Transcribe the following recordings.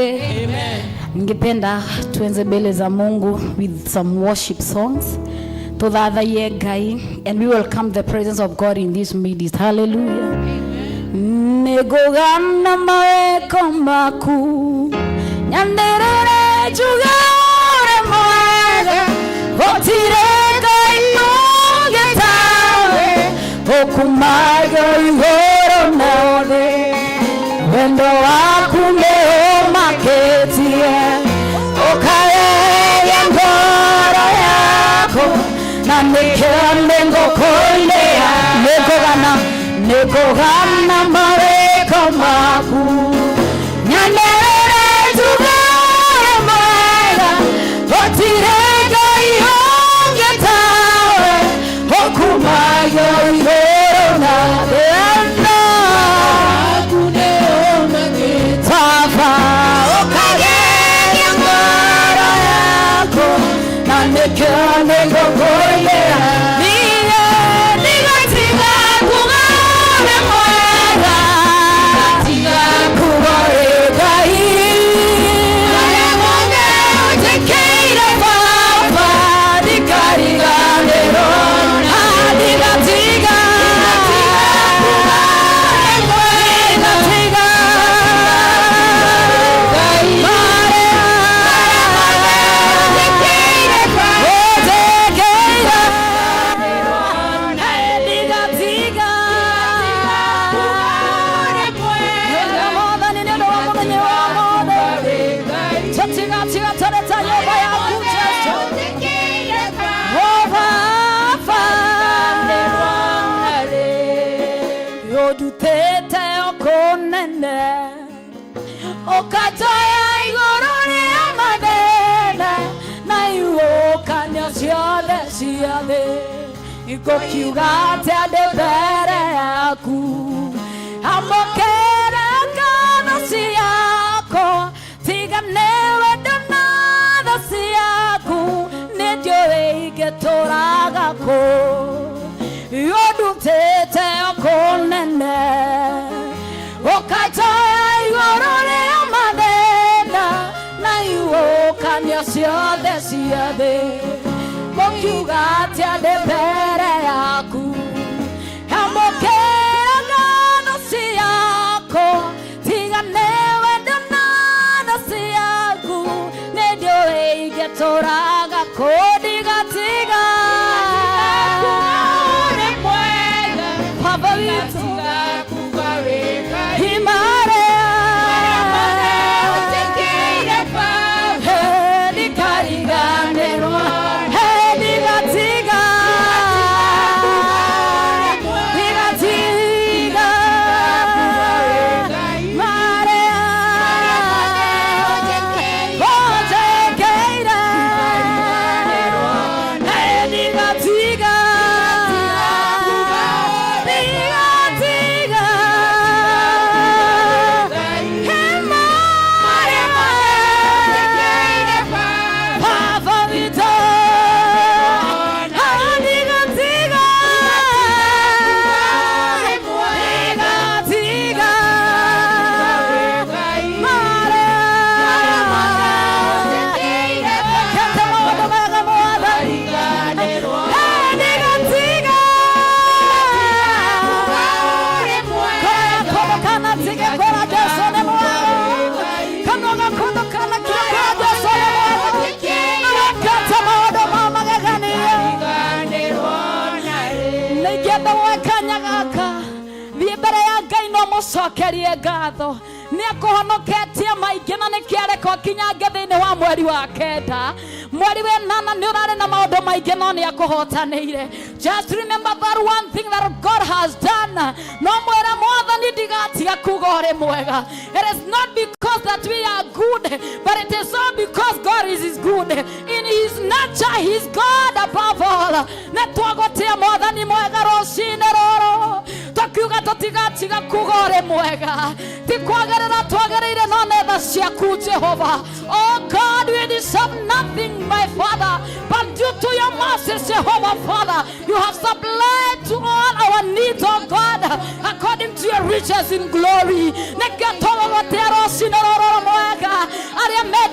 Asifiwe. Ningependa tuenze mbele za Mungu with some worship songs. Tuthathaiye Ngai and we welcome the presence of God in this midst. Hallelujah. Nĩngũgana mawĩko maku nyanĩrĩre njuge ũrĩ mwega, gũtirĩ Ngai ũngĩ tawe, ũkumagio igũrũ na thĩ, wendo waku nĩ ũmakĩtie, ũkageria ngoro yakwa, na nĩkĩo nĩngũkũinĩra. Nĩngũgana, nĩngũgana mawĩko maku nyanĩrĩre njuge ũrĩ mwega, gũtirĩ Ngai ũngĩ tawe, ũkumagio igũrũ na thĩ. Baba, ũkageria ngoro yakwa, na nĩkĩo nĩngũkũinĩra. Niĩ ndigatiga kuga ũrĩ mwega, kuga ũrĩ Ngai marĩa mothe ũnjĩkĩire. Baba, ndikariganĩrwo. Ndigatiga, ndigatiga marĩa ũnjĩkĩire. Ndigatiga. Mwathani, nĩ ũndũ wa mũthenya wa ũmũthĩ, tũtigatiga tũrĩ ta nyũmba yaku, Jesũ. Oh, Baba, ũndutĩte kũnene, ũkanjoya igũrũ rĩa mathĩna na ihuhũkanio ciothe cia thĩ. Ngũkiuga atĩa ndĩ mbere yaku? Amũkĩra ngatho ciakwa, tiga nĩ wendo na tha ciaku, nĩ ndiũĩ ingĩtũraga kũ. Ũndutĩte kũnene, ũkanjoya igũrũ rĩa mathĩna na ihuhũkanio ciothe cia thĩ. Ngũkiuga atĩa ndĩ mbere yaku? Amũkĩra ngatho ciakwa, tiga nĩ wendo na tha ciaku, nĩ ndiũĩ ingĩtũraga kũ. Ndigatiga. Baba witũ, imare ndikariganĩrwo. Ndigatiga, ndigatiga marĩa ũnjĩkĩire. Ndigatiga, ndigatiga marĩa Baba witũ. Ndigatiga, ndigatiga marĩa kete maũndũ mega, Mwathani. Ndigatiga kũndũkana tige kwĩra Jesũ nĩ mwega, kanua gakũndũkana kinya kwĩra Jesũ nĩ mwega, nĩwĩkĩte maũndũ ma magegania. Nĩingĩenda woe kanya gaka, thiĩ mbere ya Ngai no mũcokerie ngatho. Nĩ akũhonoketie maingĩ na nĩkĩo areka ũkinyange thĩinĩ wa mweri wa kenda, mweri wenana. Nĩ ũrarĩ na maũndũ maingĩ no nĩ akũhotanĩire. Just remember that one thing that God has done. No mwĩre Mwathani, ndigatiga kuga ũrĩ mwega. It is not because that we are good, but it is all because God is good in his nature. He is God above all. Nĩ twagũtĩa, Mwathani mwega, rũcinĩ rũrũ tũkiuga tũtigatiga kuga ũrĩ mwega. Ti kwagĩrĩra twagĩrĩire, no nĩ tha ciaku, Jehova. Oh God, we deserve nothing, my Father, but due to your mercy, Jehovah Father, you have supplied to all our needs, oh God, according to your riches in glory. Nĩkĩo tũgũgũtĩa rũcinĩ rũrũ mwega.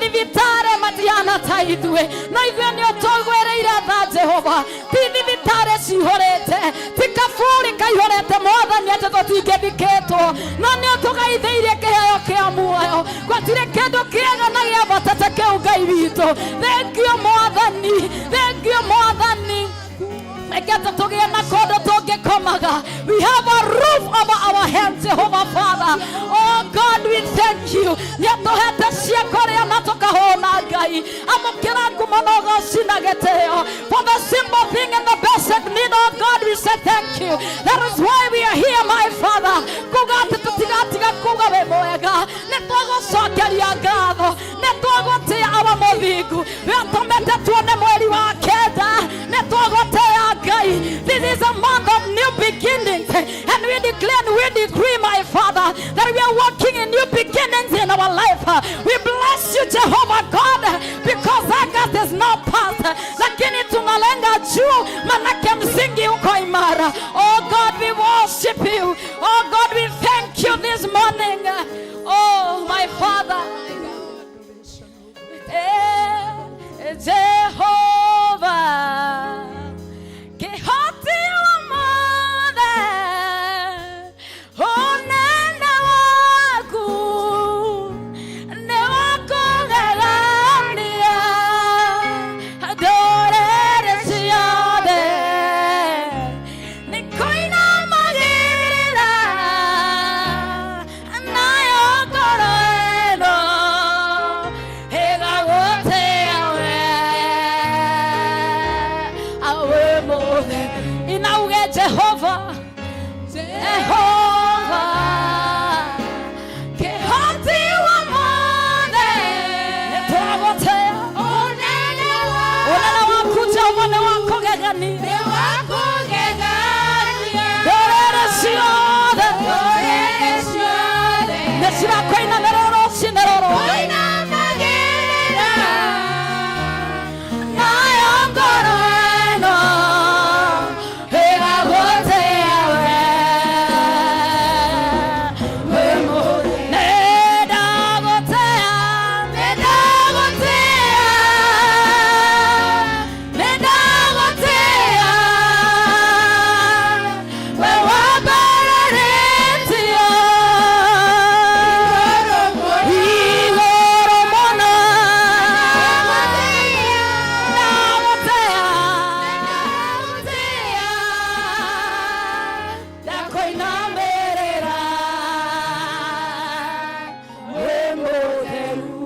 Mathibitarĩ matihana ta ithuĩ, no ithuĩ nĩ ũtũgwĩrĩire tha, Jehova. Ti thibitarĩ cihũrĩte, ti kaburi kaihũrĩte, Mwathani, atĩ tũtingĩthikĩtwo, no nĩ ũtũgaithĩirie kĩheo kĩa muoyo. Gũtirĩ kĩndũ kĩega na gĩa bata ta kĩu, Ngai witũ. Thengiũ, Mwathani, thengiũ, Mwathani. Reke tũtũgĩe na kũndũ tũngĩkomaga. We have a roof over our head, Jehovah Father. Oh God, we thank you. Nĩ ũtũhete cia kũrĩa na tũkahũna. Ngai, amũkĩra ngumo na ũgoci na gĩtĩo. For the simple thing and the basic need, oh God, we say thank you. That is why we are here, my Father, kuga atĩ tũtigatiga kuga wĩ mwega. Nĩ twagũcokeria ngatho, nĩ twagũtĩa, awa mũthingu. We ũtũmĩte tuone mweri wa kenda, nĩ twagũtĩa, Ngai. This is a month of new beginnings, and we declare and we decree, my Father, that we are walking in new beginnings in our life. We bless you, Jehovah God, because August is not past, lakini tunalenga juu, manake msingi uko imara. Oh God, we worship you. Oh God, we thank you this morning. Oh my Father. Jehovah, kĩhoti wa mothe, ũnene waku nĩ wa kũgegania. Ndũrĩrĩ ciothe nĩ kũinamagĩrĩra, nayo ngoro ĩno ĩgagũtĩa we, awe mũthe. Inauge, Jehova, Jehova, kĩhoti wa mothe, nĩtwagũtĩa. Ũnene waku, Jehova, nĩ wa kũgegania. Ndũrĩrĩ ciothe nĩ cirakũinamĩrĩra rũcinĩ rũrũ, nayo ngoro ĩno ĩgagũtĩa we, wĩ nĩndagũtĩa, nĩndagũtĩa, nĩndagũtĩa, we wambararĩtio igũrũ mũno. Ndagũtĩa, ndakũinamĩrĩra, wĩ mũtheru.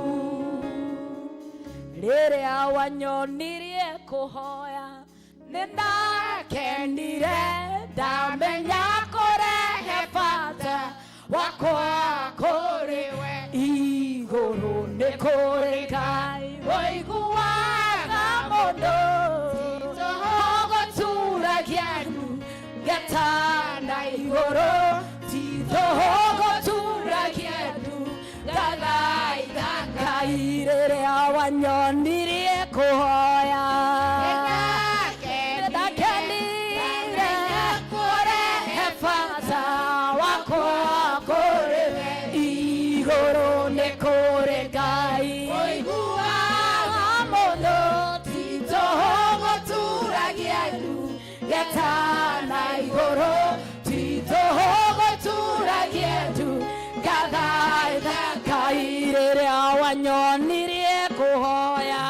Rĩrĩa wanyonirie kũhoya, nĩ ndakenire, ndamenya kũrehe bata wakwa kũrĩ we. Igũrũ nĩ kũrĩ Ngai ũiguaga mũndũ tũhũgũturagia ndu ngeta na igũrũ, ti tũhũgũturagia ndu ngathaitha Ngai. Rĩrĩa wanyonirie kũhoya, ndakenire, kũrehe bata wakwa kũrĩ we. Igũrũ nĩ kũrĩ Ngai ũiguaga mũndũ, ti tũhũgũturagia ndu ngeta na igũrũ, ti tũhũgũturagia ndu ngathaitha Ngai. Rĩrĩa wanyonirie kũhoya,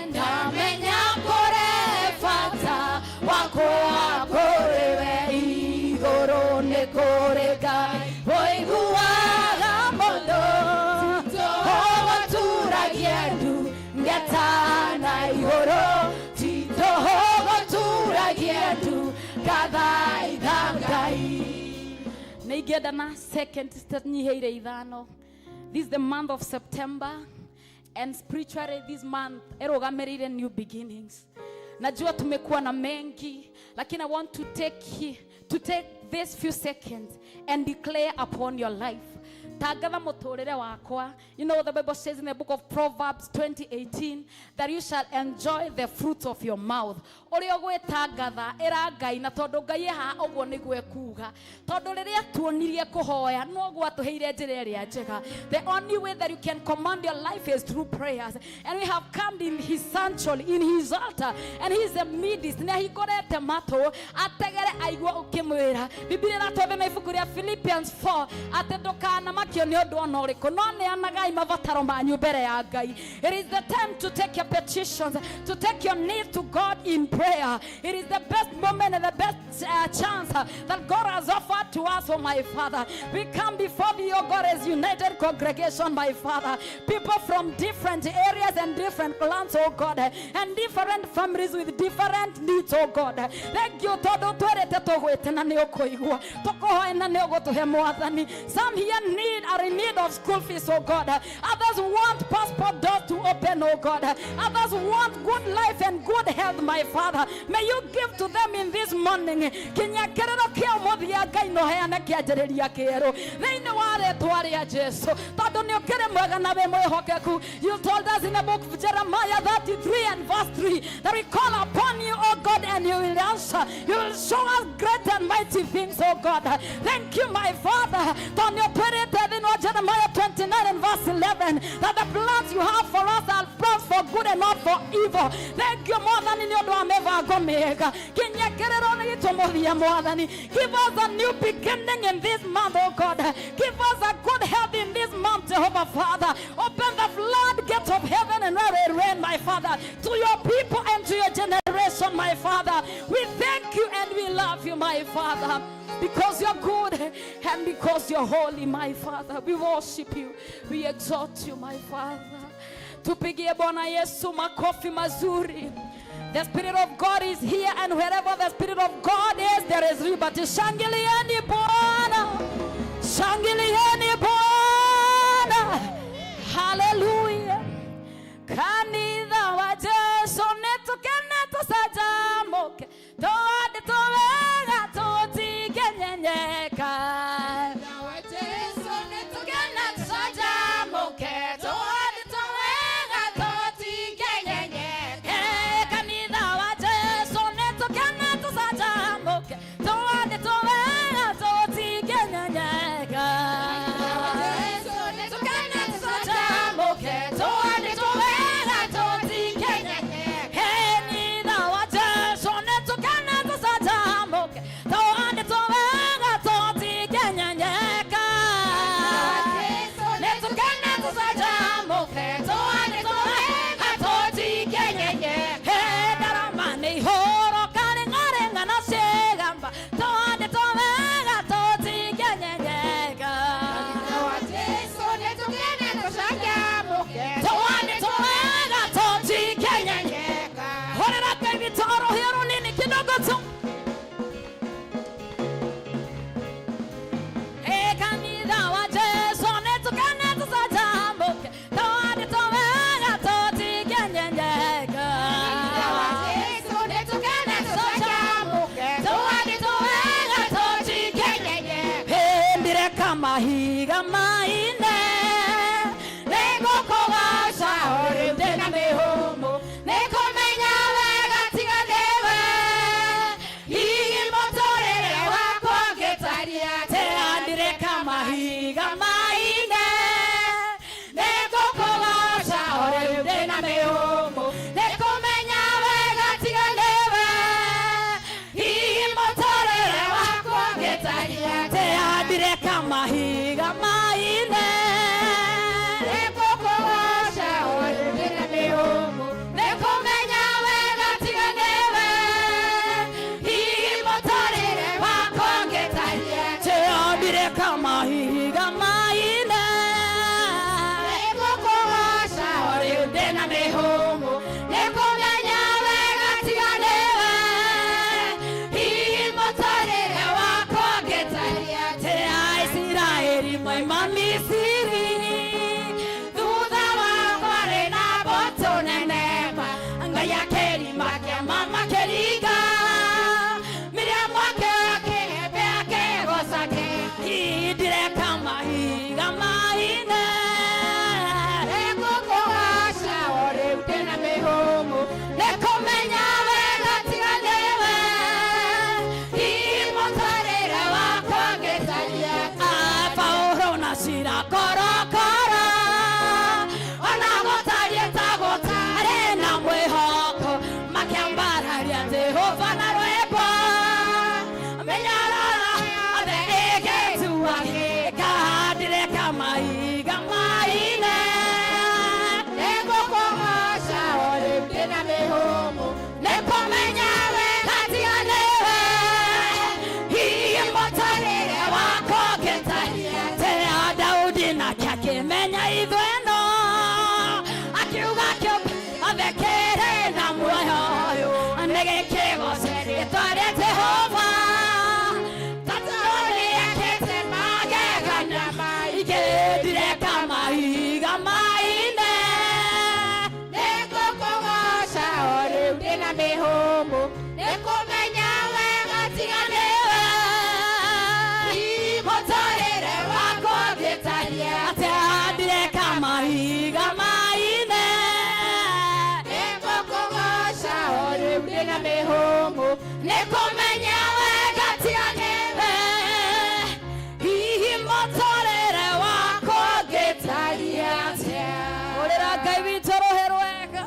ndamenya kũrehe bata wakwa kũrĩ we. Igũrũ nĩ kũrĩ Ngai ũiguaga mũndũ, tũhũgũturagia ndu ngeta na igũrũ, ti tũhũgũturagia ndu ngathaitha Ngai. Nĩ ingĩenda na second citanyihĩire ithano. This is the month of September, and spiritually this month ĩrũgamĩrĩire new beginnings. Najua tumekuwa na mengi, lakini I want to take this few seconds and declare upon your life. Tangatha mũtũrĩre wakwa. You know, the Bible says in the book of Proverbs 20:18 that you shall enjoy the fruit of your mouth. Ũrĩa ũgwĩtangatha ĩra Ngai, na tondũ Ngai e haha ũguo nĩguo ekuga, tondũ rĩrĩa tuonirie kũhoya no gwatũheire njĩra ĩrĩa njega. The only way that you can command your life is through prayers, and we have come in his sanctuary, in his altar, and he is the midst. Nĩ ahingũrĩte matũ ategere aigue ũkĩmwĩra. Biblia ĩratwatha na ibuku rĩa Philippians 4 atĩ ndũkanamakio nĩ ũndũ ona ũrĩkũ, no neanagai mabataro manyu mbere ya Ngai. It is the time to take your petitions, to take your need to God in prayer. It is the best moment and the best chance that God has offered to us. Oh my Father, we come before thee, oh God, as united congregation, my Father, people from different areas and different clans, oh God, and different families with different needs, oh God. Thank you tondũ twĩrĩte tũgwĩte na nĩ ũkũigua, tũkũhoe na nĩ ũgũtũhe, Mwathani. Some here need are in need of school fees, oh God. Others want passport doors to open, oh God. Others want good life and good health, my Father. May you give to them in this morning. Kinya kĩrĩro kĩa ũmũthĩ ya Ngai no heane kĩanjĩrĩria kĩerũ thĩinĩ wa rĩtwa rĩa Jesu, tondũ nĩ ũkĩrĩ mwega na wĩ mwĩhokeku. You told us in the book of Jeremiah 33 and verse 3 that we call upon you, oh God, and you will answer. You will show us great and mighty things, oh God. Thank you, my Father, tondũ nĩ ũtwĩrĩte thĩinĩ wa Jeremiah 29 and verse 11 that the plans you have for us are plans for good and not for evil. Thank you, Mwathani, nĩ ũndũ wa mĩbango mĩega. Kinya kĩrĩro nĩ gitũ mũthia, Mwathani. Give us a new beginning in this month, oh God. Give us a good health in this month, Jehovah Father. Open the floodgates of heaven and let it rain, my Father, to your people and to your generation, my Father. We thank you and we love you, my Father, because you're good and because you're holy, my Father. We worship you. We exalt you, my Father. Tupigie Bwana Yesu makofi mazuri. The Spirit of God is here, and wherever the Spirit of God is, there is liberty. Shangilieni Bwana. Shangilieni Bwana. Hallelujah. Kanitha wa Jesu nĩtũkene tũcanjamũke tũandĩtwo wega tũtingĩnyenyeka. Tũkene tũcanjamũke tũandĩtwo wega tũtingĩnyenyeka. Kanitha wa Jesu nĩtũkene tũcanjamũke tũandĩtwo wega tũtingĩnyenyeka. Tũkene tũcanjamũke tũandĩtwo wega tũtingĩnyenyeka. Kanitha wa Jesu nĩtũkene tũcanjamũke tũandĩtwo wega tũtingĩnyenyeka. Nĩtũkene tũcanjamũke tũandĩtwo wega tũtingĩnyenyeka. Ndarama nĩ ihũrwo karĩng'arĩng'a na ciĩgamba tũandĩtwo wega tũtingĩnyenyeka. Tũandĩtwo wega tũtingĩnyenyeka. Horera Ngai witũ o rũhĩa rũnini kidogo tu. Hey, kanitha wa Jesu nĩtũkene tũcanjamũke tũandĩtwo wega tũtingĩnyenyeka. Nĩtũkene tũcanjamũke tũandĩtwo wega tũtingĩnyenyeka. Hĩndĩreka mahiga maine nĩngũkũgoca o rĩu ndĩna mĩhũmũ nĩkũmenya wega tiga nĩwe hihi mũtũrĩre wakwa ũngĩtariĩ atĩa. Ndireka mahiga maine nĩngũkũgoca o rĩu ndĩna mĩhũmũ nĩkũmenya wega tiga nĩwe hihi mũtũrĩre wakwa ũngĩtariĩ atĩa. Ndireka mahiga maine. Nake akĩmenya ithuĩ no akiuga kĩũmbe athekere na muoyo ũyũ nĩgĩkĩgoce rĩtwa rĩa Jehova tondũ nĩekĩte magegania maingĩ ndireka mahiga maine Nĩngũkũgooca o rĩu ndĩna mĩhũmũ, nĩkũmenya wega tiga nĩwe. Mũtũrĩre wakwa ũngĩtariĩ atĩa ndireka mahiga maine Nĩngũkũgooca o rĩu ndĩna mĩhũmũ, nĩkũmenya wega tiga nĩwe hihi mũtũrĩre wakwa ũngĩtariĩ atĩa ũrĩra Ngai witũ rũhĩ rwega.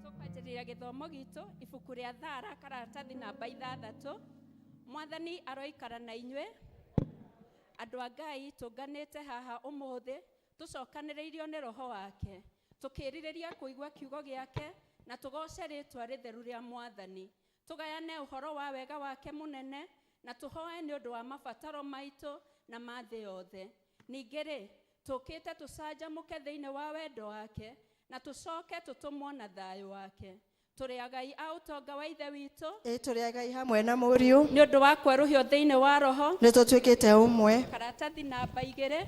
Tũkwanjĩrĩria gĩthomo gitũ ibuku rĩa Thara karatathi namba 6. Mwathani aroikara na inyuĩ. Andũ a Ngai tũnganĩte haha ũmũthĩ tũcokanĩrĩirio nĩ roho wake tũkĩrirĩria kũigua kiugo gĩake na tũgoce rĩtwa rĩtheru rĩa Mwathani, tũgayane ũhoro wa wega wake mũnene na tũhoe nĩ ũndũ wa mabataro maitũ na ma thĩ yothe. Ningĩ rĩ tũkĩte tũcanjamũke thĩinĩ wa wendo wake na tũcoke tũtũmwo na thayũ wake. Tũrĩ agai a ũtonga wa Ithe witũ Ĩ tũrĩ agai hamwe na Mũriũ nĩ ũndũ wa kwerũhio thĩinĩ wa roho. Nĩ tũtuĩkĩte ũmwe. Karatathi namba 2.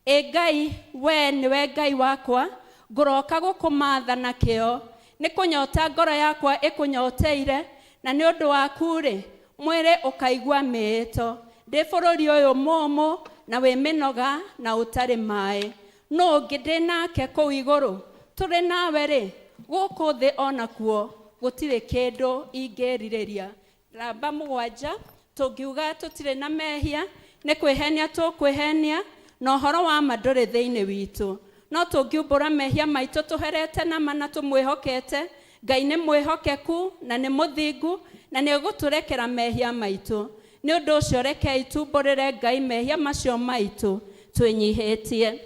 Ĩ Ngai, we nĩwe Ngai wakwa, ngũroka gũkũmatha na kĩo. Nĩ kũnyota ngoro yakwa ĩkũnyoteire, na nĩ ũndũ waku-rĩ, mwĩrĩ ũkaigua mĩĩto. Ndĩ bũrũri ũyũ mũũmũ na wĩ mĩnoga na ũtarĩ maĩ. Nũ ũngĩ ndĩ nake kũu igũrũ? Tũrĩ nawe rĩ, gũkũ thĩ onakuo gũtirĩ kĩndũ ingĩrirĩria. Namba 7, tũngiuga tũtirĩ na mehia, nĩ kwĩhenia tũkwĩhenia, na ũhoro wa ma ndũrĩ thĩinĩ witũ. No tũngiumbũra mehia maitũ tũherete nama na tũmwĩhokete, Ngai nĩ mwĩhokeku na nĩ mũthingu na nĩ egũtũrekera mehia maitũ. Nĩ ũndũ ũcio rekei tumbũrĩre Ngai mehia macio maitũ twĩnyihĩtie.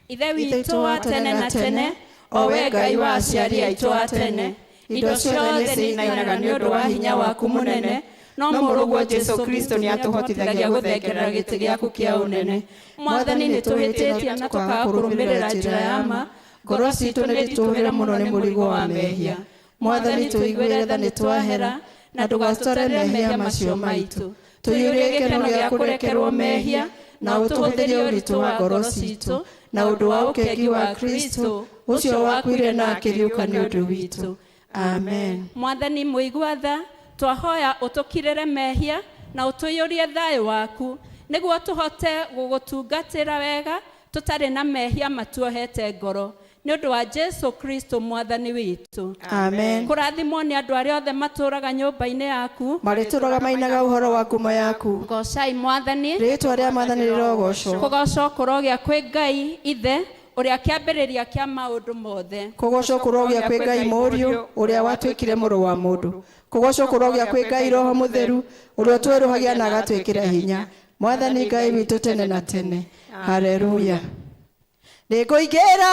Ithe witũ wa tene na tene, o we Ngai wa aciari aitũ a tene, indo ciothe nĩinainaga nĩ ũndũ wa hinya waku mũnene, no mũrũguo Jesũ Kristo nĩatũhotithagia gũthengerera gĩtĩ gĩaku kĩa ũnene. Mwathani, nĩtũhĩtĩtie na tũkaga kũrũmĩrĩra njĩra ya ma, ngoro citũ nĩritũhĩre mũno nĩ mũrigo wa mehia. Mwathani, tũiguĩre tha nĩtwahera, na ndũgatũtare mehia macio maitũ. Tũiyũrie gĩkeno gĩa kũrekerwo mehia, na ũtũhũthĩrie ũritũ wa ngoro citũ, na ũndũ wa ũkengi wa Kristo, ũcio wakuire na akĩriũka nĩ ũndũ witũ. Amen. Mwathani mũigua tha, twahoya ũtũkirĩre mehia na ũtũiyũrie thayũ waku, nĩguo tũhote gũgũtungatĩra wega tũtarĩ na mehia matuohete ngoro. Nĩ ũndũ wa Jesũ Kristo Mwathani witũ. Amen. Kũrathimwo nĩ andũ arĩa othe matũũraga nyũmba-inĩ yaku. Marĩtũũraga mainaga ũhoro wa ngumo yaku. Goocai Mwathani. Rĩĩtwa rĩa Mwathani rĩrogocwo. Kũgocwo kũrogĩa kwĩ Ngai Ithe ũrĩa kĩambĩrĩria kĩa maũndũ mothe. Kũgocwo kũrogĩa kwĩ Ngai Mũriũ ũrĩa watuĩkire mũrũ wa mũndũ. Kũgocwo kũrogĩa kwĩ Ngai Roho Mũtheru ũrĩa ũtwerũhagia na agatwĩkĩra hinya. Mwathani Ngai witũ tene na tene. Haleluya. Nĩngũingĩra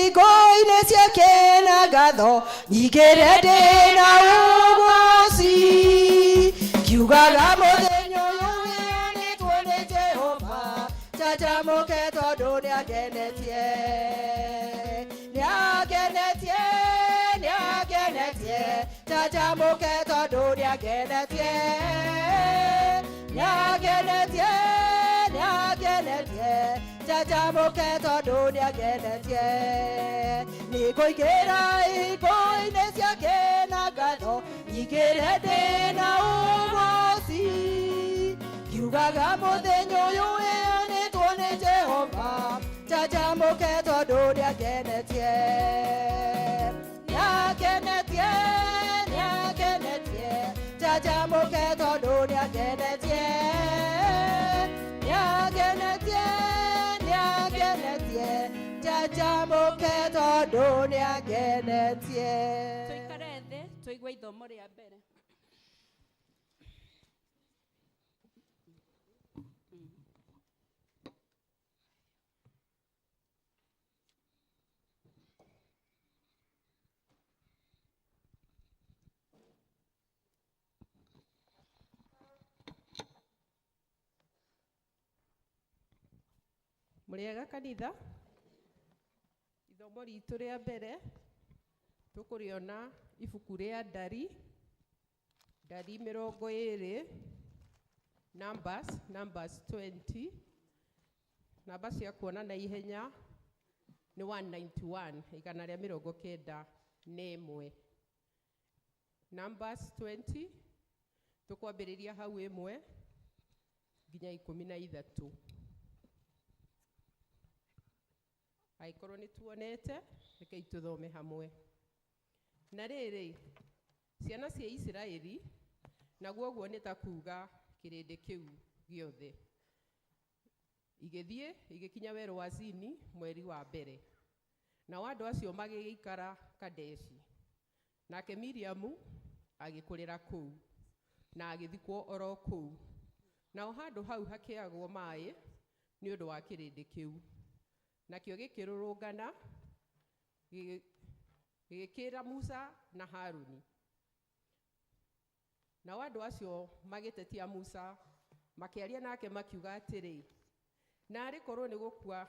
igo-inĩ ciake na ngatho, nyingĩre ndĩ na ũgoci. Kiugaga mũthenya ũyũ wĩanĩtwo nĩ Jehova, njanjamũke tondũ nĩangenetie. Nĩangenetie, nĩangenetie, njanjamũke tondũ nĩangenetie. Nĩangenetie, nĩangenetie, njanjamũke tondũ nĩangenetie. Nĩngũingĩra igo-inĩ ciake na ngatho, nyingĩre ndĩ na ũgoci. Kiugaga mũthenya ũyũ wĩanĩtwo nĩ Jehova, njanjamũke tondũ nĩangenetie. Nĩangenetie, nĩangenetie, njanjamũke tondũ nĩangenetie. Nĩangenetie, nĩangenetie, njanjamũke tondũ nĩangenetie. Tũikare thĩ tũigue ithomo rĩa mbere. Mũrĩega kanitha. Ithomo ritũ rĩa mbere tũkũrĩona ibuku rĩa Ndari, Ndari 20, Numbers, Numbers 20. Namba cia kuona na ihenya nĩ 191, 191. Numbers 20, tũkwambĩrĩria hau 1 nginya 13. Angĩkorwo nĩ tuonete, rekei tũthome hamwe. Na rĩrĩ, ciana cia Isiraeli, naguo ũguo nĩ ta kuuga kĩrĩndĩ kĩu gĩothe, igĩthiĩ igĩkinya werũ wa Zini mweri wa mbere. Nao andũ acio magĩgĩikara Kadeshi. Nake Miriamu agĩkũrĩra kũu, na agĩthikwo oro kũu. Nao handũ hau hakĩagwo maĩ nĩ ũndũ wa kĩrĩndĩ kĩu. Nakĩo gĩkĩrũrũngana, gĩgĩkĩra Musa na Haruni. Nao andũ acio magĩtetia Musa, makĩaria nake makiuga atĩrĩ, naarĩ korwo nĩ gũkua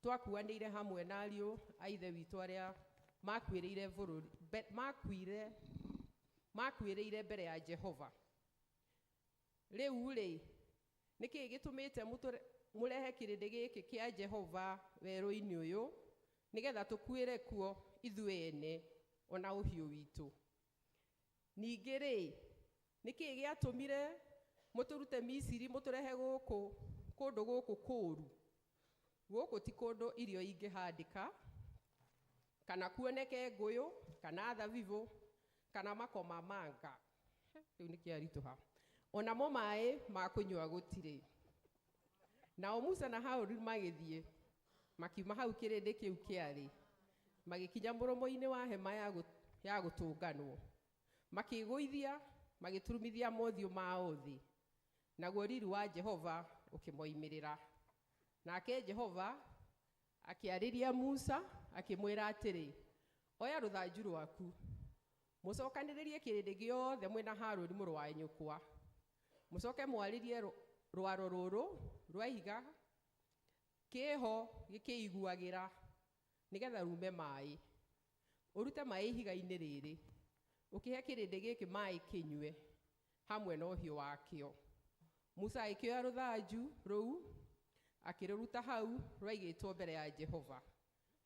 twakuanĩire hamwe na ariũ a ithe witũ arĩa makuĩrĩire bũrũri, makuire, makuĩrĩire mbere ya Jehova. Rĩu-rĩ, nĩ kĩĩ gĩtũmĩte mũrehe kĩrĩndĩ gĩkĩ kĩa Jehova werũ-inĩ ũyũ, nĩgetha tũkuĩre kuo ithuĩ ene ona ũhiũ witũ? Ningĩ rĩ, nĩ kĩĩ gĩatũmire mũtũrute Misiri mũtũrehe gũkũ kũndũ gũkũ kũũru? Gũkũ ti kũndũ irio ingĩhandĩka, kana kuoneke ngũyũ, kana thabibũ, kana makomamanga. Kĩu nĩ kĩaritũha. Onamo maĩ ma kũnyua gũtirĩ. Nao Musa na Harũni magĩthiĩ, makiuma hau kĩrĩndĩ kĩu kĩarĩ, magĩkinya mũromo-inĩ wa hema ya gũtũnganwo. Makĩĩgũithia, magĩturumithia mothiũ mao thĩ, naguo riri wa Jehova ũkĩmoimĩrĩra. Nake Jehova akĩarĩria Musa, akĩmwĩra atĩrĩ, oya rũthanju rwaku, mũcokanĩrĩrie kĩrĩndĩ gĩothe mwĩna Harũni mũrũ wa nyũkwa, mũcoke mwarĩrie rwaro rũrũ rwa ihiga kĩho gĩkĩiguagĩra, nĩgetha rume maĩ. Ũrute maĩ ihiga-inĩ rĩrĩ, ũkĩhe kĩrĩndĩ gĩkĩ maĩ kĩnyue hamwe na ũhiũ wakĩo. Musa agĩkĩoya rũthanju rũu, akĩrũruta hau rwaigĩtwo mbere ya Jehova,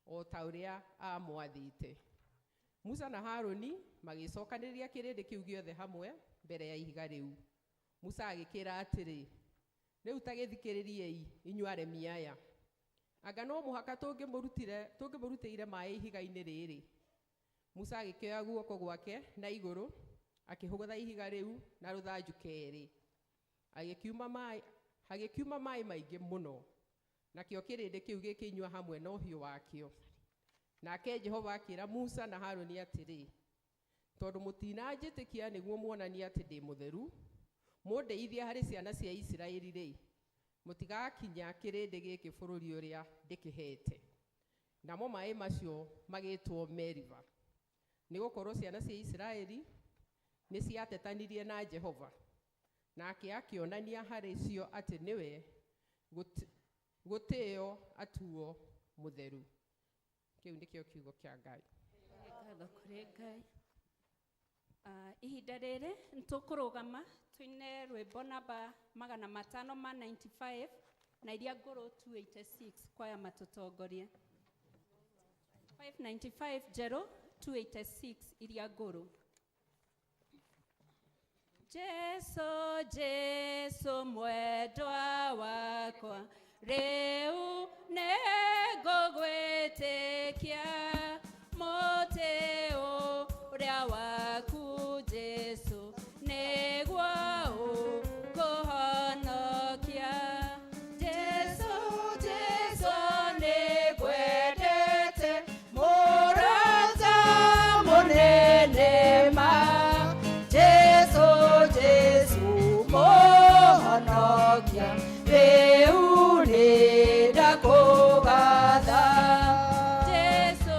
o ta ũrĩa aamwathĩte. Musa na Harũni magĩcokanĩrĩria kĩrĩndĩ kĩu gĩothe hamwe mbere ya ihiga rĩu. Musa agĩkĩra atĩrĩ, rĩu ta gĩthikĩrĩriei inyuĩ aremi aya. Anga no mũhaka tũngĩmũrutĩire maĩ ihiga-inĩ rĩrĩ. Musa agĩkĩoya guoko gwake na igũrũ, akĩhũgũtha ihiga rĩu na rũthanju kerĩ. Hagĩkiuma maĩ maingĩ mũno, nakĩo kĩrĩndĩ kĩu gĩkĩnyua hamwe na ũhiũ wakĩo. Nake Jehova akĩra Musa na Harũni atĩrĩ, tondũ mũtinanjĩtĩkia nĩguo muonanie atĩ ndĩ mũtheru, mũndeithie harĩ ciana cia Isiraeli rĩ, mũtigakinya kĩrĩndĩ gĩkĩ bũrũri ũrĩa ndĩkĩheete. Namo maĩ macio magĩtwo Meriba, nĩgũkorwo ciana cia Isiraeli nĩ ciatetanirie na Jehova, nake akĩonania harĩ cio atĩ nĩwe gũtĩo atuo mũtheru. Kĩu nĩkĩo kiugo kĩa Ngai. Ngatho kũrĩ Ngai. Ihinda rĩrĩ nĩtũkũrũgama tũine rwĩmbo namba 595 na iria ngũrũ 286 kwaya matũtongorie. 595 njerũ, 286 iria ngũrũ. Jesu, Jesu mwendwa wakwa, rĩu nĩngũgwĩtĩkia, mũtĩ ũrĩa waku Jesu nĩguo ũkũhonokia. Jesu, Jesu nĩngwendete, mũrata mũnene ma. Jesu, Jesu mũhonokia, rĩu nĩndakũgatha. Jesu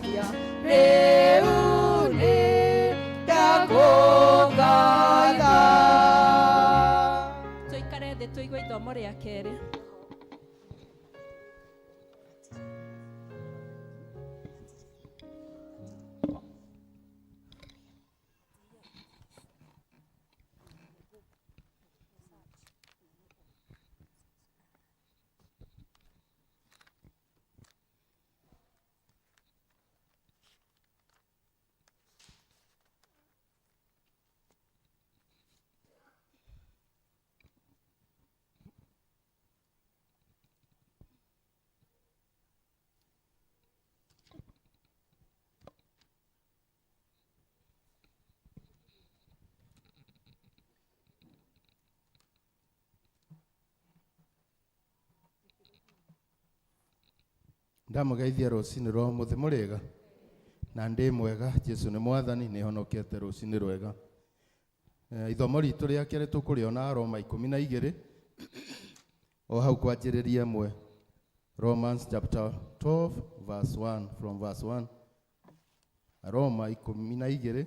Ndakũhonokia rĩu nĩ ndakũgatha. Tũikare thĩ tũigue ithomo rĩa kerĩ. Ndamũgeithia rũcinĩ rwa ũmũthĩ mũrĩega na ndĩ mwega. Jesu nĩ mwathani, nĩ honokete rũcinĩ rwega. Ithomo ritũ rĩa kerĩ tũkũrĩona Roma 12 o hau kwanjĩrĩria 1. Romans chapter 12 verse 1, from verse 1. Roma 12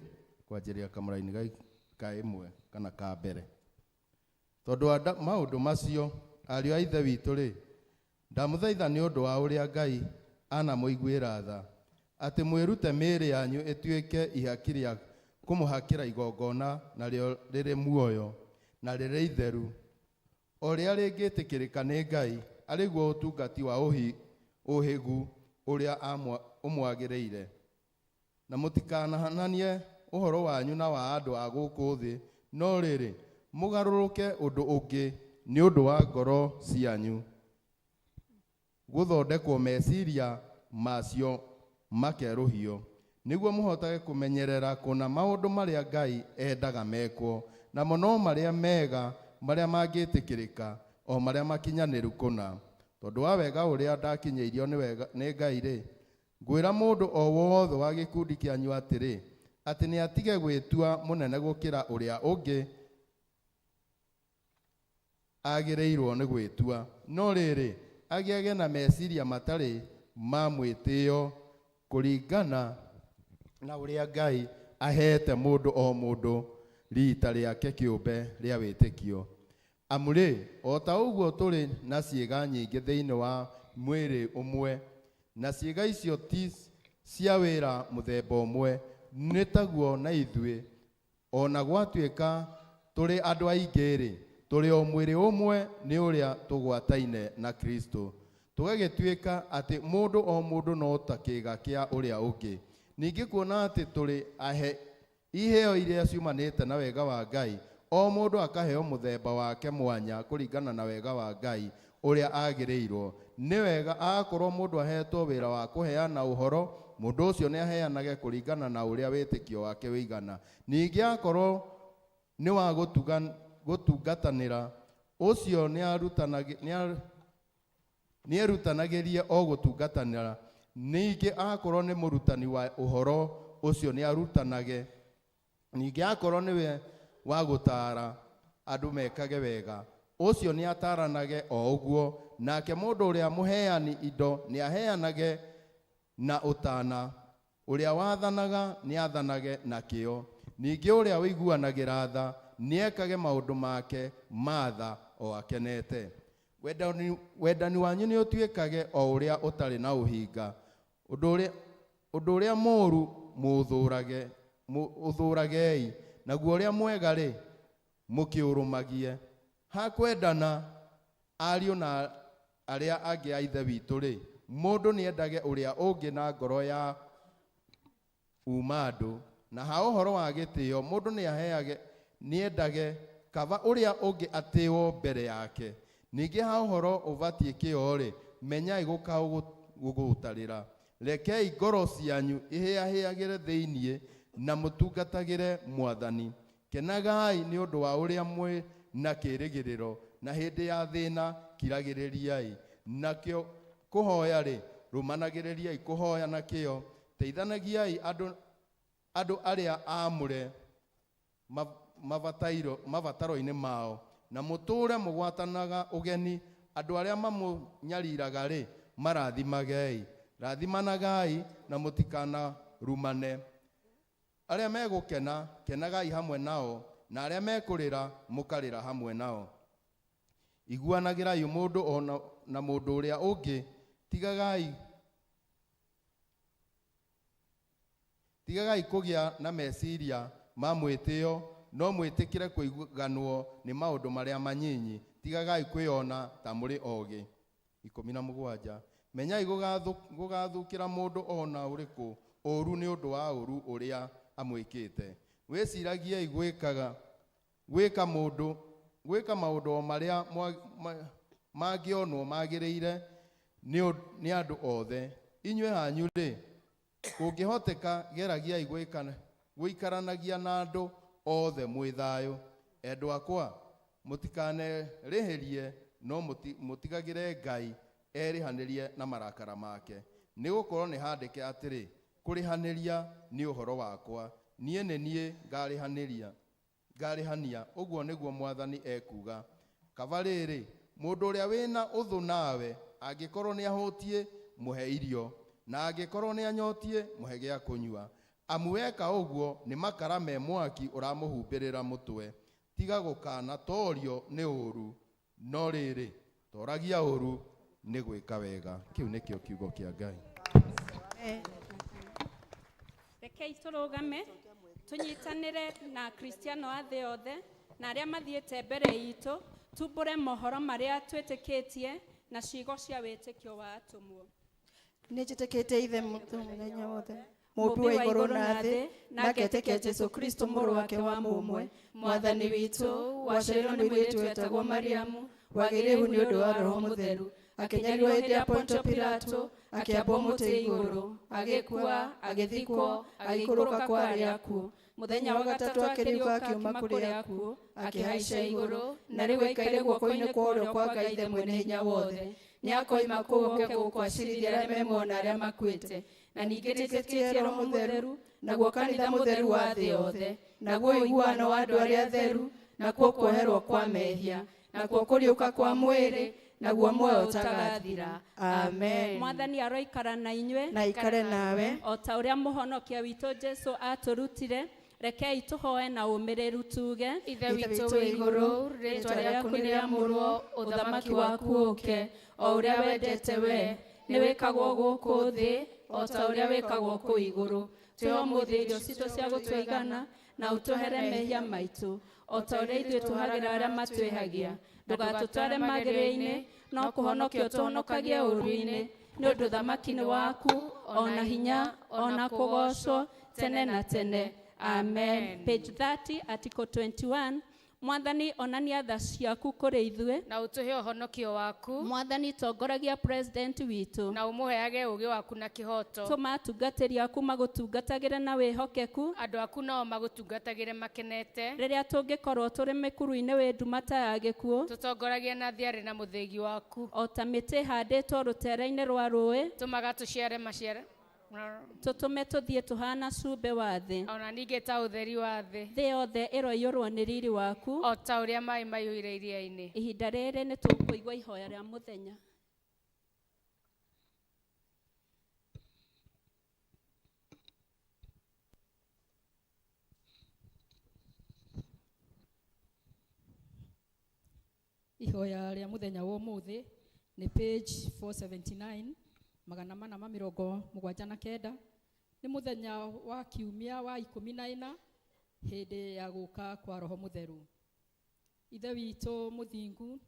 kwanjĩrĩria kamũraini ka 1 kana ka mbere. Tondũ wa maũndũ macio, ariũ a Ithe witũ rĩ, ndamũthaitha nĩ ũndũ wa ũrĩa Ngai anamũiguĩra tha, atĩ mwĩrute mĩĩrĩ yanyu ĩtuĩke ihaki rĩa kũmũhakĩra igongona, narĩo rĩrĩ muoyo na rĩrĩ itheru, o rĩa rĩngĩtĩkĩrĩka nĩ Ngai, arĩ guo ũtungati wa ũhĩgu ũrĩa ũmwagĩrĩire. Na mũtikanahananie ũhoro wanyu na wa andũ a gũkũ thĩ, no rĩrĩ, mũgarũrũke ũndũ ũngĩ nĩ ũndũ wa ngoro cianyu, gũthondekwo meciria macio makerũhio, nĩguo mũhotage kũmenyerera kũna maũndũ marĩa Ngai endaga mekwo, namo no marĩa mega, marĩa mangĩtĩkĩrĩka, o marĩa makinyanĩru kũna. Tondũ wa wega ũrĩa ndakinyĩirio nĩ Ngai rĩ, ngwĩra mũndũ o wothe wa gĩkundi kĩanyu atĩrĩ, atĩ nĩ atige gwĩtua mũnene gũkĩra ũrĩa ũngĩ agĩrĩirwo nĩ gwĩtua, no rĩrĩ, agĩage na meciria matarĩ ma mwĩtĩo, kũringana na ũrĩa Ngai aheete mũndũ o mũndũ riita rĩake kĩũmbe rĩa wĩtĩkio. Amu rĩ, o ta ũguo tũrĩ na ciĩga nyingĩ thĩinĩ wa mwĩrĩ ũmwe, na ciĩga icio ti cia wĩra mũthemba ũmwe, nĩ taguo na ithuĩ, o na gwatuĩka tũrĩ andũ aingĩ rĩ, tũrĩ o mwĩrĩ ũmwe nĩ ũrĩa tũgwataine na Kristo, tũgagĩtuĩka atĩ mũndũ o mũndũ no ta kĩĩga kĩa ũrĩa ũngĩ. Ningĩ kuona atĩ tũrĩ ahe iheo iria ciumanĩte na wega wa Ngai, o mũndũ akaheo mũthemba wake mwanya kũringana na wega wa Ngai ũrĩa agĩrĩirwo. Nĩ wega akorwo mũndũ ahetwo wĩra wa kũheana ũhoro, mũndũ ũcio nĩ aheanage kũringana na ũrĩa wĩtĩkio wake wĩigana. Ningĩ akorwo nĩ wa gũtungatanĩra, ũcio nĩerutanagĩrie o gũtungatanĩra. Ningĩ akorwo nĩ mũrutani wa ũhoro, ũcio nĩarutanage. Ningĩ akorwo nĩwe wa gũtaara andũ mekage wega, ũcio nĩataranage o ũguo. Nake mũndũ ũrĩa mũheani indo nĩaheanage na ũtana, ũrĩa wathanaga nĩathanage na kĩyo. Ningĩ ũrĩa ũiguanagĩra tha nĩekage maũndũ make ma tha o akenete. Wendani wanyu nĩũtuĩkage o ũrĩa ũtarĩ na ũhinga. Ũndũ ũrĩa mũũru ũthũũragei, naguo ũrĩa mwega rĩ, mũkĩũrũmagie. Hakwendana ariũ na arĩa angĩ a Ithe witũ rĩ, mũndũ nĩendage ũrĩa ũngĩ na ngoro ya uma andũ, na ha ũhoro wa gĩtĩo mũndũ nĩendage kaba ũrĩa ũngĩ atĩwo mbere yake. Ningĩ ha ũhoro ũbatiĩ kĩo-rĩ, menyai gũkaũgũtarĩra. Rekei ngoro cianyu ihĩahĩagĩre thĩinĩ na mũtungatagĩre Mwathani. Kenagai nĩ ũndũ wa ũrĩa mwĩ na kĩĩrĩgĩrĩro, na hĩndĩ ya thĩna kiragĩrĩriai. Nakĩo kũhoya-rĩ, rũmanagĩrĩriai kũhoya na kĩo. Teithanagiai andũ arĩa aamũre mabataro-inĩ mao, na mũtũũre mũgwatanaga ũgeni. Andũ arĩa mamũnyariraga-rĩ, marathimagei. Rathimanagai na mũtikanarumane. Arĩa megũkena, kenagai hamwe nao, na arĩa mekũrĩra, mũkarĩra hamwe nao. Iguanagĩrai mũndũ o na mũndũ ũrĩa ũngĩ, tigagai tigagai kũgĩa na meciria ma mwĩtĩo, no mwĩtĩkĩre kũiganwo nĩ maũndũ marĩa manyinyi. Tigagai kwĩona ta mũrĩ ogĩ. 17. Menyai gũgathũkĩra mũndũ o na ũrĩkũ ũũru nĩ ũndũ wa ũũru ũrĩa amwĩkĩte. Wĩciragiei gwĩkaga gwĩka mũndũ gwĩka maũndũ o marĩa mangĩonwo magĩrĩire nĩ andũ othe. Inyuĩ hanyu-rĩ, kũngĩhoteka geragiai gũikaranagia na andũ othe mwĩ thayũ. Endwa akwa, mũtikanerĩhĩrie, no mũtigagĩre Ngai erĩhanĩrie na marakara make. Nĩ gũkorwo nĩ handĩke atĩrĩ, kũrĩhanĩria nĩ ũhoro wakwa, niĩ nĩ niĩ ngarĩhanĩria ngarĩhania, ũguo nĩguo Mwathani ekuuga. Kaba rĩrĩ, mũndũ ũrĩa wĩna ũthũ nawe angĩkorwo nĩahũtiĩ, mũhe irio, na angĩkorwo nĩanyotiĩ, mũhe gĩa kũnyua. Amu weka ũguo nĩ makara me mwaki ũramũhumbĩrĩra mũtwe. Tiga gũkanatoorio nĩ ũũru, no rĩrĩ, toragia ũũru nĩ gwĩka wega. Kĩu nĩkĩo kiugo kĩa Ngai. Rekei tũrũgame tũnyitanĩre na Akristiano a thĩ yothe na arĩa mathiĩte mbere itũ, tumbũre mohoro marĩa twĩtĩkĩtie na ciugo cia wĩtĩkio wa atũmwo. Nĩ njĩtĩkĩtie Ithe mũthenya wothe, mũũmbi wa igũrũ na thĩ, na ngetĩkia Jesũ Kristo mũrũ wake wa mũmwe, Mwathani witũ, waciarirwo nĩ mũirĩtu wetagwo Mariamu, wagĩire ihu nĩ ũndũ wa Roho Mũtheru, akĩnyarirwo hĩndĩ ya Pontio Pilato, akĩambwo mũtĩ igũrũ, agĩkua, agĩthikwo, agĩikũrũka kwa arĩa akuũ. Mũthenya wa gatatũ akĩriũka akiuma kũrĩ akuũ, akĩhaica igũrũ, na rĩu aikaire guoko-inĩ kwa ũrĩo kwa Ngai Ithe Mwene-Hinya wothe. Nĩakoima kũu oke gũkũ acirithie arĩa me muoyo na arĩa makuĩte. Na ningĩ nĩnjĩtĩkĩtie Roho Mũtheru, naguo kanitha mũtheru wa thĩ yothe, naguo ũiguano wa andũ arĩa atheru, nakuo kuoherwo kwa mehia, nakuo kũriũka kwa mwĩrĩ, naguo muoyo ũtagathira. Amen. Mwathani aroikara na inyuĩ, Na ikare nawe. o ta ũrĩa mũhonokia witũ Jesũ atũrutire. Rekei tũhoe na ũmĩrĩru tuge: Ithe witũ wĩ igũrũ, rĩĩtwa rĩaku nĩrĩamũrwo, ũthamaki waku ũũke, o ũrĩa wendete we nĩ wĩkagwo gũkũ thĩ o ta ũrĩa wĩkagwo kũu igũrũ. Twĩhe ũmũthĩ irio citũ cia gũtũigana, na ũtũhere mehia maitũ o ta ũrĩa ithuĩ tũhagĩra arĩa matwĩhagia. Ndũgatũtware magĩrĩinĩ, no kũhonokia ũtũhonokagie ũũru-inĩ, nĩ ũndũ ũthamaki nĩ waku, o na hinya, o na kũgoocwo tene na tene. Amen. Page 30, Article 21. Mwathani, onania tha ciaku kũrĩ ithuĩ, na ũtũhe ũhonokio waku. Mwathani, tongoragia president witũ, na ũmũheage ũũgĩ waku na kĩhooto. Tũma atungatĩri aku magũtungatagĩre na wĩhokeku, andũ aku nao magũtungatagĩre makenete. Rĩrĩa tũngĩkorwo tũrĩ mĩkuru-inĩ wĩ nduma ta ya gĩkuũ, tũtongoragie na thiarĩ na mũthĩgi waku, o ta mĩtĩ ĩhandĩtwo rũtere-inĩ rwa rũĩ, tũmaga tũciare maciaro, tũtũme tũthiĩ tũhana cumbĩ wa thĩ, ona ningĩ ta ũtheri wa thĩ. Thĩ yothe ĩroiyũrwo nĩ riri waku, o ta ũrĩa maĩ maiyũire iria-inĩ. Ihinda rĩrĩ nĩ tũkũigua ihoya rĩa mũthenya. Ihoya rĩa mũthenya wa ũmũthĩ nĩ page 479, 479. Nĩ mũthenya wa kiumia wa 14 hĩndĩ ya gũka kwa Roho Mũtheru. Ithe witũ mũthingu,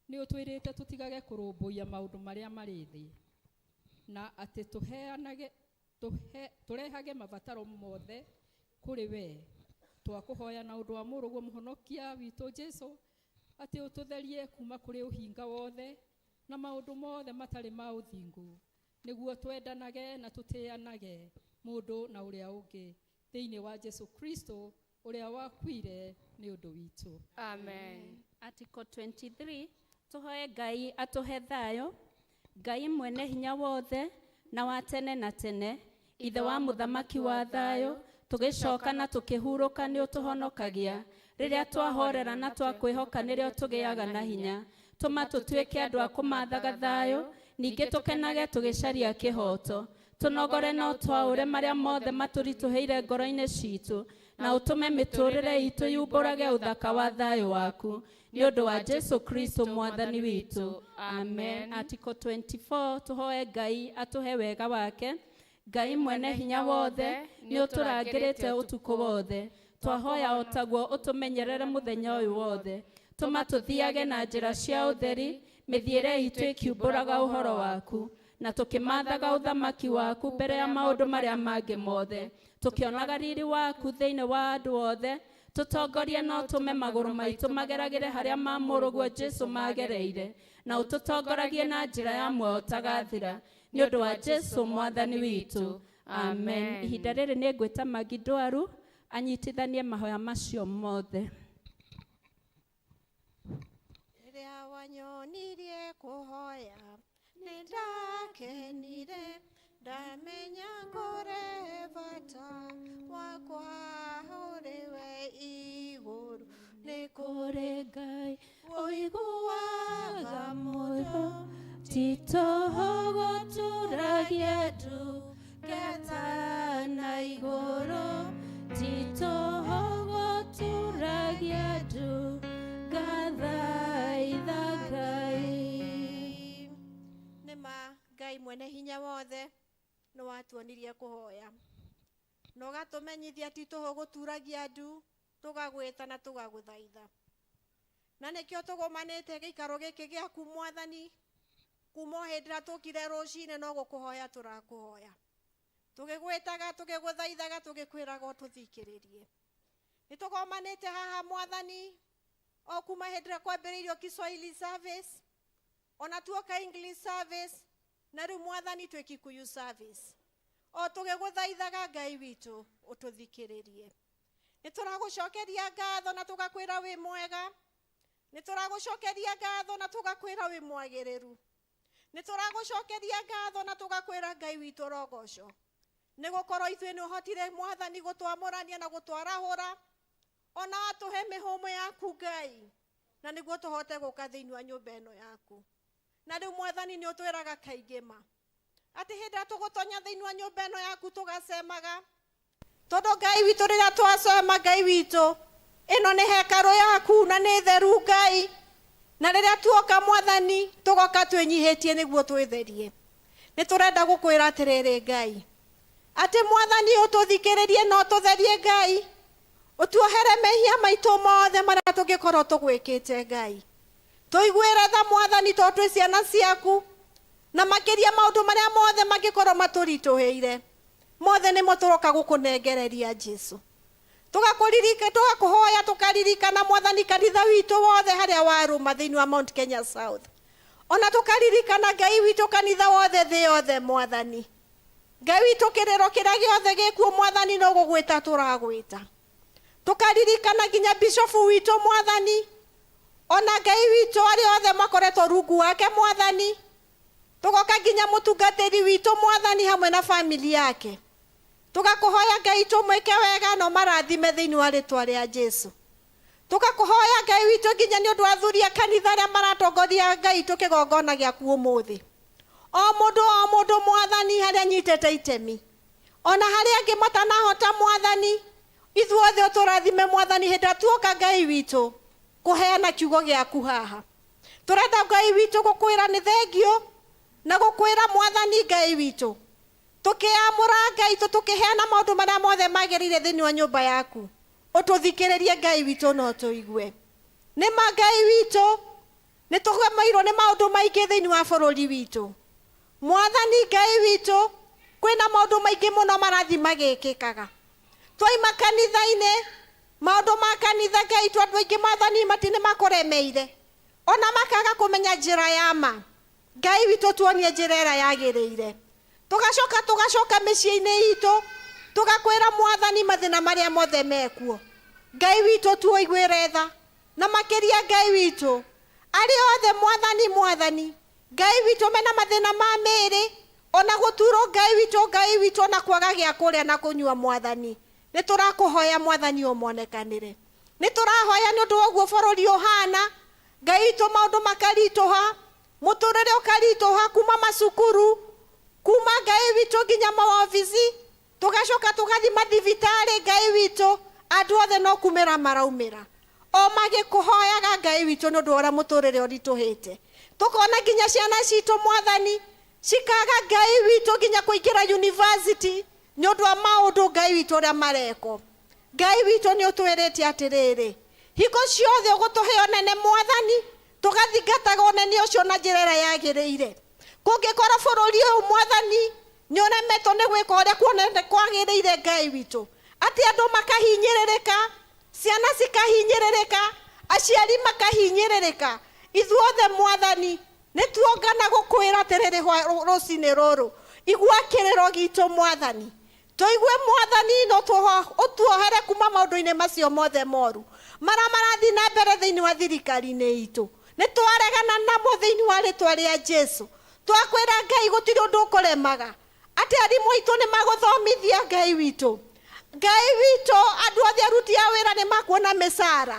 nĩ ũtwĩrĩte tũtigage kũrũmbũiya maũndũ marĩa marĩ thĩ, na atĩ tũrehage mabataro mothe kũrĩ we. Twakũhoya na ũndũ wa mũrũguo mũhonokia witũ Jesũ, atĩ ũtũtherie kuma kũrĩ ũhinga wothe na maũndũ mothe matarĩ ma ũthingu, nĩguo twendanage na tũtĩanage mũndũ na ũrĩa ũngĩ thĩinĩ wa Jesũ Kristo ũrĩa wakuire nĩ ũndũ witũ. Amen. Article 23, tũhoe Ngai atũhe thayũ. Ngai mwene hinya wothe na wa tene na tene, Ithe wa mũthamaki wa thayũ, tũgĩcoka na tũkĩhurũka nĩ ũtũhonokagia. Rĩrĩa twahorera na twakwĩhoka nĩrĩo tũgĩaga na hinya. Tũma tũtuĩke andũ a kũmathaga thayũ Ningĩ tũkenage tũgĩcaria kĩhooto. Tũnogore na ũtwaũre marĩa mothe matũritũhĩire ngoro-inĩ citũ, na ũtũme mĩtũũrĩre itũ yumbũrage ũthaka wa thayũ waku. Nĩ ũndũ wa Jesu Kristo Mwathani witũ. Amen. Article 24, tũhoe Ngai atũhe wega wake. Ngai mwene hinya wothe, nĩ ũtũrangĩrĩte ũtukũ wothe. Twahoya o taguo ũtũmenyerere mũthenya ũyũ wothe. Tũma tũthiage na njĩra cia ũtheri, mĩthiĩre itũ ĩkiumbũraga ũhoro waku, na tũkĩmathaga ũthamaki waku mbere ya maũndũ marĩa mangĩ mothe, tũkĩonaga riri waku thĩinĩ wa andũ othe. Tũtongorie na ũtũme magũrũ maitũ mageragĩre harĩa ma mũrũguo Jesu magereire, na ũtũtongoragie na njĩra ya muoyo ũtagathira. Nĩ ũndũ wa Jesu Mwathani witũ. Amen. Ihinda rĩrĩ nĩ ngwĩta Magi Ndwaru anyitithanie mahoya macio mothe. Rĩrĩa wanyonirie kũhoya nĩ ndakenire, ndamenya kũrĩ bata wakwa ũrĩ we igũrũ. Nĩ kũrĩ Ngai ũiguaga mũndũ, ti tũhũ gũturagia ndungata na igũrũ, ti tũhũ gũturagia ndungathaitha Ngai. Nĩ ma Ngai mwene hinya wothe nĩ watuonirie kũhoya na ũgatũmenyithia ti tũhũ gũturagia ndu, tũgagwĩta na tũgagũthaitha. Na nĩkĩo tũgũmanĩte gĩikaro gĩkĩ gĩaku Mwathani, kuma o hĩndĩ ĩrĩa tũkire rũcinĩ no gũkũhoya tũrakũhoya, tũgĩgwĩtaga, tũgĩgũthaithaga, tũgĩkwĩraga ũtũthikĩrĩrie. Nĩ tũgomanĩte haha Mwathani o kuma hĩndĩ ĩrĩa kwambĩrĩirio Kiswahili service, ona tuoka English service, na rĩu Mwathani twĩ Kikuyu service, o tũgĩgũthaithaga Ngai witũ ũtũthikĩrĩrie. Nĩ tũragũcokeria ngatho na tũgakwĩra wĩ mwega, nĩ tũragũcokeria ngatho na tũgakwĩra wĩ mwagĩrĩru, nĩ tũragũcokeria ngatho na tũgakwĩra Ngai witũ rogoco, nĩ gũkorwo ithuĩ nĩ ũhotire Mwathani gũtwamũrania na gũtwarahũra, ona watũhe mĩhũmũ yaku Ngai, na nĩguo tũhote gũka thĩinĩ wa nyũmba ĩno yaku. Na rĩu Mwathani nĩ ũtwĩraga kaingĩ ma atĩ hĩndĩ ĩrĩa tũgũtonya thĩinĩ wa nyũmba ĩno yaku tũgacemaga, tondũ Ngai witũ rĩrĩa twacema Ngai witũ, ĩno nĩ hekarũ yaku na nĩ theru Ngai, na rĩrĩa tuoka Mwathani tũgoka twĩnyihĩtie nĩguo twĩtherie. Nĩ tũrenda gũkwĩra atĩrĩrĩ Ngai, atĩ Mwathani ũtũthikĩrĩrie na ũtũtherie Ngai, ũtuohere mehia maitũ mothe marĩa tũngĩkorwo tũgwĩkĩte Ngai. Tũiguĩre tha Mwathani tondũ twĩ ciana ciaku, na makĩria maũndũ marĩa mothe mangĩkorwo matũritũhĩire mothe nĩmo tũroka gũkũnengereria Jesu. Tũgakũririka, tũgakũhoya, tũkaririkana Mwathani kanitha witũ wothe harĩa warũma thĩinĩ wa Mount Kenya South, ona tũkaririkana Ngai witũ kanitha wothe thĩ yothe Mwathani. Ngai witũ kĩrĩro kĩrĩa gĩothe gĩkuo Mwathani no gũgwĩta tũragwĩta. Tũkaririkana nginya bishofu witũ Mwathani, ona Ngai witũ arĩa othe makoretwo rungu wake Mwathani, tũgoka nginya mũtungatĩri witũ Mwathani hamwe na family yake. Tũgakũhoya Ngai tũmwĩke wega na ũmarathime thĩinĩ wa rĩtwa rĩa Jesu. Tũgakũhoya Ngai witũ nginya nĩ ũndũ wa athuri a kanitha arĩa maratongoria Ngai witũ kĩgongona gĩaku ũmũthĩ. O mũndũ o mũndũ Mwathani harĩa anyitĩte itemi, ona harĩa angĩ matanahota Mwathani, ithuothe ũtũrathime Mwathani hĩndĩ ĩrĩa tuoka Ngai witũ kũheana kiugo gĩaku haha. Tũrenda Ngai witũ gũkwĩra nĩ thengio na gũkwĩra Mwathani Ngai witũ tũkĩamũra Ngai witũ tũkĩheana maũndũ marĩa mothe magĩrĩire thĩinĩ wa nyũmba yaku, ũtũthikĩrĩrie Ngai witũ na ũtũigue. Nĩ ma Ngai witũ nĩ tũgemeirwo nĩ maũndũ maingĩ thĩinĩ wa bũrũri witũ. Mwathani Ngai witũ kwĩna maũndũ maingĩ mũno marathiĩ magĩkĩkaga. Twaima kanitha-inĩ, maũndũ ma kanitha Ngai witũ andũ aingĩ Mwathani mati nĩ makũremeire, ona makaga kũmenya njĩra ya ma. Ngai witũ tuonie njĩra ĩrĩa yagĩrĩire. Tũgacoka tũgacoka mĩciĩ-inĩ itũ, tũgakwĩra Mwathani mathĩna marĩa mothe mekuo. Ngai witũ tuoiguĩre tha, na makĩria Ngai witũ arĩa othe Mwathani Mwathani Ngai witũ mena mathĩna ma mĩĩrĩ, ona gũturwo Ngai witũ Ngai witũ ona kwaga gĩa kũrĩa na kũnyua Mwathani. Nĩ tũrakũhoya Mwathani ũmonekanĩre. Nĩ tũrahoya nĩ ũndũ wa ũguo bũrũri ũhana, Ngai witũ maũndũ makaritũha. Mũtũrĩre ũkaritũha kuma macukuru, kuma Ngai witũ nginya mawabici, tũgacoka tũgathiĩ mathibitarĩ Ngai witũ, andũ othe no kumĩra maraumĩra. O magĩkũhoyaga Ngai witũ nĩ ũndũ wa ũrĩa mũtũrĩre ũritũhĩte. Tũkona nginya ciana citũ Mwathani cikaga Ngai witũ nginya kũingĩra university nĩ ũndũ wa maũndũ Ngai witũ ũrĩa marekwo. Ngai witũ nĩ ũtwĩrĩte atĩrĩrĩ, hingo ciothe ũgũtũhe ũnene Mwathani, tũgathingataga ũnene ũcio na njĩra ĩrĩa yagĩrĩire. Kũngĩkorwo bũrũri ũyũ Mwathani nĩ ũremetwo nĩ gwĩka ũrĩa kwagĩrĩire Ngai witũ, atĩ andũ makahinyĩrĩrĩka, ciana cikahinyĩrĩrĩka, aciari makahinyĩrĩrĩka, ithuothe Mwathani nĩ tuongana gũkwĩra atĩrĩrĩ rũcinĩ rũrũ, igua kĩrĩro gitũ Mwathani, tũigue Mwathani na ũtuohere kuma maũndũ-inĩ macio mothe moru marĩa marathiĩ na mbere thĩinĩ wa thirikari-inĩ itũ. Nĩ twaregana namo thĩinĩ wa rĩtwa rĩa Jesu. Twakwĩra Ngai gũtirĩ ũndũ ũkũremaga, atĩ arimũ aitũ nĩ magũthomithia Ngai witũ. Ngai witũ, andũ othe aruti a wĩra nĩ makuona mĩcara,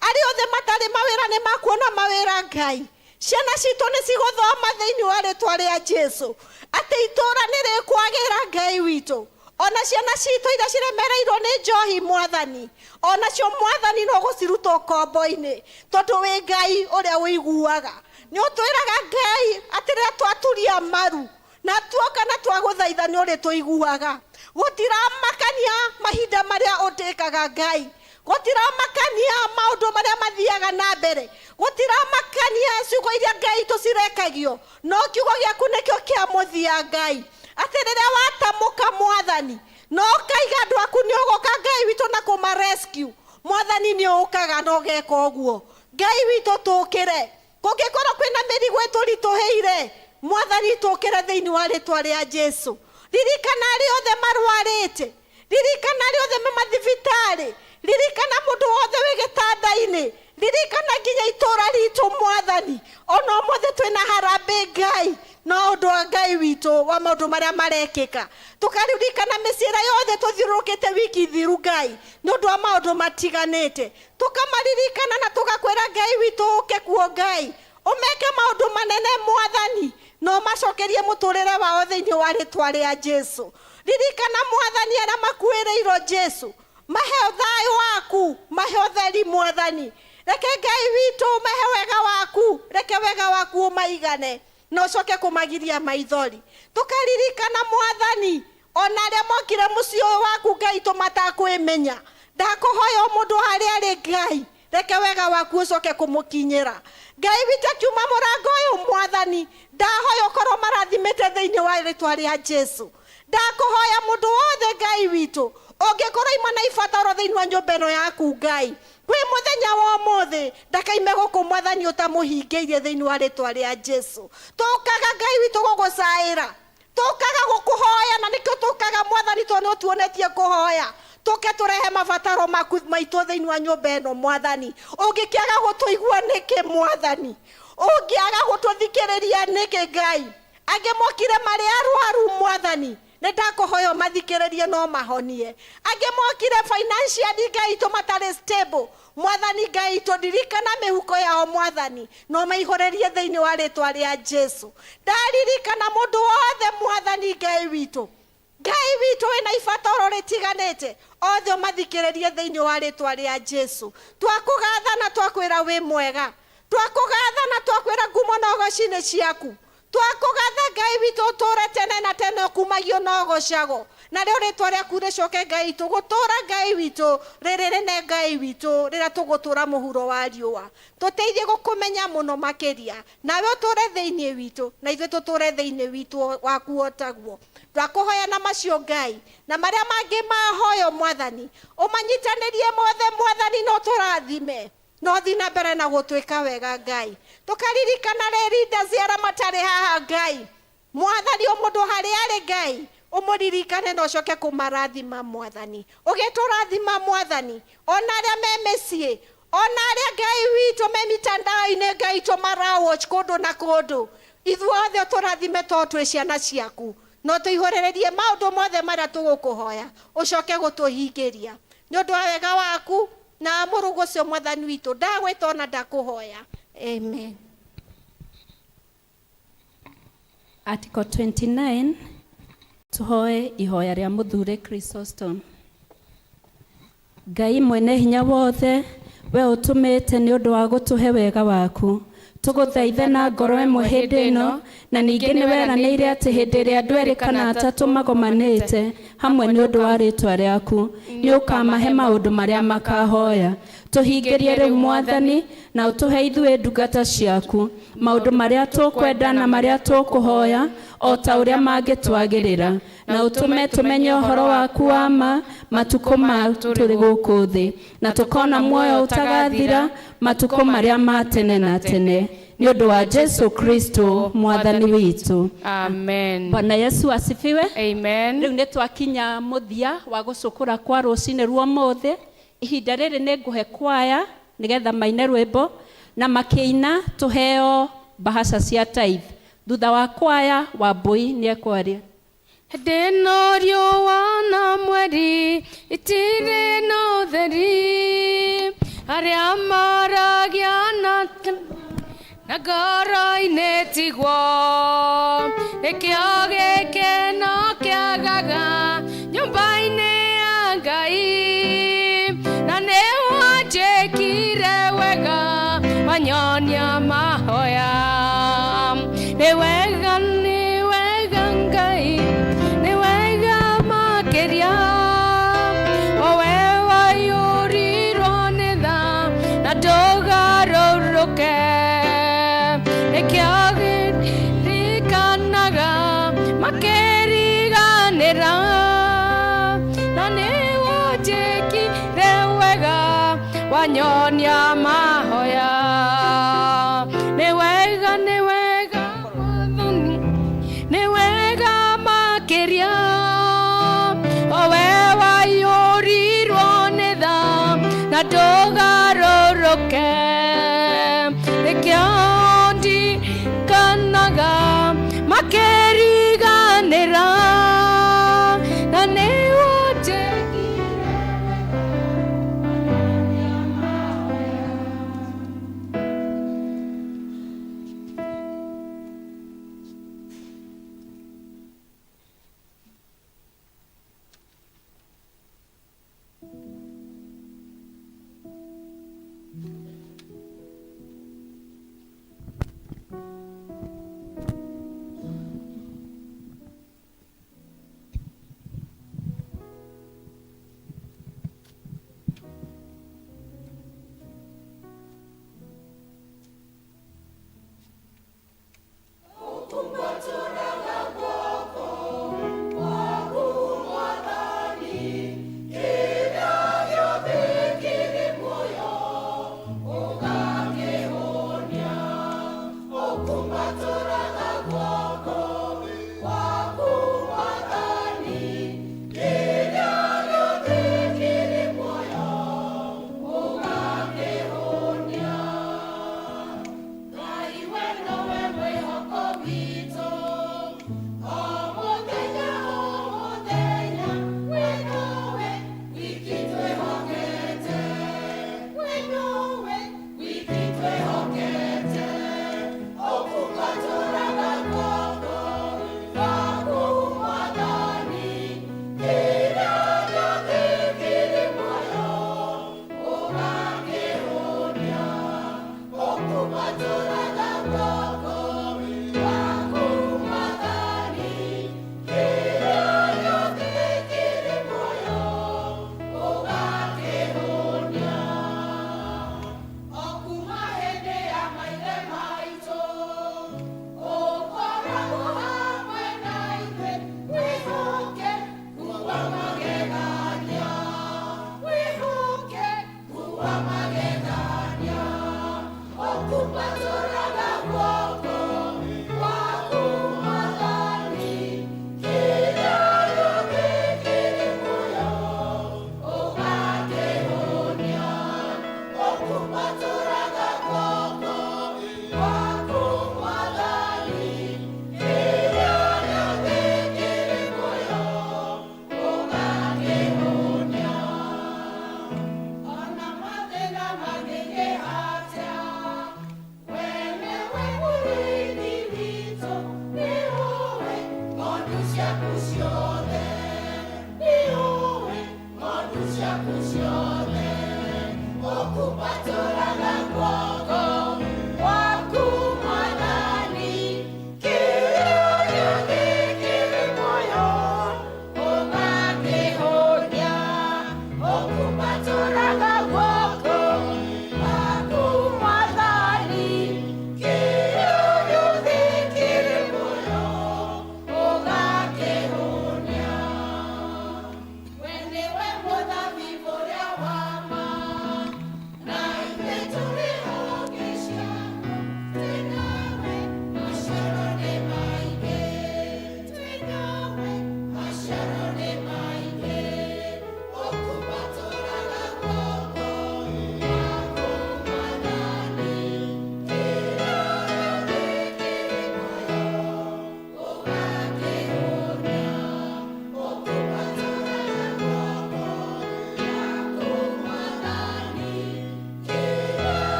arĩa othe matarĩ mawĩra nĩ makuona mawĩra Ngai. Ciana citũ nĩ cigũthoma thĩinĩ wa rĩtwa rĩa Jesu, atĩ itũũra nĩ rĩkwagĩra Ngai witũ. Ona ciana citũ iria ciremereirwo nĩ njohi Mwathani, onacio Mwathani no gũciruta ũkombo-inĩ, tondũ wĩ Ngai ũrĩa ũiguaga. Nĩ ũtwĩraga Ngai atĩ rĩrĩa twaturia maru na tuoka na twagũthaitha nĩ ũrĩ tũiguaga. Gũtiramakania mahinda marĩa ũtĩkaga Ngai, gũtiramakania maũndũ marĩa mathiaga na mbere, gũtiramakania ciugo iria Ngai tũcirekagio, no kiugo gĩaku nĩkĩo kĩa mũthia Ngai, atĩ rĩrĩa watamũka Mwathani na ũkaiga andũ aku nĩ ũgũka Ngai witũ na kũma rescue, Mwathani nĩ ũkaga na ũgeka ũguo. Ngai witũ tũkĩre, kũngĩkorwo kwĩna mĩrigo ĩtũritũhĩire, Mwathani tũkĩre thĩinĩ wa rĩtwa rĩa Jesu. Ririkana arĩa othe marwarĩte, ririkana arĩa othe me mathibitarĩ, ririkana mũndũ wothe wĩ gĩtanda-inĩ, ririkana nginya itũũra ritũ Mwathani. Ona ũmũthĩ twĩna harambee Ngai no ũndũ wa Ngai witũ wa maũndũ marĩa marekĩka. Tũkaririkana mĩciĩ ĩrĩa yothe tũthiũrũrũkĩte wiki thiru Ngai nĩ ũndũ wa maũndũ matiganĩte. Tũkamaririkana na tũgakwĩra Ngai witũ ũke kuo Ngai, ũmeke maũndũ manene Mwathani, na ũmacokerie mũtũrĩre wao thĩinĩ wa rĩtwa rĩa Jesu. Ririkana Mwathani arĩa makuĩrĩirwo Jesu, mahe thayũ waku, mahe ũtheri Mwathani. Reke Ngai witũ mahe wega waku, reke wega waku ũmaigane na ũcoke kũmagiria maithori. Tũkaririkana Mwathani ona arĩa mokire mũciĩ ũyũ waku Ngai tũmatakwĩmenya, ndakũhoya o mũndũ harĩa arĩ Ngai, reke wega waku ũcoke kũmũkinyĩra. Ngai witũ akiuma mũrango ũyũ Mwathani, ndahoya ũkorwo marathimĩte thĩinĩ wa rĩtwa rĩa Jesu. Ndakũhoya mũndũ wothe Ngai witũ ũngĩkorwo ima na ibataro thĩinĩ wa nyũmba ĩno yaku Ngai, kwĩ mũthenya wa ũmũthĩ ndakaime gũkũ Mwathani ũtamũhingĩirie thĩinĩ wa rĩtwa rĩa Jesu. Tũkaga Ngai witũ gũgũcaĩra, tũkaga gũkũhoya, na nĩkĩo tũkaga Mwathani tondũ nĩ ũtuonetie kũhoya. Tũke tũrehe mabataro maku maitũ thĩinĩ wa nyũmba ĩno Mwathani. Ũngĩkĩaga gũtũigua nĩkĩ Mwathani? Ũngĩaga gũtũthikĩrĩria nĩkĩ Ngai? Angĩ mokire marĩ arwaru Mwathani, nĩ ndakũhoya ũmathikĩrĩrie no mahonie. Angĩ mokire financially Ngai itũ matarĩ stable Mwathani Ngai itũ, ndirikana mĩhuko yao Mwathani, no maihũrĩrie thĩinĩ wa rĩtwa rĩa Jesu. Ndaririkana mũndũ wothe Mwathani Ngai witũ, Ngai witũ wĩna ibataro rĩtiganĩte, othe ũmathikĩrĩrie thĩinĩ wa rĩtwa rĩa Jesu. Twakũgatha na twakwĩra wĩ mwega, twakũgatha na twakwĩra ngumo na ũgoci-inĩ ciaku. Twakũgatha Ngai witũ ũtũũre tene na tene ũkumagio na ũgocagwo, narĩo rĩtwa rĩaku rĩcoke Ngai witũ gũtũũra Ngai witũ rĩrĩ rĩne Ngai witũ rĩrĩa tũgũtũũra mũhuro wa riũa. Tũteithie gũkũmenya mũno makĩria, nawe ũtũũre thĩinĩ witũ na ithuĩ tũtũũre thĩinĩ witũ waku o taguo. Twakũhoya na macio Ngai na marĩa mangĩ mahoyo Mwathani, ũmanyitanĩrie mothe Mwathani na ũtũrathime no thiĩ na mbere na gũtwĩka wega Ngai. Tũkaririkana rĩrinda ciara matarĩ haha Ngai, Mwathani o mũndũ harĩa arĩ Ngai ũmũririkane na ũcoke kũmarathima Mwathani. Ũgĩtũrathima Mwathani, ona arĩa me mĩciĩ, ona arĩa Ngai witũ me mitandao-inĩ Ngai itũ marawatch kũndũ na kũndũ, ithuothe ũtũrathime tondũ twĩ ciana ciaku, no tũihũrĩrĩrie maũndũ mothe marĩa tũgũkũhoya ũcoke gũtũhingĩria nĩ ũndũ wa wega waku na mũrũgũ ũcio Mwathani witũ. Ndagwĩta ona ndakũhoya. Amen. Article 29 tuhoe ihoya rĩa mũthure Chrysostom. Ngai mwene hinya wothe, we ũtũmĩte nĩ ũndũ wa gũtũhe wega waku, tũgũthaithe na ngoro ĩmwe hĩndĩ ĩno, na ningĩ nĩ weranĩire atĩ hĩndĩ ĩrĩa andũ erĩ kana atatũ magomanĩte hamwe nĩ ũndũ wa rĩtwa rĩaku, nĩ ũkamahe maũndũ marĩa makahoya. Tũhingĩrie rĩu Mwathani, na ũtũhe ithuĩ ndungata ciaku maũndũ marĩa tũkwenda na marĩa tũkũhoya o ta ũrĩa mangĩtwagĩrĩra, na ũtũme tũmenye ũhoro waku wa ma matukũ ma tũrĩ gũkũ thĩ, na tũkona muoyo ũtagathira matukũ marĩa ma tene na tene, nĩ ũndũ wa Jesu Kristo Mwathani witũ. Amen. Bwana Yesu asifiwe. Amen. Rĩu nĩ twakinya mũthia wa gũcũkũra kwa rũcinĩ rwa ũmũthĩ. Ihinda rĩrĩ nĩ ngũhe kwaya nĩgetha maine rwĩmbo, na makĩina tũheo mbahaca cia tithe. Thutha wa kwaya, Wambui nĩ ekwaria. Hĩndĩ ĩno riũa na mweri itirĩ na ũtheri, arĩa maragia na ngoro-inĩ tigwo, nĩkĩo gĩkeno kĩagaga nyũmba-inĩ ya Ngai, na nĩ wanjĩkire wega wanyonia mahoya. Nĩ wega, nĩ wega Ngai, nĩ wega makĩria, o we waiyũrirwo nĩ tha na ndũgarũrũke, nĩkĩo ririkanaga makĩriganĩra, na nĩ wanjĩkire wega wanyonia mahoya. Nĩ wega, nĩ wega Mwathani, nĩ wega makĩria, o we waiyũrirwo nĩ tha na ndũgarũrũke, nĩkĩo ndirikanaga makĩriganĩra, na nĩ wanjĩkire.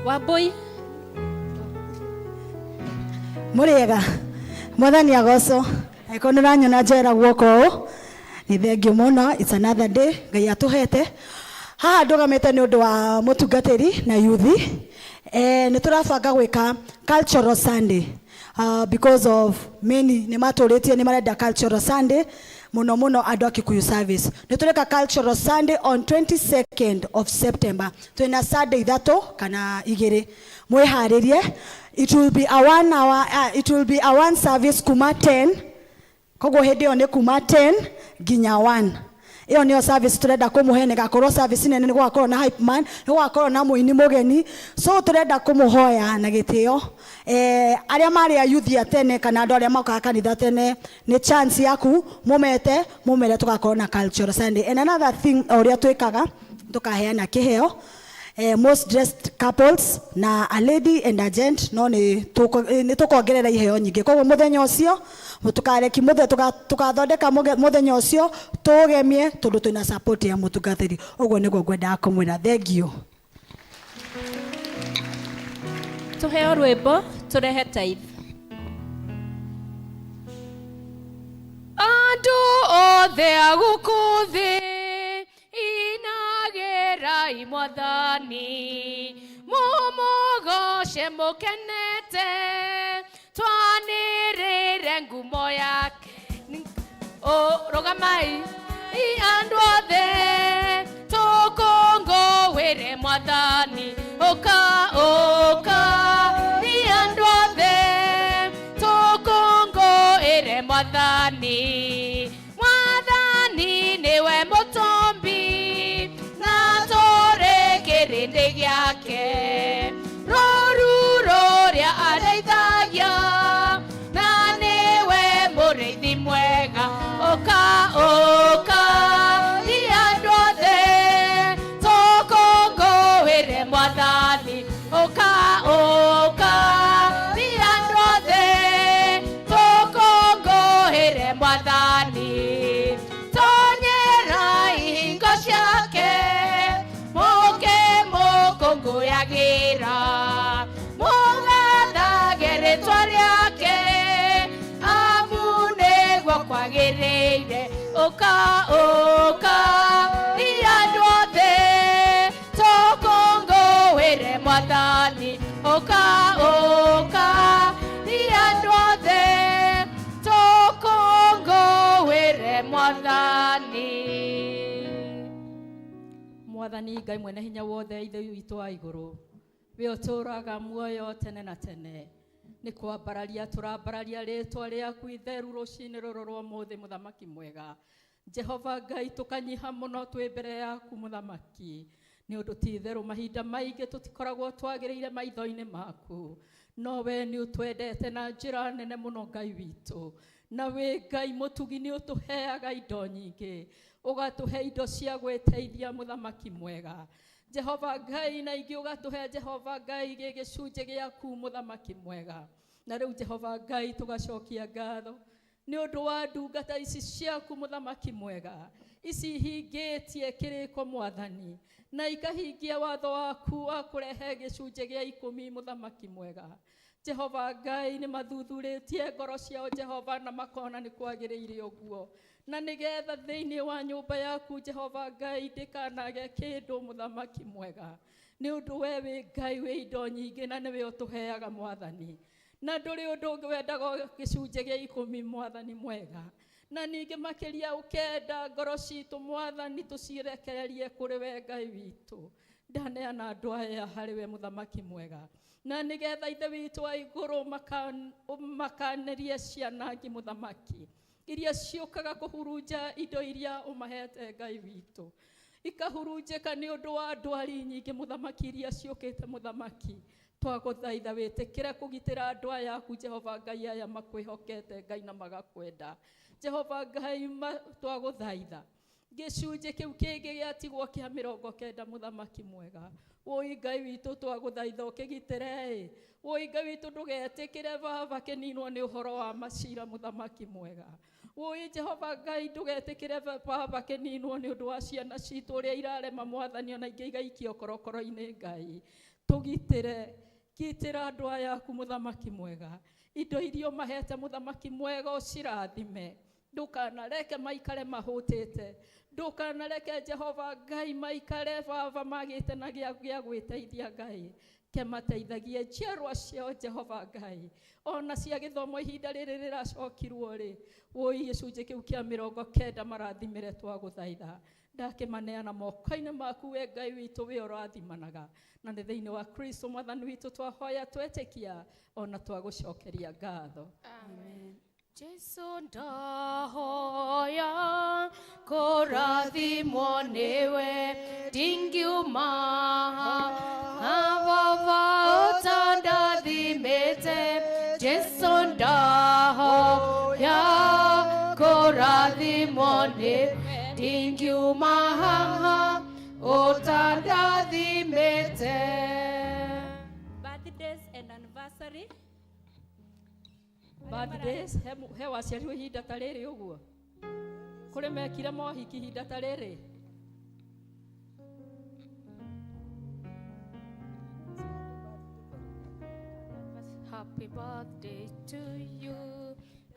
Wambui. Mũrĩega, Mwathani agocwo. Angĩkorwo nĩ ũranyona njoera guoko ũũ, nĩ thengiũ mũno. It's another day Ngai atũhete. Haha ndũgamĩte nĩ ũndũ wa mũtungatĩri na yuthi. Nĩ tũrabanga gwĩka cultural Sunday, because of many nĩ matũrĩtie nĩ marenda cultural Sunday mũno mũno andũ a Kikuyu service. Nĩ tũreka cultural Sunday on 22nd of September. Twĩna Sunday ithatũ kana igĩrĩ, mwĩharĩrie. It will be a one hour, it will be a one service kuma 10. Koguo hĩndĩ ĩyo nĩ kuma 10 nginya 1. Ĩyo nĩyo service tũrenda kũmũhe. Nĩ gakorwo service nene, nĩ gũgakorwo na hype man, nĩ gũgakorwo na mũini mũgeni. So tũrenda kũmũhoya na gĩtĩo, arĩa marĩ a youth a tene kana andũ arĩa mokaga kanitha tene, nĩ chance yaku mũmete mũmere tũgakorwo na cultural Sunday. And another thing, o ũrĩa twĩkaga, tũkaheana kĩheo, most dressed couples na a lady and a gent, no nĩ tũkongerera iheo nyingĩ. Koguo mũthenya ũcio tũkareki tũkathondeka mũthenya ũcio tũũgemie, tondũ twĩna support ya mũtungatĩri. Ũguo nĩguo ngwendaga kũmwĩra. Thank you. Tuheo rwĩmbo tũrehe tithe. Andũ othe a gũkũ thĩ, inagĩrai Mwathani, mũmũgoce mũkenete, twanĩrĩre ngumo yake. O rũgamai i andũ othe, tũkũngũĩre Mwathani. Ũka, ũka i andũ othe, tũkũngũĩre Mwathani. Mwathani nĩwe mũtũmbi na tũrĩ kĩrĩndĩ gĩake, rũru rũrĩa arĩithagia, na nĩwe mũrĩithi mwega. Ũka, ũka i andũ othe, tũkũngũĩre Mwathani. Ũka, ũka i andũ othe, tũkũngũĩre Mwathani. Tonyera ihingo ciake mũke mũkũngũyagĩra, mũgathage rĩtwa rĩake, amu nĩguo kwagĩrĩire. Ũka, ũka i andũ othe, tũkũngũĩre Mwathani. Ũka, ũka i andũ othe, tũkũngũĩre Mwathani. Mwathani Ngai mwene hinya wothe, Ithe witũ wa igũrũ, we ũtũũraga muoyo tene na tene, nĩ kwambararia tũrambararia rĩtwa rĩaku itheru rũcinĩ rũrũ rwa ũmũthĩ. Mũthamaki mwega Jehova Ngai, tũkanyiha mũno twĩ mbere yaku, Mũthamaki, nĩ ũndũ ti itherũ mahinda maingĩ tũtikoragwo twagĩrĩire maitho-inĩ maku, no we nĩ ũtwendete na njĩra nene mũno, Ngai witũ, na wĩ Ngai mũtugi. Nĩ ũtũheaga indo nyingĩ, ũgatũhe indo cia gwĩteithia, Mũthamaki mwega Jehova Ngai, na ingĩ ũgatũhe, Jehova Ngai, gĩ gĩcunjĩ gĩaku, Mũthamaki mwega. Na rĩu, Jehova Ngai, tũgacokia ngatho nĩ ũndũ wa ndungata ici ciaku, Mũthamaki mwega, ici hingĩtie kĩrĩko, Mwathani, na ikahingia watho waku wa kũrehe gĩcunjĩ gĩa ikũmi. Mũthamaki mwega Jehova Ngai, nĩ mathuthurĩtie ngoro ciao, Jehova, na makona nĩ kwagĩrĩire ũguo, na nĩgetha thĩinĩ wa nyũmba yaku, Jehova Ngai, ndĩkanage kĩndũ. Mũthamaki mwega, nĩ ũndũ we wĩ Ngai wĩ indo nyingĩ, na nĩwe ũtũheaga, Mwathani, na ndũrĩ ũndũ ũngĩ wendaga gĩcunjĩ gĩa ikũmi, Mwathani mwega. Na ningĩ makĩria ũkenda ngoro citũ, Mwathani, tũcirekererie kũrĩ we. Ngai witũ, ndaneana andũ aya harĩ we, Mũthamaki mwega, na nĩgetha Ithe witũ wa igũrũ makanĩrie cianangi, Mũthamaki, iria ciũkaga kũhurunja indo iria ũmahete, Ngai witũ, ikahurunjĩka nĩ ũndũ wa ndwari nyingĩ, Mũthamaki, iria ciũkĩte. Mũthamaki, twagũthaitha wĩtĩkĩre kũgitĩra andũ aya aku, Jehova Ngai, aya makwĩhokete, Ngai, na magakwenda, Jehova Ngai. Twagũthaitha gĩcunjĩ kĩu kĩngĩ gĩatigwo kĩa 90, Mũthamaki mwega, wũi Ngai witũ, twagũthaitha ũkĩgitĩre. Ĩ wũi Ngai witũ, ndũgetĩkĩre baba kĩninwo nĩ ũhoro wa macira. Mũthamaki mwega, wũi Jehova Ngai, ndũgetĩkĩre baba kĩninwo nĩ ũndũ wa ciana citũ ũrĩa irarema, Mwathani, ona ingĩ igaikio korokoro-inĩ. Ngai. Tũgitĩre, gitĩra andũ aya aku mũthamaki mwega. Indo iria ũmahete mũthamaki mwega ũcirathime. Ndũkanareke maikare mahũtĩte. Ndũkanareke Jehova Ngai maikare baba magĩte na gĩa gwĩteithia Ngai. Kemateithagie njiarwa ciao Jehova Ngai. Ona cia gĩthomo ihinda rĩrĩ rĩracokirwo rĩ, wũi gĩcunjĩ kĩu kĩa 90 marathimĩre twagũthaitha. Ndakĩmaneana moko-inĩ maku we Ngai witũ we ũrathimanaga. Na nĩ thĩinĩ wa Kristo mwathani witũ twahoya twetĩkia ona twagũcokeria ngatho. Amen. Jesu ndahoya kũrathimwo nĩwe ndingiuma baba ũtandathimĩte. Jesu ndahoya kũrathimwo nĩwe ndingiuma haha ũtandathimĩte. Birthdays and anniversary. Birthdays, he waciarirwo ihinda ta rĩrĩ ũguo? Kũrĩ mekire mohiki ihinda ta rĩrĩ? Happy birthday to you.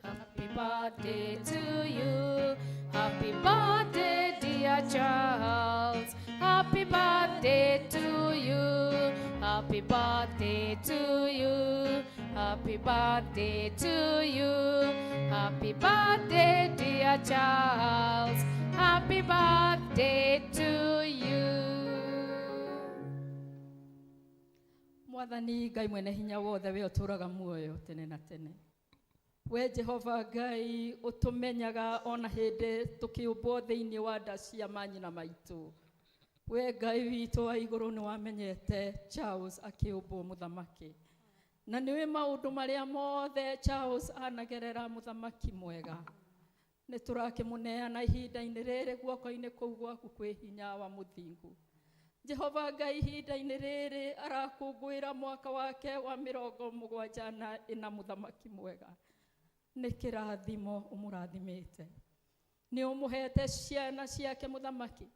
Happy birthday to you. Happy birthday, dear Charles. Happy birthday to you. Happy birthday to you. Happy birthday to you. Happy birthday, dear Charles. Happy birthday to you. Mwathani Ngai mwene hinya wothe we ũtũũraga muoyo tene na tene. We Jehova Ngai ũtũmenyaga ona hĩndĩ tũkĩũmbwo thĩinĩ wa nda cia manyina maitũ. We Ngai witũ wa igũrũ nĩ wamenyete Charles akĩũmbwo mũthamaki. Na nĩũĩ maũndũ marĩa mothe Charles anagerera mũthamaki mwega. Nĩ tũrakĩmũneana ihinda-inĩ rĩrĩ guoko-inĩ kũu gwaku kwĩ hinya wa mũthingu. Jehova Ngai ihinda-inĩ rĩrĩ arakũngũĩra mwaka wake wa 74 mũthamaki mwega. Nĩ kĩrathimo ũmũrathimĩte. Nĩ ũmũhete ciana ciake mũthamaki.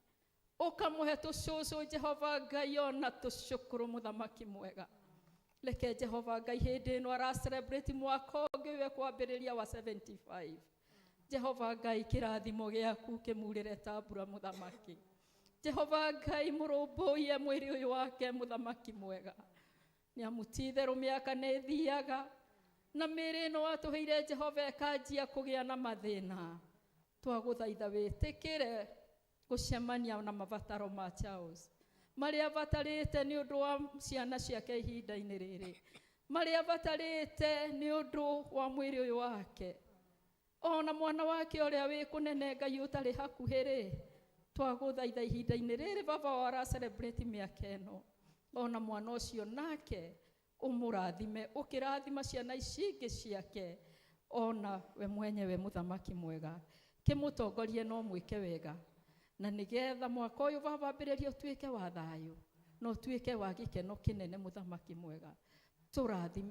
Ũkamũhe tũcũcũ Jehova Ngai ona tũcũkũrũ mũthamaki mwega. Reke Jehova Ngai hĩndĩ ĩno ara celebrate mwaka ũngĩ we kwambĩrĩria wa 75. Jehova Ngai kĩrathimo gĩaku kĩmurĩre ta mbura mũthamaki. Jehova Ngai mũrũmbũiye mwĩrĩ ũyũ wake mũthamaki mwega. Nĩ amu ti-itherũ mĩaka nĩ ĩthiaga na mĩĩrĩ ĩno watũheire Jehova ĩkanjia kũgĩa na mathĩna. Twagũthaitha wĩtĩkĩre gũcemania na mabataro ma Charles marĩa abatarĩte nĩ ũndũ wa ciana ciake ihinda-inĩ rĩrĩ, marĩa abatarĩte nĩ ũndũ wa mwĩrĩ ũyũ wake, ona mwana wake ũrĩa wĩ kũnene Ngai ũtarĩ hakuhĩ rĩ, twagũthaitha ihinda-inĩ rĩrĩ baba wao ara celebrate mĩaka ĩno, ona mwana ũcio nake ũmũrathime, ũkĩrathima ciana ici ingĩ ciake, ona we mwenyewe mũthamaki mwega, kĩmũtongorie no mwĩke wega. Na nĩgetha mwaka ũyũ baba ambĩrĩrie ũtuĩke wa thayũ na ũtuĩke wa gĩkeno kĩnene mũthamaki mwega.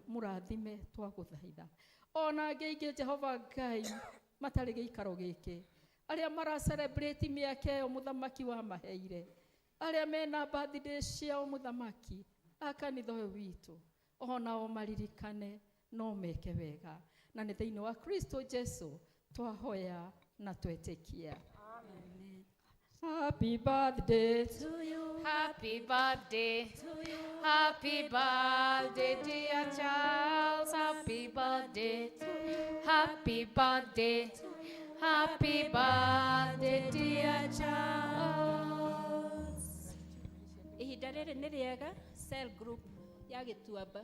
Mũrathime twagũthaitha. Ona angĩ aingĩ Jehova Ngai matarĩ gĩikaro gĩkĩ, arĩa mara celebrate mĩaka ĩyo mũthamaki wamaheire, arĩa mena birthday ciao mũthamaki a kanitha ũyũ witũ, onao maririkane no meke wega. Na nĩ thĩinĩ wa Kristo Jesu twahoya na twetĩkia. Amen. Happy birthday to you. Happy birthday to you. Happy birthday, dear Charles. Happy birthday to you. Happy birthday to you. Happy birthday, dear Charles. Ihinda rĩrĩ nĩ rĩega cell group ya Gĩtuamba.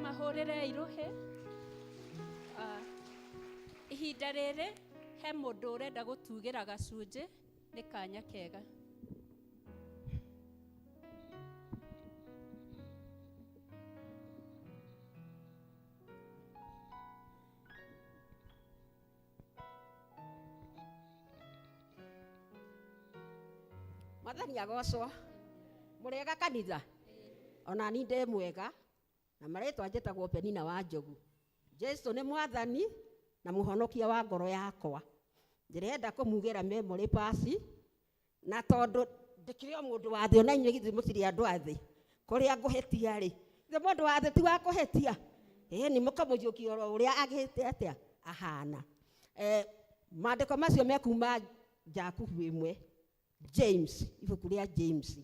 Kĩmahũrĩrei rũhĩ. Ah, ihinda rĩrĩ he mũndũ ũrenda gũtugĩra gacunjĩ nĩ kanya kega. Mwathani agocwo. Mũrĩega kanitha? Ona ni ndĩ mwega na marĩtwa njĩtagwo Penina wa Njogu. Jesu nĩ mwathani na mũhonokia wa ngoro yakwa. Ndĩrenda kũmugĩra memory verse na tondũ ndĩkĩrĩ o mũndũ wa thĩ ona inyuĩ githĩ mũtirĩ andũ a thĩ. Kũrĩa ngũhĩtia rĩ, githĩ mũndũ wa thĩ ti wa kũhĩtia? Ĩni mũkamũiyũkia oro ũrĩa agĩte atĩa ahana. Maandĩko macio mekuma Jakubu ĩmwe, James, ibuku rĩa James.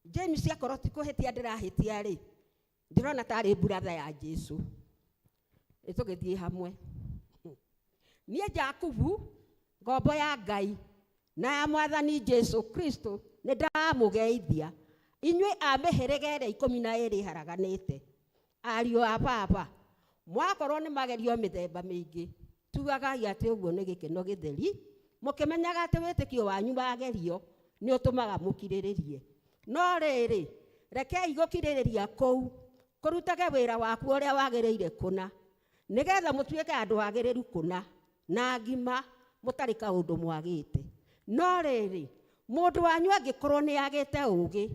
James akorwo ti kũhĩtia ndĩrahĩtia rĩ, ndĩrona tarĩ buratha ya Jesu. Nĩ tũgĩthiĩ hamwe. Niĩ Jakubu, ngombo ya Ngai na ya Mwathani Jesu Kristo, nĩ ndamũgeithia inyuĩ a mĩhĩrĩga ĩrĩa 12 ĩharaganĩte. Ariũ a baba, mwakorwo nĩ magerio mĩthemba mĩingĩ, tugagai atĩ ũguo nĩ gĩkeno gĩtheri, mũkĩmenyaga atĩ wĩtĩkio wanyu wagerio nĩ ũtũmaga mũkirĩrĩrie. No rĩrĩ, rekei gũkirĩrĩria kũu kũrutage wĩra waku ũrĩa wagĩrĩire kũna, nĩgetha mũtuĩke andũ agĩrĩru kũna na ngima mũtarĩ kaũndũ mwagĩte. No rĩrĩ, mũndũ wanyu angĩkorwo nĩ agĩte ũũgĩ,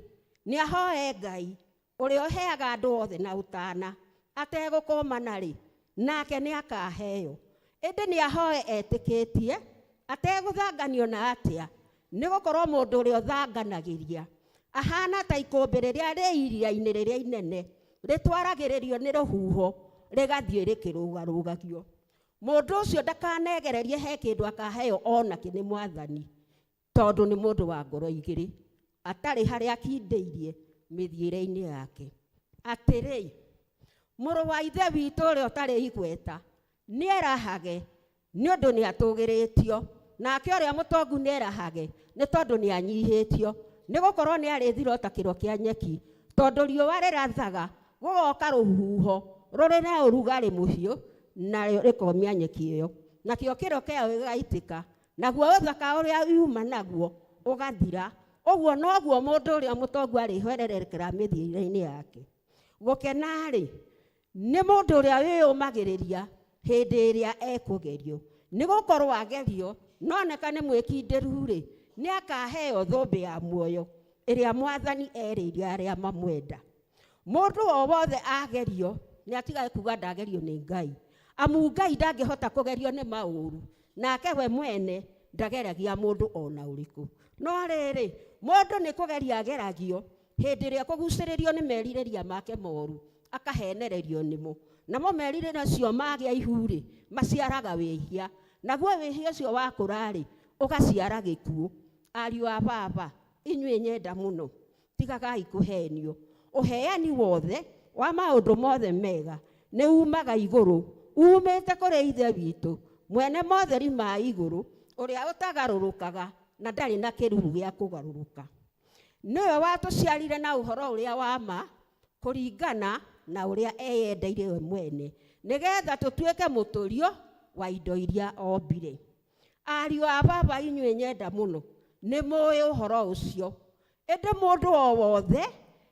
nĩ ahoe Ngai ũrĩa ũheaga andũ othe na ũtana ategũkũmana rĩ, nake nĩ akaheo. Ĩndĩ nĩ ahoe etĩkĩtie ategũthanganio na atĩa, nĩ gũkorwo mũndũ ũrĩa ũthanganagĩria ahana ta ikũmbĩ rĩrĩa rĩ iria-inĩ rĩrĩa inene rĩtwaragĩrĩrio nĩ rũhuho rĩgathiĩ rĩkĩrũgarũgagio. Mũndũ ũcio ndakanegererie he kĩndũ akaheo onakĩ nĩ Mwathani, tondũ nĩ mũndũ wa ngoro igĩrĩ, atarĩ harĩa akindĩirie mĩthiĩre-inĩ yake. Atĩrĩ, mũrũ wa ithe witũ ũrĩa ũtarĩ igweta nĩerahage nĩ ũndũ nĩatũgĩrĩtio, nake ũrĩa mũtongu nĩerahage nĩ tondũ nĩanyihĩtio, nĩ gũkorwo nĩarĩthira o ta kĩro kĩa nyeki, tondũ riũa rĩrathaga gũgoka rũhuho rũrĩ na ũrugarĩ mũhiũ, narĩo rĩkomia nyeki ĩyo, nakĩo kĩro kĩayo gĩgaitĩka, naguo ũthaka ũrĩa yuma naguo ũgathira. Ũguo noguo mũndũ ũrĩa mũtongu arĩhwererekera mĩthiĩre-inĩ yake. Gũkena-rĩ, nĩ mũndũ ũrĩa wĩyũmagĩrĩria hĩndĩ ĩrĩa ekũgerio, nĩ gũkorwo agerio noneka nĩ mwĩkindĩru-rĩ, nĩ akaheo thũmbĩ ya muoyo ĩrĩa Mwathani erĩire arĩa mamwenda. Mũndũ o wothe agerio nĩ atigage kuga ndagerio nĩ Ngai, amu Ngai ndangĩhota kũgerio nĩ maũru, nake we mwene ndageragia mũndũ ona ũrĩkũ. No rĩrĩ, mũndũ nĩ kũgeria ageragio hĩndĩ ĩrĩa kũgucĩrĩrio nĩ merirĩria make moru, akahenererio nĩmo. Namo merirĩria macio magĩa ihu-rĩ, maciaraga wĩhia, naguo wĩhia ũcio wakũra-rĩ, ũgaciara gĩkuũ. Ariũ a baba, inyuĩ nyenda mũno, tigagai kũhenio. Ũheani wothe wa maũndũ mothe mega nĩ umaga igũrũ, umĩte kũrĩ Ithe witũ mwene motheri ma igũrũ, ũrĩa ũtagarũrũkaga na ndarĩ na kĩruru gĩa kũgarũrũka. Nĩwe watũciarire na ũhoro ũrĩa wa ma, kũringana na ũrĩa eyendeire we mwene, nĩgetha tũtuĩke mũtũrio wa indo iria ombire. Ariũ a baba, inyuĩ nyenda mũno, nĩ mũĩ ũhoro ũcio. Ĩndĩ mũndũ o wothe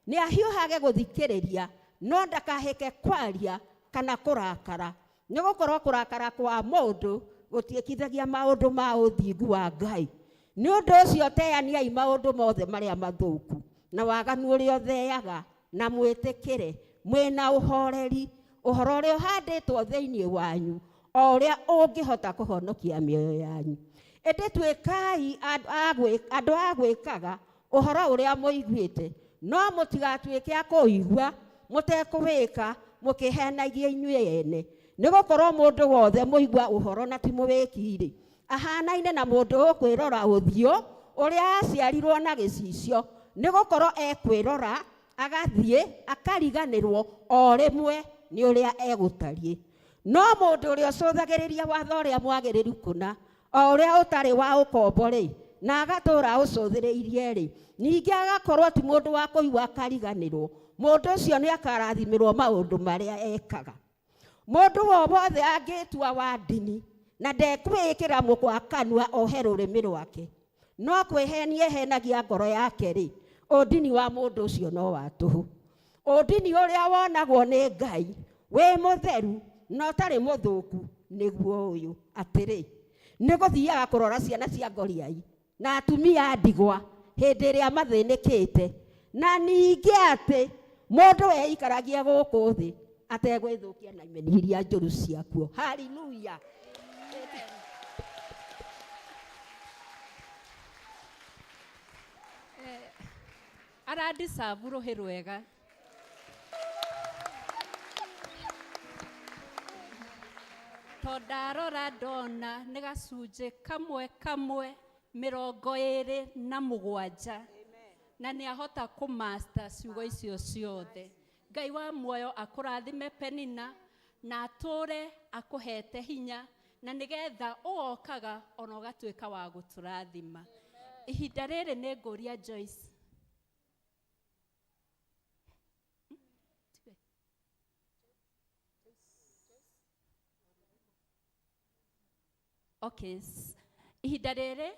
nĩ ahiũhage gũthikĩrĩria, no ndakahĩke kwaria kana kũrakara, nĩ gũkorwo kũrakara kwa mũndũ gũtiĩkithagia maũndũ ma ũthingu wa Ngai. Nĩ ũndũ ũcio teaniai maũndũ mothe marĩa mathũku na waganu ũrĩa ũtheaga, na mwĩtĩkĩre mwĩna ũhoreri ũhoro ũrĩa ũhandĩtwo thĩinĩ wanyu, o ũrĩa ũngĩhota kũhonokia mĩoyo yanyu. Ĩndĩ tuĩkai andũ a gwĩkaga ũhoro ũrĩa mũiguĩte, no mũtigatuĩke a kũũigua mũtekũwĩka, mũkĩhenagia inyuĩ ene. Nĩ gũkorwo mũndũ wothe mũigua ũhoro na ti mũwĩki-rĩ, ahanaine na mũndũ ũkwĩrora ũthiũ ũrĩa aciarirwo na gĩcicio, nĩ gũkorwo ekwĩrora agathiĩ akariganĩrwo o rĩmwe nĩ ũrĩa egũtariĩ. No mũndũ ũrĩa ũcũthagĩrĩria watho ũrĩa mwagĩrĩru kũna, o ũrĩa ũtarĩ wa ũkombo-rĩ, na agatũũra ũcũthĩrĩirie-rĩ, ningĩ agakorwo ti mũndũ wa kũigua akariganĩrwo, Mũndũ ũcio nĩ akarathimĩrwo maũndũ marĩa ekaga. Mũndũ o wothe angĩtua wa ndini na ndekwĩĩkĩra mũkwa kanua ohe rũrĩmĩ rwake, no kwĩhenia ehenagia ngoro yake-rĩ, ũndini wa mũndũ ũcio no wa tũhũ. Ũndini ũrĩa wonagwo nĩ Ngai wĩ mũtheru na ũtarĩ mũthũku nĩguo ũyũ, atĩrĩ, nĩ gũthiaga kũrora ciana cia ngoriai na atumia a ndigwa hĩndĩ ĩrĩa mathĩnĩkĩte, na ningĩ atĩ mũndũ eikaragie gũkũ thĩ ategwĩthũkia na imeni iria njũru ciakuo. Haleluya! Arandicabu rũhĩ rwega. To ndarora ndona nĩ gacunjĩ kamwe kamwe 27 na nĩ ahota kũmasta ciugo icio ciothe. Ngai wa muoyo akũrathime Penina, na atũre akũhete hinya, na nĩgetha ũgokaga ona ũgatuĩka wa gũtũrathima. Ihinda rĩrĩ nĩ ngũria Joyce. Okay. Ihinda rĩrĩ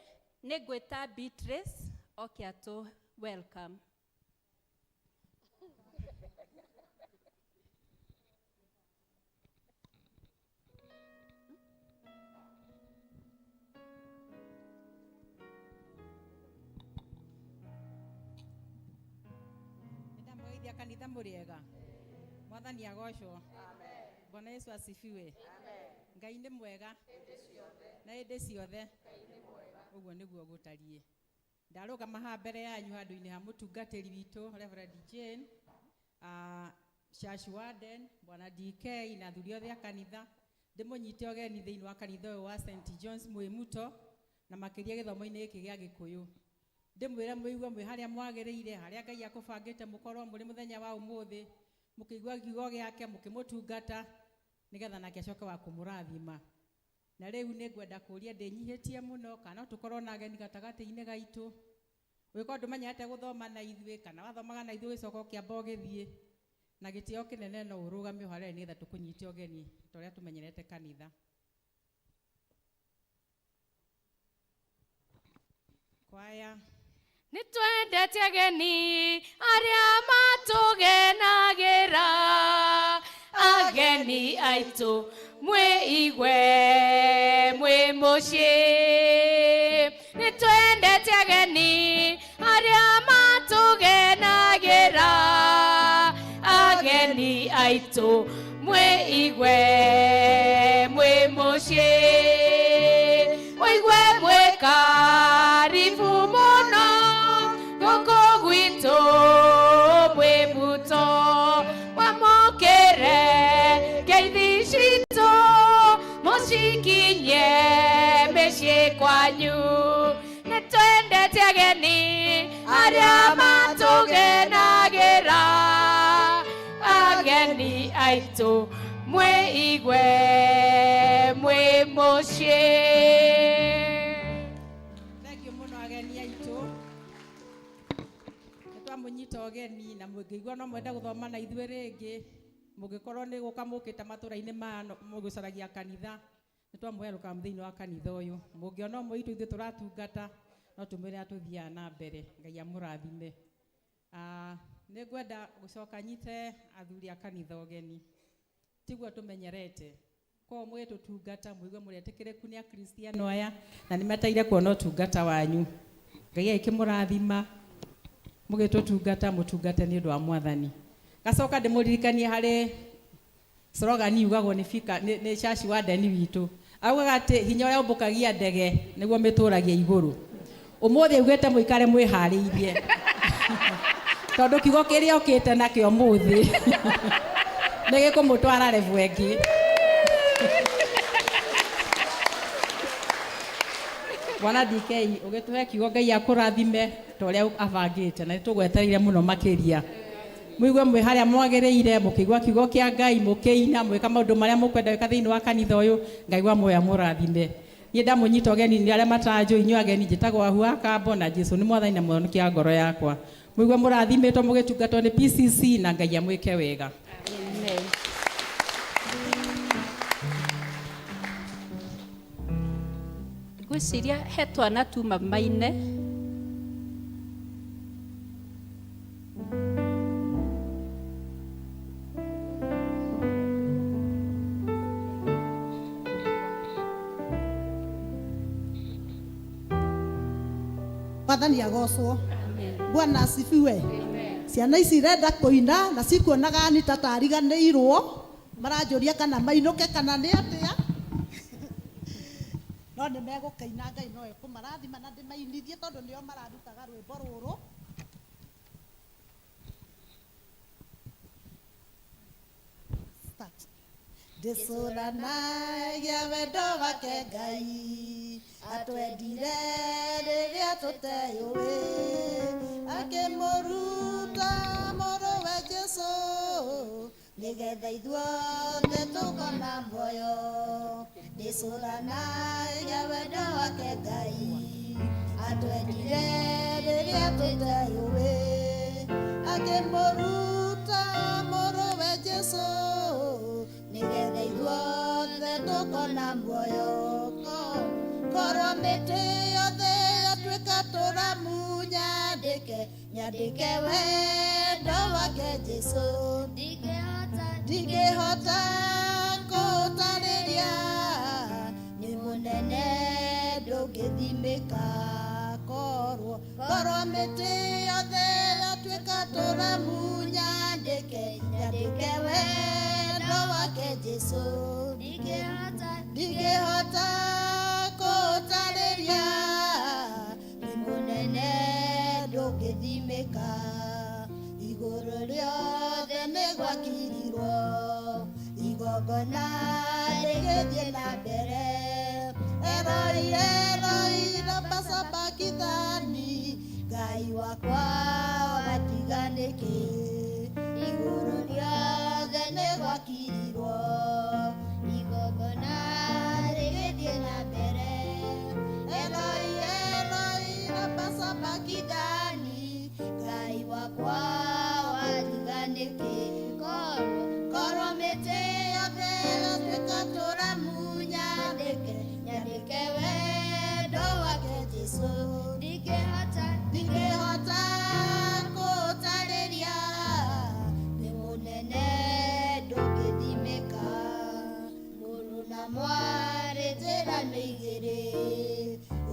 nĩ ngwĩta Beatrice oke atũ welcome. Ndamũgeithia kanitha mũrĩega. Mwathani agocwo. Bwana Yesu asifiwe. Ngai nĩ mwega na hĩndĩ ciothe. Ũguo nĩguo gũtariĩ. Ndarũgama haha mbere yanyu handũ-inĩ ha mũtungatĩri witũ Reverend Jane, Church Warden, Bwana DK na athuri othe a kanitha. Ndĩmũnyite ũgeni thĩinĩ wa kanitha ũyũ wa St John's Mwĩmuto, na makĩria gĩthomo-inĩ gĩkĩ gĩa Gĩkũyũ. Ndĩmwĩre mũigue mwĩ harĩa mwagĩrĩire, harĩa Ngai akũbangĩte mũkorwo mũrĩ mũthenya wa ũmũthĩ, mũkĩigua kiugo gĩake, mũkĩmũtungata, nĩgetha nake acoke wa kũmũrathima. Na rĩu nĩ ngwenda kũũria ndĩnyihĩtie mũno, kana no tũkorwo na ageni gatagatĩ-inĩ gaitũ. Ũngĩkorwo ndũmenyerete gũthoma na ithuĩ, kana wathomaga na ithuĩ ũgĩcoka ũkĩamba ũgĩthiĩ, na gĩtĩo kĩnene no ũrũgame o harĩa ũrĩ nĩgetha tũkũnyite ũgeni ta ũrĩa tũmenyerete kanitha. Kwaya. Nĩ twendete ageni arĩa matũgenagĩra, ageni aitũ mwĩ igwe mwĩ mũciĩ. Nĩ twendete ageni arĩa matũgenagĩra, ageni aitũ mwĩ igwe mwĩ mũciĩ. Mũigue mwĩ karibu mũno gũkũ gwitũ mwĩ muto, mwamũkĩre ngeithi citũ mũcikinye mĩciĩ kwanyu. Nĩ twendete ageni arĩa matũgenagĩra, ageni aitũ mwĩ igwe mwĩ mũciĩ. Thank you mũno ageni aitũ. Nĩ twamũnyita ũgeni na mũngĩigua no mwende gũthoma na ithuĩ rĩngĩ, mũngĩkorwo nĩ gũka mũkĩte matũra-inĩ maya mũgũcaragia kanitha, nĩ twamũhe welcome thĩinĩ wa kanitha ũyũ. Mũngĩona ũmwe witũ ithuĩ tũratungata, no tũmwĩre atũthiaga na mbere. Ngai amũrathime. Nĩ ngwenda gũcoka nyite athuri a kanitha ũgeni. Tiguo tũmenyerete. Koguo mũgĩtũtungata, mũigue mũrĩ etĩkĩrĩku nĩ Akristiano aya, na nĩ metereire kuona ũtungata wanyu. Ngai agĩkĩmũrathima, mũgĩtũtungata, mũtungate nĩ ũndũ wa Mwathani. Gacoka ndĩmũririkanie harĩ slogan yugagwo nĩ bika, nĩ church warden witũ. Augaga atĩ hinya ũrĩa ũmbũkagia ndege nĩguo mĩtũragia igũrũ. Ũmũthĩ augĩte mũikare mwĩharĩirie. Tondũ kiugo kĩrĩa okĩte nakĩo ũmũthĩ nĩ gĩkũmũtwara level ĩngĩ. Bwana DK, ũgĩtũhe kiugo Ngai akũrathime ta ũrĩa abangĩte, na nĩtũgwetereire mũno makĩria. Mũigue mwĩ harĩa mwagĩrĩire, mũkĩigua kiugo kĩa Ngai, mũkĩina, mũgĩka maũndũ marĩa mũkwenda gwĩka thĩinĩ wa kanitha ũyũ. Ngai wa muoyo amũrathime. Niĩ ndamũnyita ũgeni nĩ arĩa matanjũĩ, inyuĩ ageni, njĩtagwo Ahu wa Kambo, na Jesũ nĩ Mwathani na Mũhonokia wa ngoro yakwa. Mũigue mũrathimĩtwo mũgĩtungatwo nĩ PCC na Ngai amwĩke wega. Amen. Ngwĩciria he twana tuma maine. Mwathani agocwo. Bwana asifiwe. Ciana ici irenda kũina na cikuonaga ni ta tariganĩirwo, maranjũria kana mainũke kana nĩ atĩa, no nĩ megũkĩina. Ngai no ekũmarathima na ndĩmainithie tondũ nĩo mararutaga rwĩmbo rũrũ. Start. Ndĩcũranagia wendo wake Ngai atwendire rĩrĩa tũteyũĩ, akĩmũruta mũrũwe Jesũ nĩgetha ithuothe tũkona muoyo. Ndĩcũranagia wendo wake Ngai atwendire rĩrĩa tũteyũĩ, akĩmũruta mũrũwe Jesũ nĩgetha ithuothe tũkona muoyo. Korwo mĩtĩ yothe yatuĩka tũramu, nyandĩke nyandĩke wendo wake Jesũ, ndingĩhota kũũtarĩria, nĩ mũnene ndũngĩthimĩka. Korwo korwo mĩtĩ yothe yatuĩka tũramu, nyandĩke nyandĩke wendo wake Jesũ, ndingĩhota kũũtarĩria, nĩ mũnene ndũngĩthimĩka. Igũrũ rĩothe nĩ gwakirirwo, igongona rĩgĩthiĩ na mbere. Eroi Eroi lama sabakithani, Ngai wakwa watiga nĩkĩ? Igũrũ rĩothe nĩ gwakirirwo, igongona rĩgĩthiĩ na mbere. Eloi Eloi lama sabakithani, Ngai wakwa watiga nĩkĩ? Korwo korwo mĩtĩ yothe yatuĩka tũramu, nyandĩke nyandĩke wendo wake Jesũ, ndingĩhota ndingĩhota kũũtarĩria, nĩ mũnene ndũngĩthimĩka. Mũrũ na mwarĩ njĩra nĩ igĩrĩ,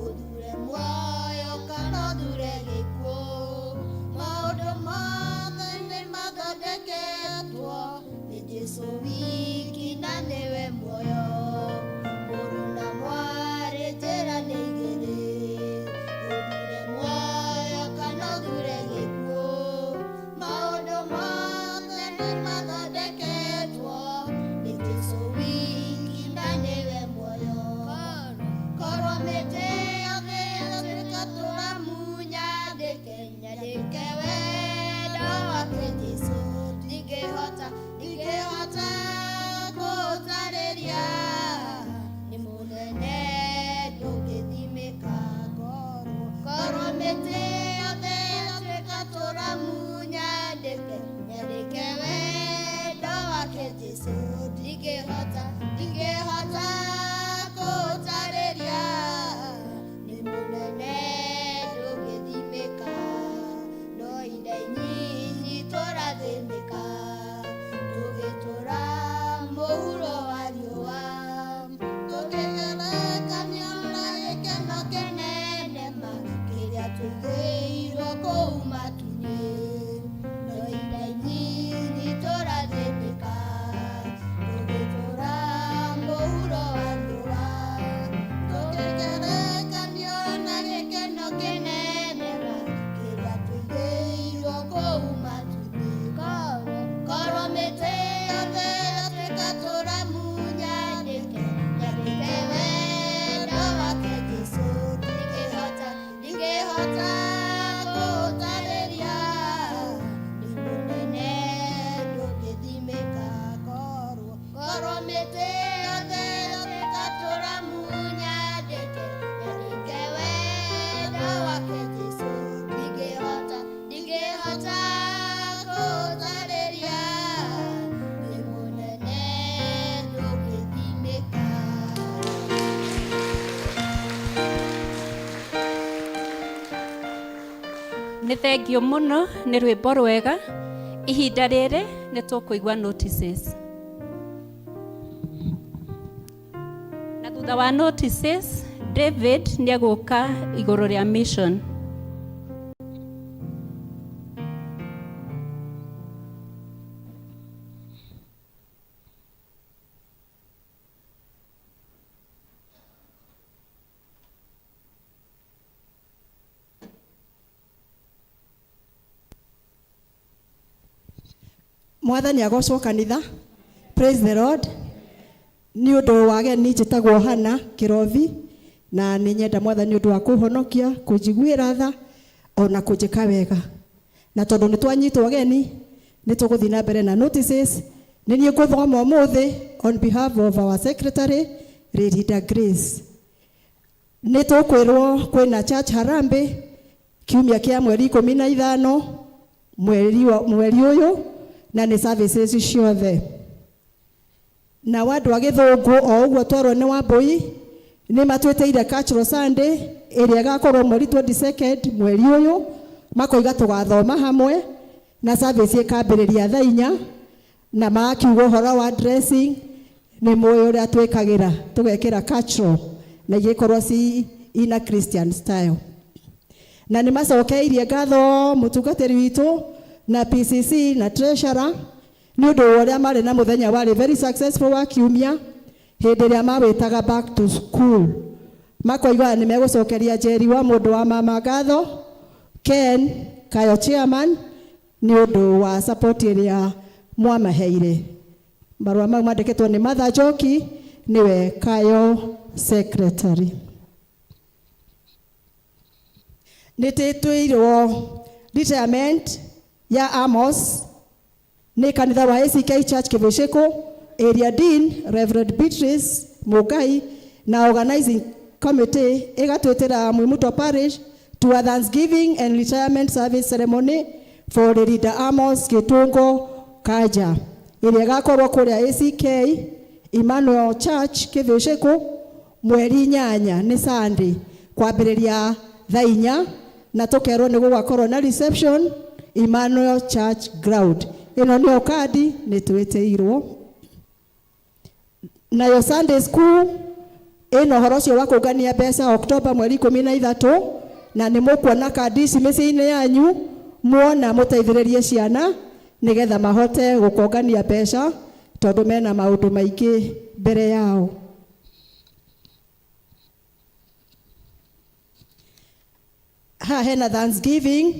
ũthure muoyo kana ũthure gĩkuũ. Maũndũ mothe nĩ mathondeketwo nĩ Jesũ wiki na nĩwe muoyo. Mũrũ na mwarĩ njĩra nĩ igĩrĩ, ũthure muoyo kana ũthure gĩkuũ. Maũndũ mothe nĩ mathondeketwo nĩ Jesũ wiki na nĩwe muoyo. Korwo mĩtĩ yothe yatuĩka tũramu, nyandĩke nyandĩke wendo wake Jesũ, ndingĩhota ndingĩhota kũũtarĩria, nĩ mũnene ndũngĩthimĩka. Korwo mĩtĩ yothe yatuĩka tũramu, nyandĩke nyandĩke wendo wake Jesũ, ndingĩhota ndingĩhota kũũtarĩria, nĩ mũnene ndũngĩthimĩka. No ihinda inyinyi tũrathĩnĩka, tũgĩtũra mũhuro wa riũa, tũkĩgerekania na gĩkeno kĩnene ma kĩrĩa tũigĩirwo kũu matu-inĩ. No ihinda inyinyi tũrathĩnĩka, tũgĩtũra mũhuro wa riũa, tũkĩgerekania na gĩkeno kĩnene ma kĩrĩa tũigĩirwo kũu matu-inĩ. Korwo mĩtĩ yothe yatuĩka tũramu, nyandĩke nyandĩke wendo wake Jesũ, ndingĩhota ndingĩhota kũũtarĩria. Nĩ thengio mũno nĩ rwĩmbo rwega. Ihinda rĩrĩ nĩ tũkũigua notices. Na thutha wa notices, David nĩ egũka igũrũ rĩa mission. Mwathani agocwo kanitha. Praise the Lord. Nĩ ũndũ wa ageni njĩtagwo Hana Kĩrobi na nĩ nyenda mwathani ũndũ wa kũhonokia, kũnjiguĩra tha ona kũnjĩka wega. Na tondũ nĩ twanyitwo ageni nĩ tũgũthiĩ na mbere na notices. Nĩ niĩ ngũthoma ũmũthĩ on behalf of our secretary Ririda Grace. Nĩ tũkwĩrwo kwĩna church harambee kiumia kĩa mweri 15 mweri mweri ũyũ na nĩ services ciothe. Na andũ a Gĩthũngũ o ũguo twerwo nĩ Wambũi nĩ matwĩtĩire Cultural Sunday ĩrĩa ĩgakorwo mweri 22nd mweri ũyũ, makoiga tũgathoma hamwe na service ĩkambĩrĩria thaa 4 na magakiuga ũhoro wa dressing nĩ mũĩ ũrĩa twĩkagĩra, tũgekĩra cultural na igĩkorwo ci in a Christian style. Na nĩ macokeirie ngatho mũtungatĩri witũ na PCC na treasurer nĩ ũndũ wa ũrĩa marĩ na mũthenya warĩ very successful wa kiumia hĩndĩ ĩrĩa mawĩtaga back to school. Makoiga nĩ megũcokeria Njeri wa mũndũ wa mama ngatho, Ken Kayo chairman nĩ ũndũ wa support ĩrĩa mwamaheire. Marũa mau mandĩkĩtwo nĩ Martha Njoki nĩwe Kayo secretary. Nĩ tĩtwĩirwo retirement ya Amos nĩ kanitha wa ACK Church Kĩvĩcĩkũ, area dean Reverend Beatrice Mugai na organizing committee ĩgatwĩtĩra Mwimuto Parish to a Thanksgiving and retirement service ceremony for Ririda Amos Gĩtũngo Kanja ĩrĩa ĩgakorwo kũrĩa ACK Emmanuel Church Kĩvĩcĩkũ mweri 8 nĩ Sunday kwambĩrĩria thaa 4 na tũkerwo nĩ gũgakorwo na reception Emmanuel Church ground. Ĩno nĩyo kandi nĩ twĩtĩirwo. Nayo Sunday school ĩna ũhoro ũcio wa kũngania mbeca Oktoba mweri 13 na nĩ mũkuona kandi ici mĩciĩ-inĩ yanyu muona mũteithĩrĩrie ciana nĩgetha mahote gũkongania mbeca tondũ mena maũndũ maingĩ mbere yao. Haha hena Thanksgiving,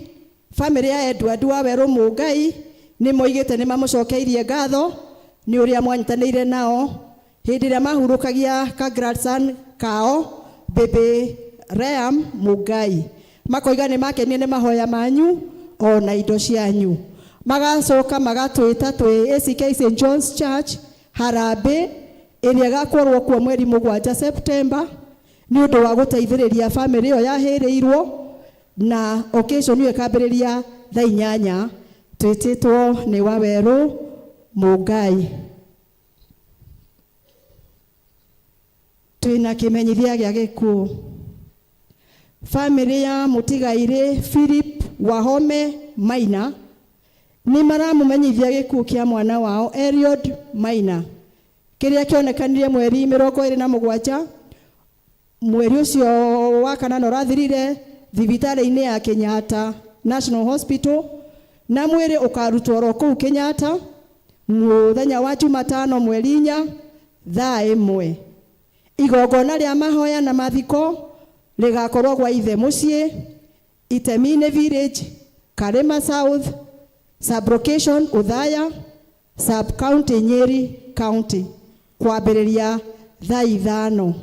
family ya Edward wa Werũ Mũngai nĩ moigĩte nĩ mamũcokeirie ngatho nĩ ũrĩa mwanyitanĩire nao hĩndĩ ĩrĩa mahurũkagia ka grandson kao baby Ream Mũngai. Makoiga nĩ makenio nĩ mahoya manyu ona indo cianyu. Magacoka magatwĩta twĩ ACK St John's Church harambee ĩrĩa ĩgakorwo kuo mweri 7 September nĩ ũndũ wa gũteithĩrĩria family ĩyo yahĩrĩirwo na occasion ĩyo ĩkambĩrĩria thaa 8 twĩtĩtwo nĩ Wawerũ Mũngai. Twĩna kĩmenyithia gĩa gĩkuũ. Family ya mũtigairĩ Philip Wahome Maina nĩ maramũmenyithia gĩkuũ kĩa mwana wao Eliud Maina kĩrĩa kĩonekanire mweri 27 mweri ũcio wa kanana ũrathirire thibitarĩ-inĩ ya Kenyatta National Hospital na mwĩrĩ ũkarutwo oro kũu Kenyatta mũthenya wa Jumatano mweri 4 thaa 1. Igongona rĩa mahoya na mathiko rĩgakorwo gwa ithe mũciĩ Itemine Village, Karima South, sub-location Uthaya, sub-county Nyeri County, kwambĩrĩria thaa 5.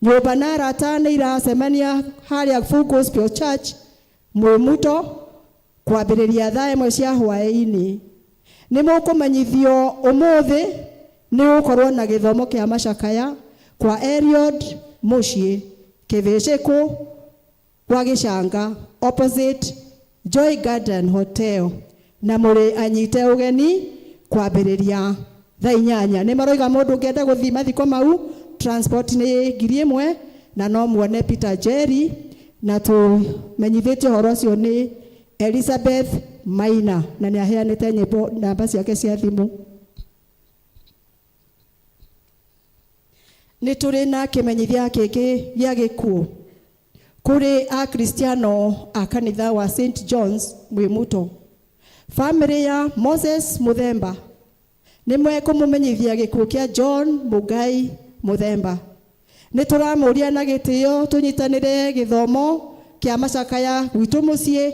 Nyũmba na arata nĩ iracemania harĩa Full Gospel Church Mwimuto kwambĩrĩria thaa 1 cia hwaĩ-inĩ. Nĩ mũkũmenyithio ũmũthĩ nĩ gũkorwo na gĩthomo kĩa macakaya kwa Eliud mũciĩ Kĩvĩcĩkũ kwa Gĩcanga opposite Joy Garden Hotel na mũrĩ anyite ũgeni kwambĩrĩria thaa 8. Nĩ maroiga mũndũ ũngĩenda gũthiĩ mathiko mau transport nĩ 1000 na no muone Peter Jerry na tũmenyithĩtio ũhoro ũcio nĩ Elizabeth Maina na nĩ aheanĩte nyĩmbo namba ciake cia thimũ. Nĩ tũrĩ na kĩmenyithia kĩngĩ gĩa gĩkuũ kũrĩ Akristiano a kanitha wa St John's Mwimuto. Famĩlĩ ya Moses Muthemba nĩ mekũmũmenyithia gĩkuũ kĩa John Mugai Muthemba. Nĩ tũramũria na gĩtĩo tũnyitanĩre gĩthomo kĩa macakaya gwitũ mũciĩ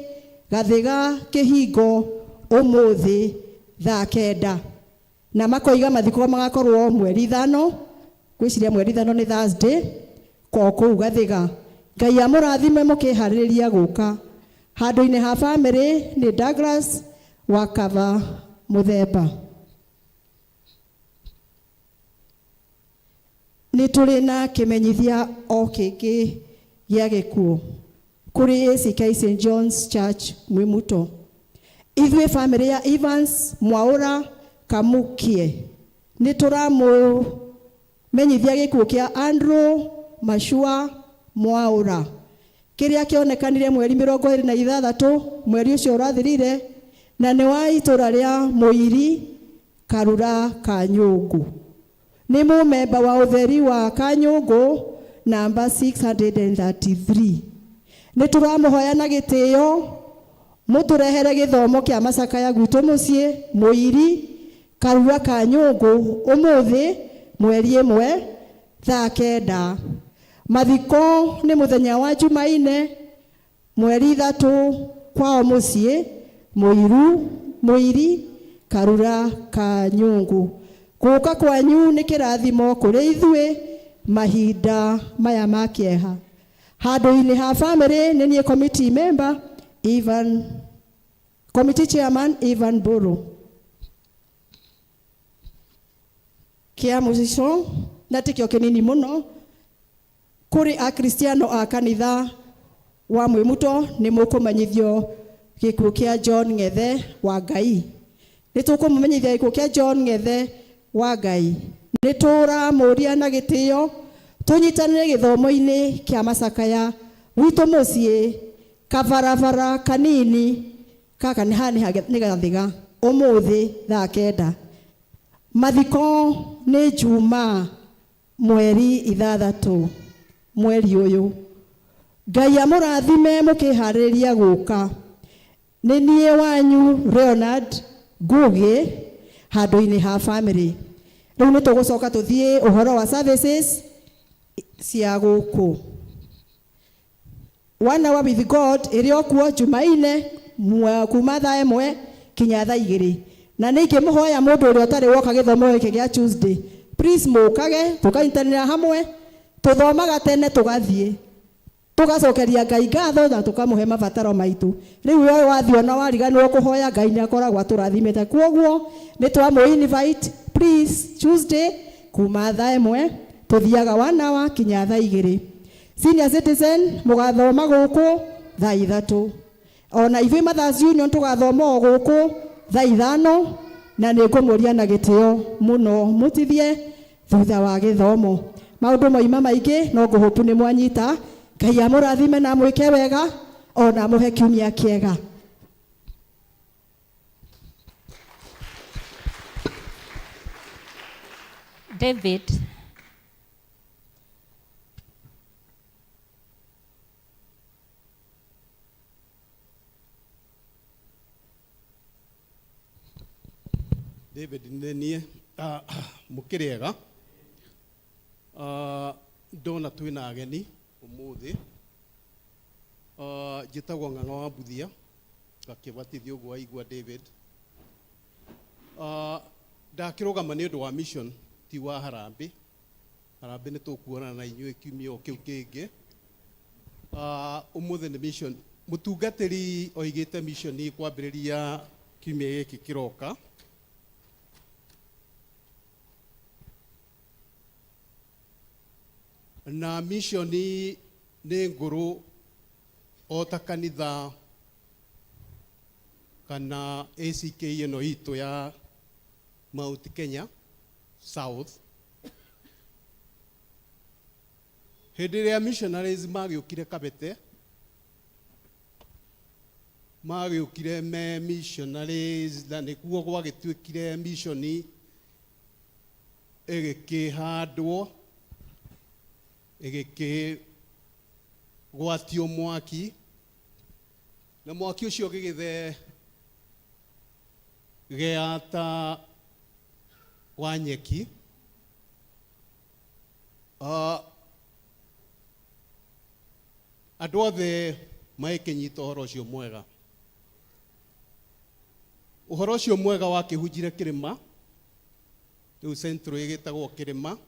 Gathiga Kĩhingo ũmũthĩ thaa 9, na makoiga mathiko magakorwo mweri 5, ngwĩciria mweri 5 nĩ Thursday, ko kũu Gathiga. Ngai amũrathime mũkĩharĩrĩria gũka. Handũ-inĩ ha famĩlĩ nĩ Douglas Wakava Muthemba. Nĩ tũrĩ na kĩmenyithia o kĩngĩ gĩa gĩkuũ kũrĩ ACK St John's Church Mwimuto. Ithuĩ famĩlĩ ya Evans Mwaũra Kamukie nĩ tũramũmenyithia gĩkuũ kĩa Andrew Mashua Mwaũra kĩrĩa kĩonekanire mweri 26 mweri ũcio ũrathirire, na nĩ wa itũra rĩa Mũiri Karura Kanyũngũ. Nĩ mũmemba wa ũtheri wa Kanyũngũ namba 633. Nĩ tũramũhoya na gĩtĩo mũtũrehere gĩthomo kĩa macakaya gwitũ mũciĩ Mũiri Karura Kanyũngũ ũmũthĩ mweri 1 thaa 9. Mathiko nĩ mũthenya wa Jumaine mweri 3 kwao mũciĩ Mũiri Karura Kanyũngũ. Gũka kwanyu nĩ kĩrathimo kũrĩ ithuĩ mahinda maya ma kĩeha. Handũ-inĩ ha famĩlĩ nĩ niĩ committee member Ivan, committee chairman Ivan Buru. Kĩa mũico na tikĩo kĩnini mũno kũrĩ Akristiano a kanitha wa Mwimuto nĩ mũkũmenyithio gĩkuũ kĩa John Ng'ethe wa Ngai. Nĩ tũkũmũmenyithia gĩkuũ kĩa John Ng'ethe wa Ngai. Nĩ tũramũria na gĩtĩo tũnyitanĩre gĩthomo-inĩ kĩa macakaya gwitũ mũciĩ kabarabara kanini gaka nĩ haha nĩ Gathiga ũmũthĩ thaa 9. Mathiko nĩ Jumaa mweri 6 mweri ũyũ. Ngai amũrathime mũkĩharĩrĩria gũka. Nĩ niĩ wanyu Leonard Ngugi handũ-inĩ ha famĩlĩ. Rĩu nĩ tũgũcoka tũthiĩ ũhoro wa services cia gũkũ. One Hour with God ĩrĩ o kuo Jumaine kuma thaa 1 kinya thaa 2. Na nĩ ingĩmũhoya mũndũ ũrĩa ũtarĩ woka gĩthomo gĩkĩ gĩa Tuesday, please mũkage tũkanyitanĩra hamwe, tũthomaga tene tũgathiĩ tũgacokeria Ngai ngatho na tũkamũhe mabataro maitũ. Rĩu we wathiĩ ona wariganĩrwo kũhoya Ngai nĩ akoragwo atũrathimĩte. Kwoguo nĩ twamũ invite please Tuesday kuma thaa 1 tũthiaga 1 hour kinya thaa 2. Senior citizen mũgathoma gũkũ thaa 3. Ona ithuĩ Mothers Union tũgathoma o gũkũ thaa 5, na nĩ ngũmũria na gĩtĩo mũno mũtithie thutha wa gĩthomo. Maũndũ moima maingĩ no ngũhũpu nĩ mwanyita. Ngai amũrathime na amwĩke wega ona amũhe kiumia kĩega. David. David nĩ niĩ. Mũkĩrĩega. Ndona twĩna ageni ũmũthĩ. Njĩtagwo Ng'ang'a wa Mbuthia, ngakĩbatithio ũguo waigua David. Ndakĩrũgama nĩ ũndũ wa mission ti wa harambĩ. Harambĩ nĩ tũkuonana na inyuĩ kiumia o kĩu kĩngĩ. Ũmũthĩ nĩ mission. Mũtungatĩri oigĩte mission kwambĩrĩria kiumia gĩkĩ kĩroka. Na mission nĩ ngũrũ o ta kanitha kana ACK ĩno itũ ya Mount Kenya South. Hĩndĩ ĩrĩa missionaries magĩũkire Kabete, Magĩũkire me missionaries na nĩguo gwagĩtuĩkire mission ĩgĩkĩhandwo, ĩgĩkĩgwatio mwaki, na mwaki ũcio ũgĩgĩthegea ta wa nyeki. Andũ othe magĩkĩnyita ũhoro ũcio mwega. Ũhoro ũcio mwega wakĩhunjire kĩrĩma, rĩu central ĩgĩtagwo kĩrĩma,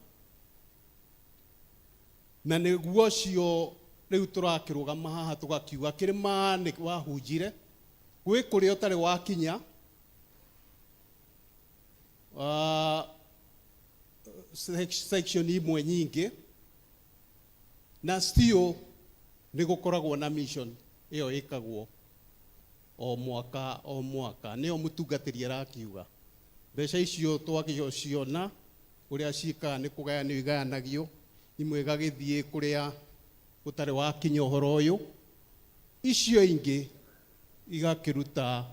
na nĩguo ũcio rĩu tũrakĩrũgama haha tũgakiuga kĩrĩma nĩ wahunjire gwĩ kũrĩa ũtarĩ wakinya. Section imwe nyingĩ na still nĩ gũkoragwo na mission ĩyo ĩkagwo o mwaka o mwaka, nĩyo mũtungatĩri arakiuga mbeca icio twagĩciona ũrĩa ciĩkaga nĩ kũgayanio igayanagio, imwe igagĩthiĩ kũrĩa gũtarĩ wakinya ũhoro ũyũ, icio ingĩ igakĩruta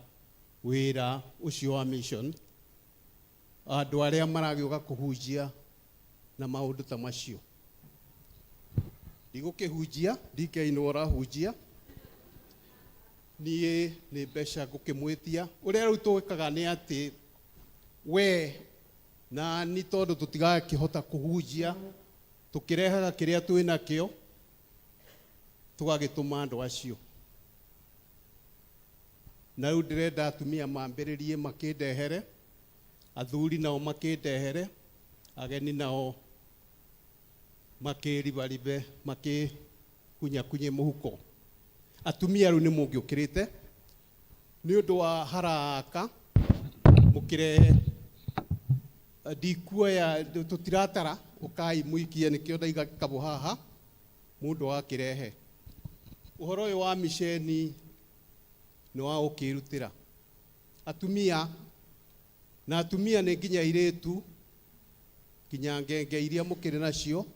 wĩra ũcio wa mission, andũ arĩa maragĩũka kũhunjia na maũndũ ta macio. Ndigũkĩhunjia, DK nĩwe ũrahunjia, niĩ nĩ mbeca ngũkĩmwĩtia. Ũrĩa rĩu twĩkaga nĩ atĩ we na ni tondũ tũtigakĩhota kũhunjia, tũkĩrehaga kĩrĩa twĩ nakĩo tũgagĩtũma andũ acio. Na rĩu ndĩrenda atumia mambĩrĩrie makĩndehere, athuri nao makĩndehere, ageni nao makĩribaribe, makĩkunyakunye mũhuko. Atumia rĩu nĩ mũngĩũkĩrĩte nĩ ũndũ wa haraka mũkĩrehe. Ndikuoya, tũtiratara, ũkai mũikie, nĩkĩo ndaiga gĩkabũ haha mũndũ akĩrehe. Ũhoro ũyũ wa miceni nĩ wa gũkĩrutĩra atumia, na atumia nĩ nginya airĩtu, nginya ngenge iria mũkĩrĩ nacio,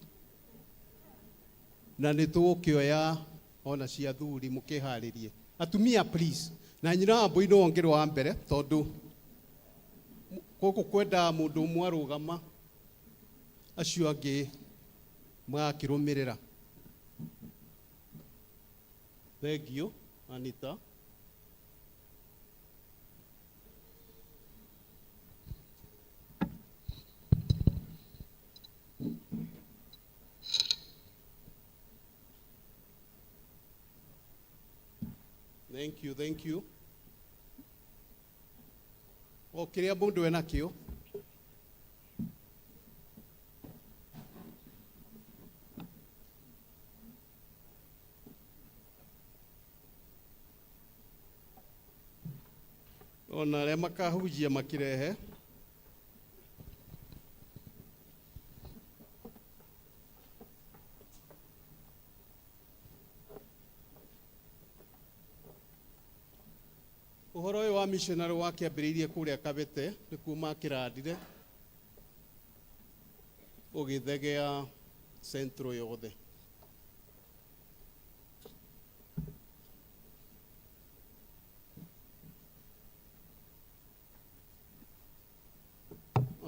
na nĩ tũgũkĩoya ona cia athuri mũkĩharĩrie. Atumia please, na nyina wa mbũi nĩwe ũngĩrĩ wa mbere, tondũ gũkũ kwendaga mũndũ ũmwe arũgama, acio angĩ magakĩrũmĩrĩra. Thank you, Anita. Thank you, thank you. O kĩrĩa mũndũ enakĩo. Ona arĩa makahunjia makĩrehe. Ũhoro ũyũ wa missionary wakĩambĩrĩirie kũrĩa Kabete, nĩkuo makĩrandire, ũgĩthegea central yothe.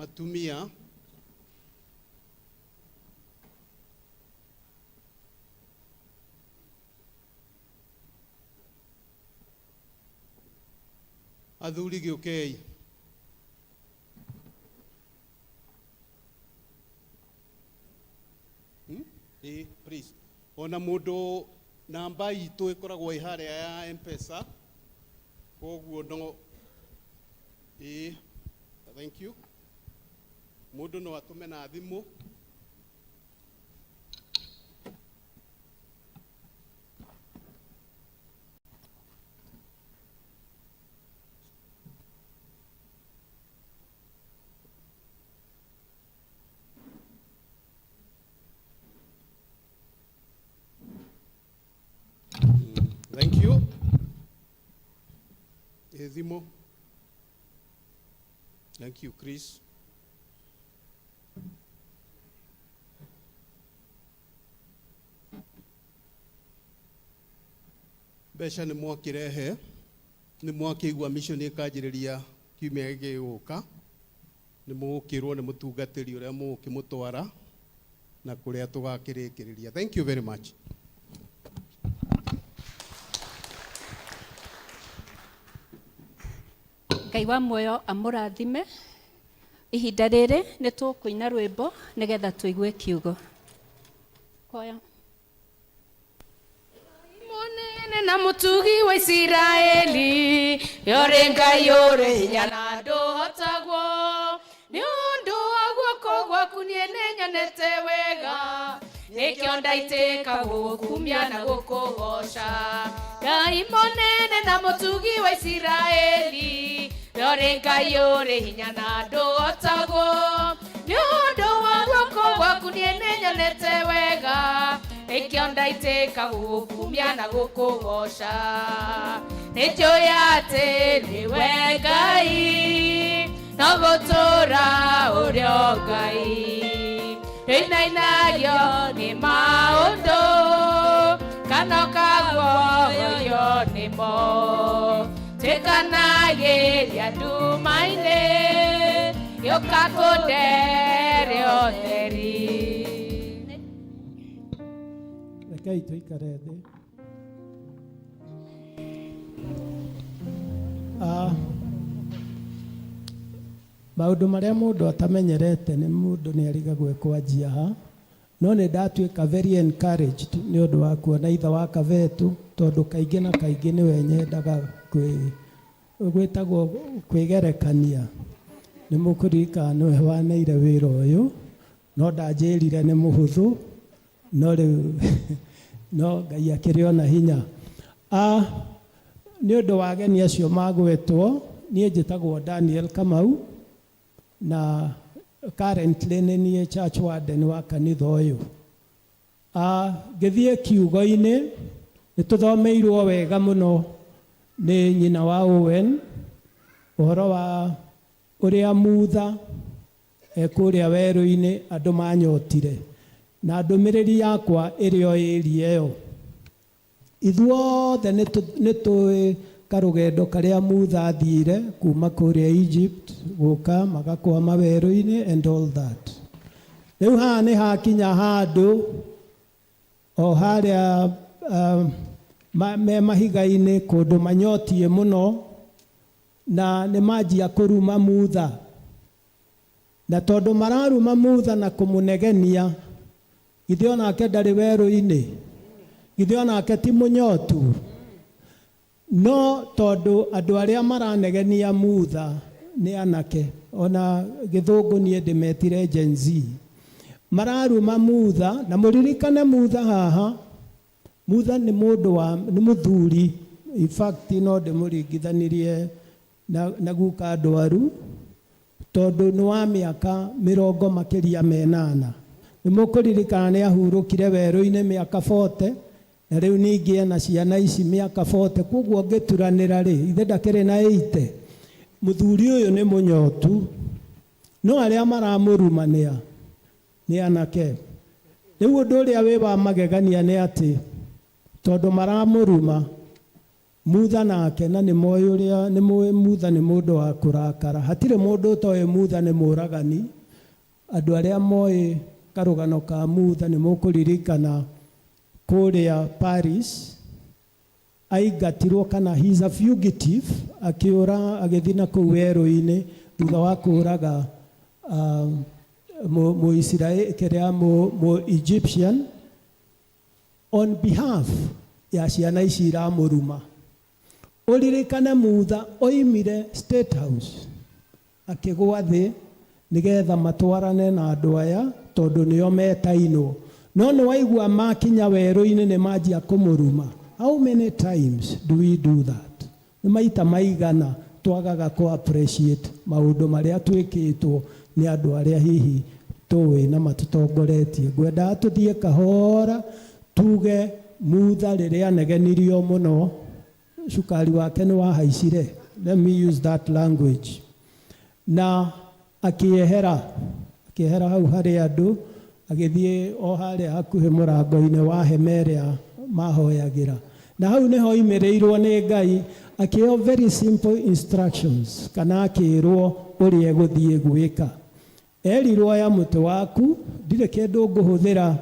Atumia athuri gĩũkei. Please. Ona mũndũ namba itũ ĩkoragwo ĩ harĩa ya M-Pesa, koguo no ĩ, thank you. Mũndũ no atũme na thimũ. Thank you. Thimũ. Thank you, Chris. Mbeca nĩ mwakĩrehe. Nĩ mwakĩigua mission ĩkanjĩrĩria kiumia gĩkĩ gĩgũka. Nĩ mũgũkĩrwo nĩ mũtungatĩri ũrĩa mũgũkĩmũtwara na kũrĩa tũgakĩrĩkĩrĩria. Thank you very much. Ngai wa muoyo amũrathime. Ihinda rĩrĩ nĩ tũkũina rwĩmbo nĩgetha tũigue kiugo. Koya. Mũnene na mũtugi wa Isiraeli, ũrĩ Ngai ũrĩ hinya na ndũhotagwo. Nĩ ũndũ wa guoko gwaku niĩ nĩnyonete wega, nĩkĩo ndaitĩka gũgũkumia na gũkũgoca. Ngai mũnene na mũtugi wa Isiraeli, ũrĩ Ngai ũrĩ hinya na ndũhotagwo. Nĩ ũndũ wa guoko gwaku niĩ nĩnyonete wega, nĩkĩo ndaitĩka gũgũkumia na gũkũgoca. Nĩnjũĩ atĩ nĩwe Ngai, no gũtũũra ũrĩ o Ngai. Ndũinainagio nĩ maũndũ, kana ũkaguoyohio nĩmo. Tuĩkanagĩria nduma-inĩ, gĩũka kũndeere ũtheri. Rekei tũikare thĩ. Ah, maũndũ marĩa mũndũ atamenyerete nĩ mũndũ nĩ arigagwo ekwanjia ha, no nĩ ndatuĩka very encouraged nĩ ũndũ wa kuona ithe wa Kavetu, tondũ kaingĩ na kaingĩ nĩwe nyendaga kwĩ gwĩtagwo kwĩgerekania. Nĩ mũkũririkana nĩwe waneire wĩra ũyũ, no ndanjĩrire nĩ mũhũthũ, no rĩu no Ngai akĩrĩ ona hinya. Ah, nĩ ũndũ wa ageni acio magwetwo, niĩ njĩtagwo Daniel Kamau, na currently nĩ niĩ church warden wa kanitha ũyũ. Ah, ngĩthiĩ kiugo-inĩ, nĩ tũthomeirwo wega mũno nĩ nyina wa Owen, ũhoro wa ũrĩa Mutha ekũrĩa werũ-inĩ andũ manyotire. Na ndũmĩrĩri yakwa ĩrĩ o ĩria ĩyo. Ithuothe nĩ tũĩ karũgendo karĩa Mutha athire kuma kũrĩa Egypt gũka magakwama werũ-inĩ and all that. Rĩu haha nĩ hakinya handũ o harĩa me mahiga-inĩ kũndũ manyotiĩ mũno, na nĩ manjia kũruma Mutha. Na tondũ mararuma Mutha na kũmũnegenia, githĩ onake ndarĩ werũ-inĩ? Githĩ onake ti mũnyotu? No tondũ andũ arĩa maranegenia Mutha nĩ anake, ona gĩthũngũ niĩ ndĩmetire Gen Z. Mararuma Mutha, na mũririkane Mutha haha, Mutha nĩ mũndũ wa, nĩ mũthuri, in fact no ndĩmũringithanirie na guka ndwaru, tondũ nĩ wa mĩaka mĩrongo makĩria menana. Nĩ mũkũririkana nĩ ahurũkire werũ-inĩ mĩaka 40, na rĩu ningĩ ena ciana ici mĩaka 40, koguo ngĩturanĩra rĩ, ithe ndakĩrĩ na 80. Mũthuri ũyũ nĩ mũnyotu, no arĩa maramũruma nĩ anake. Rĩu ũndũ ũrĩa wĩ wa magegania nĩ atĩ, tondũ maramũruma, Mutha nake, na nĩ moĩ ũrĩa, nĩ mũĩ Mutha nĩ mũndũ wa kũrakara. Hatirĩ mũndũ ũtoĩ Mutha nĩ mũragani. Andũ arĩa moĩ karũgano ka Mutha nĩ mũkũririkana kũrĩa Paris, aingatirwo kana he is a fugitive, akĩũra agĩthiĩ na kũu werũ-inĩ thutha wa kũũraga Mũisiraeli kĩrĩa mũ Egyptian on behalf ya ciana ici iramũruma. Ũririkane Mutha oimire State House akĩgwa thĩ nĩgetha matwarane na andũ aya tondũ nĩo metainwo. No nĩ waigua makinya werũ-inĩ nĩ manjia kũmũruma. How many times do we do that? Nĩ maita maigana twagaga kũ appreciate maũndũ marĩa twĩkĩtwo nĩ andũ arĩa hihi tũĩ na matũtongoretie. Ngwendaga tũthiĩ kahora tuge Mutha rĩrĩa anegenirio mũno, cukari wake nĩ wahaicire. Let me use that language. Na akĩehera, akĩehera hau harĩ andũ, agĩthiĩ o harĩa hakuhĩ mũrango-inĩ wa hema ĩrĩa mahoyagĩra. Na hau nĩho oimĩrĩirwo nĩ Ngai, Akĩheo very simple instructions kana akĩrwo ũrĩa egũthiĩ gwĩka. Erirwo oya mũtĩ waku, ndirĩ kĩndũ ngũhũthĩra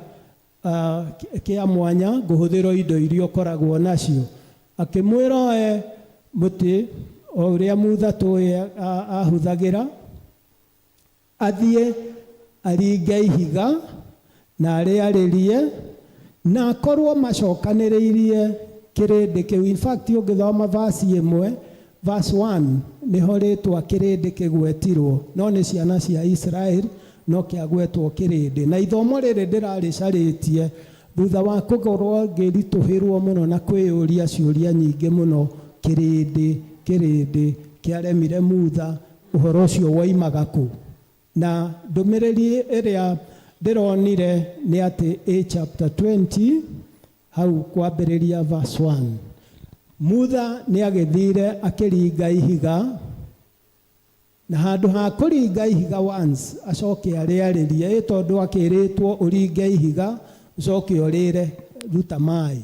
kĩa mwanya, ngũhũthĩra o indo iria ũkoragwo nacio. Akĩmwĩra oe mũtĩ o ũrĩa Mutha tũĩ ahũthagĩra, athiĩ aringe ihiga na arĩarĩrie, na akorwo macokanĩrĩirie kĩrĩndĩ kĩu. In fact, ũngĩthoma verse ĩmwe, verse 1, nĩho rĩtwa kĩrĩndĩ kĩgwetirwo, no nĩ ciana cia Israel, no kĩagwetwo kĩrĩndĩ. Na ithomo rĩrĩ ndĩrarĩcarĩtie thutha wa kũkorwo ngĩritũhĩrwo mũno na kwĩyũria ciũria nyingĩ mũno, kĩrĩndĩ, kĩrĩndĩ kĩaremire Mutha, ũhoro ũcio woimaga kũ? Na ndũmĩrĩri ĩrĩa ndĩronire nĩ atĩ ĩ chapter 20 hau kwambĩrĩria verse 1. Mutha nĩ agĩthire akĩringa ihiga, na handũ ha kũringa ihiga once acoke arĩarĩrie, ĩ tondũ akĩrĩtwo ũringe ihiga ũcoke ũrĩre ruta maĩ.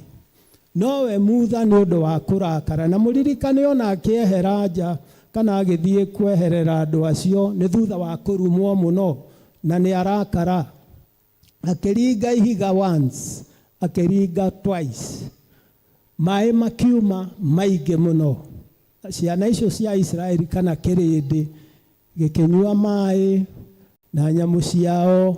Nowe Mutha nĩ ũndũ wa kũrakara, na mũririkane ona akĩehera nja kana agĩthiĩ kweherera andũ acio nĩ thutha wa kũrumwo mũno na nĩ arakara. Akĩringa ihiga once, akĩringa twice, maĩ makiuma maingĩ mũno. Ciana icio cia Israeli kana kĩrĩndĩ gĩkĩnyua maĩ na nyamũ ciao.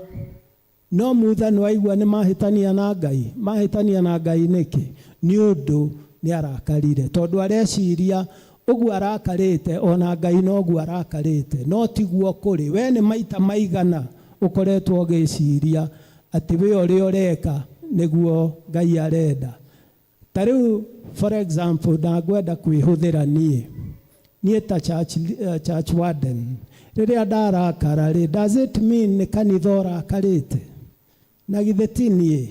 No Mutha nĩ waigua nĩ mahĩtania na Ngai. Mahĩtania na Ngai nĩkĩ? Nĩ ũndũ nĩ arakarire, tondũ areciria ũguo arakarĩte ona Ngai noguo arakarĩte, no tiguo kũrĩ. We nĩ maita maigana ũkoretwo ũgĩciria atĩ we ũrĩa ũreka nĩguo Ngai arenda. Ta rĩu for example, ndangwenda kwĩhũthĩra niĩ niĩ ta church warden, rĩrĩa ndarakara rĩ, does it mean nĩ kanitha ũrakarĩte? Na githĩ ti niĩ?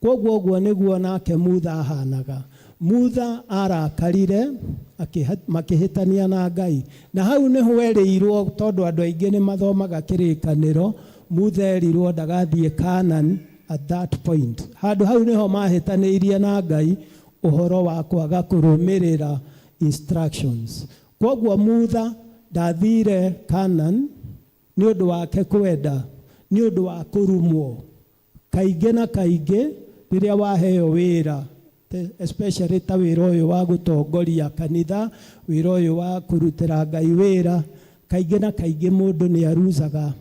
Kwoguo ũguo nĩguo nake Mutha ahanaga. Mutha arakarire makĩhĩtania na Ngai, na hau nĩho erĩirwo, tondũ andũ aingĩ nĩ mathomaga kĩrĩkanĩro, Mutha erirwo ndagathiĩ Canaan at that point. Handũ hau nĩho mahĩtanĩirie na Ngai ũhoro wa kwaga kũrũmĩrĩra instructions. Kwoguo Mutha ndathire Canaan nĩ ũndũ wake kwenda, nĩ ũndũ wa kũrumwo. Kaingĩ na kaingĩ rĩrĩa waheo wĩra, especially ta wĩra ũyũ wa gũtongoria kanitha, wĩra ũyũ wa kũrutĩra Ngai wĩra, kaingĩ na kaingĩ mũndũ nĩ aruzaga,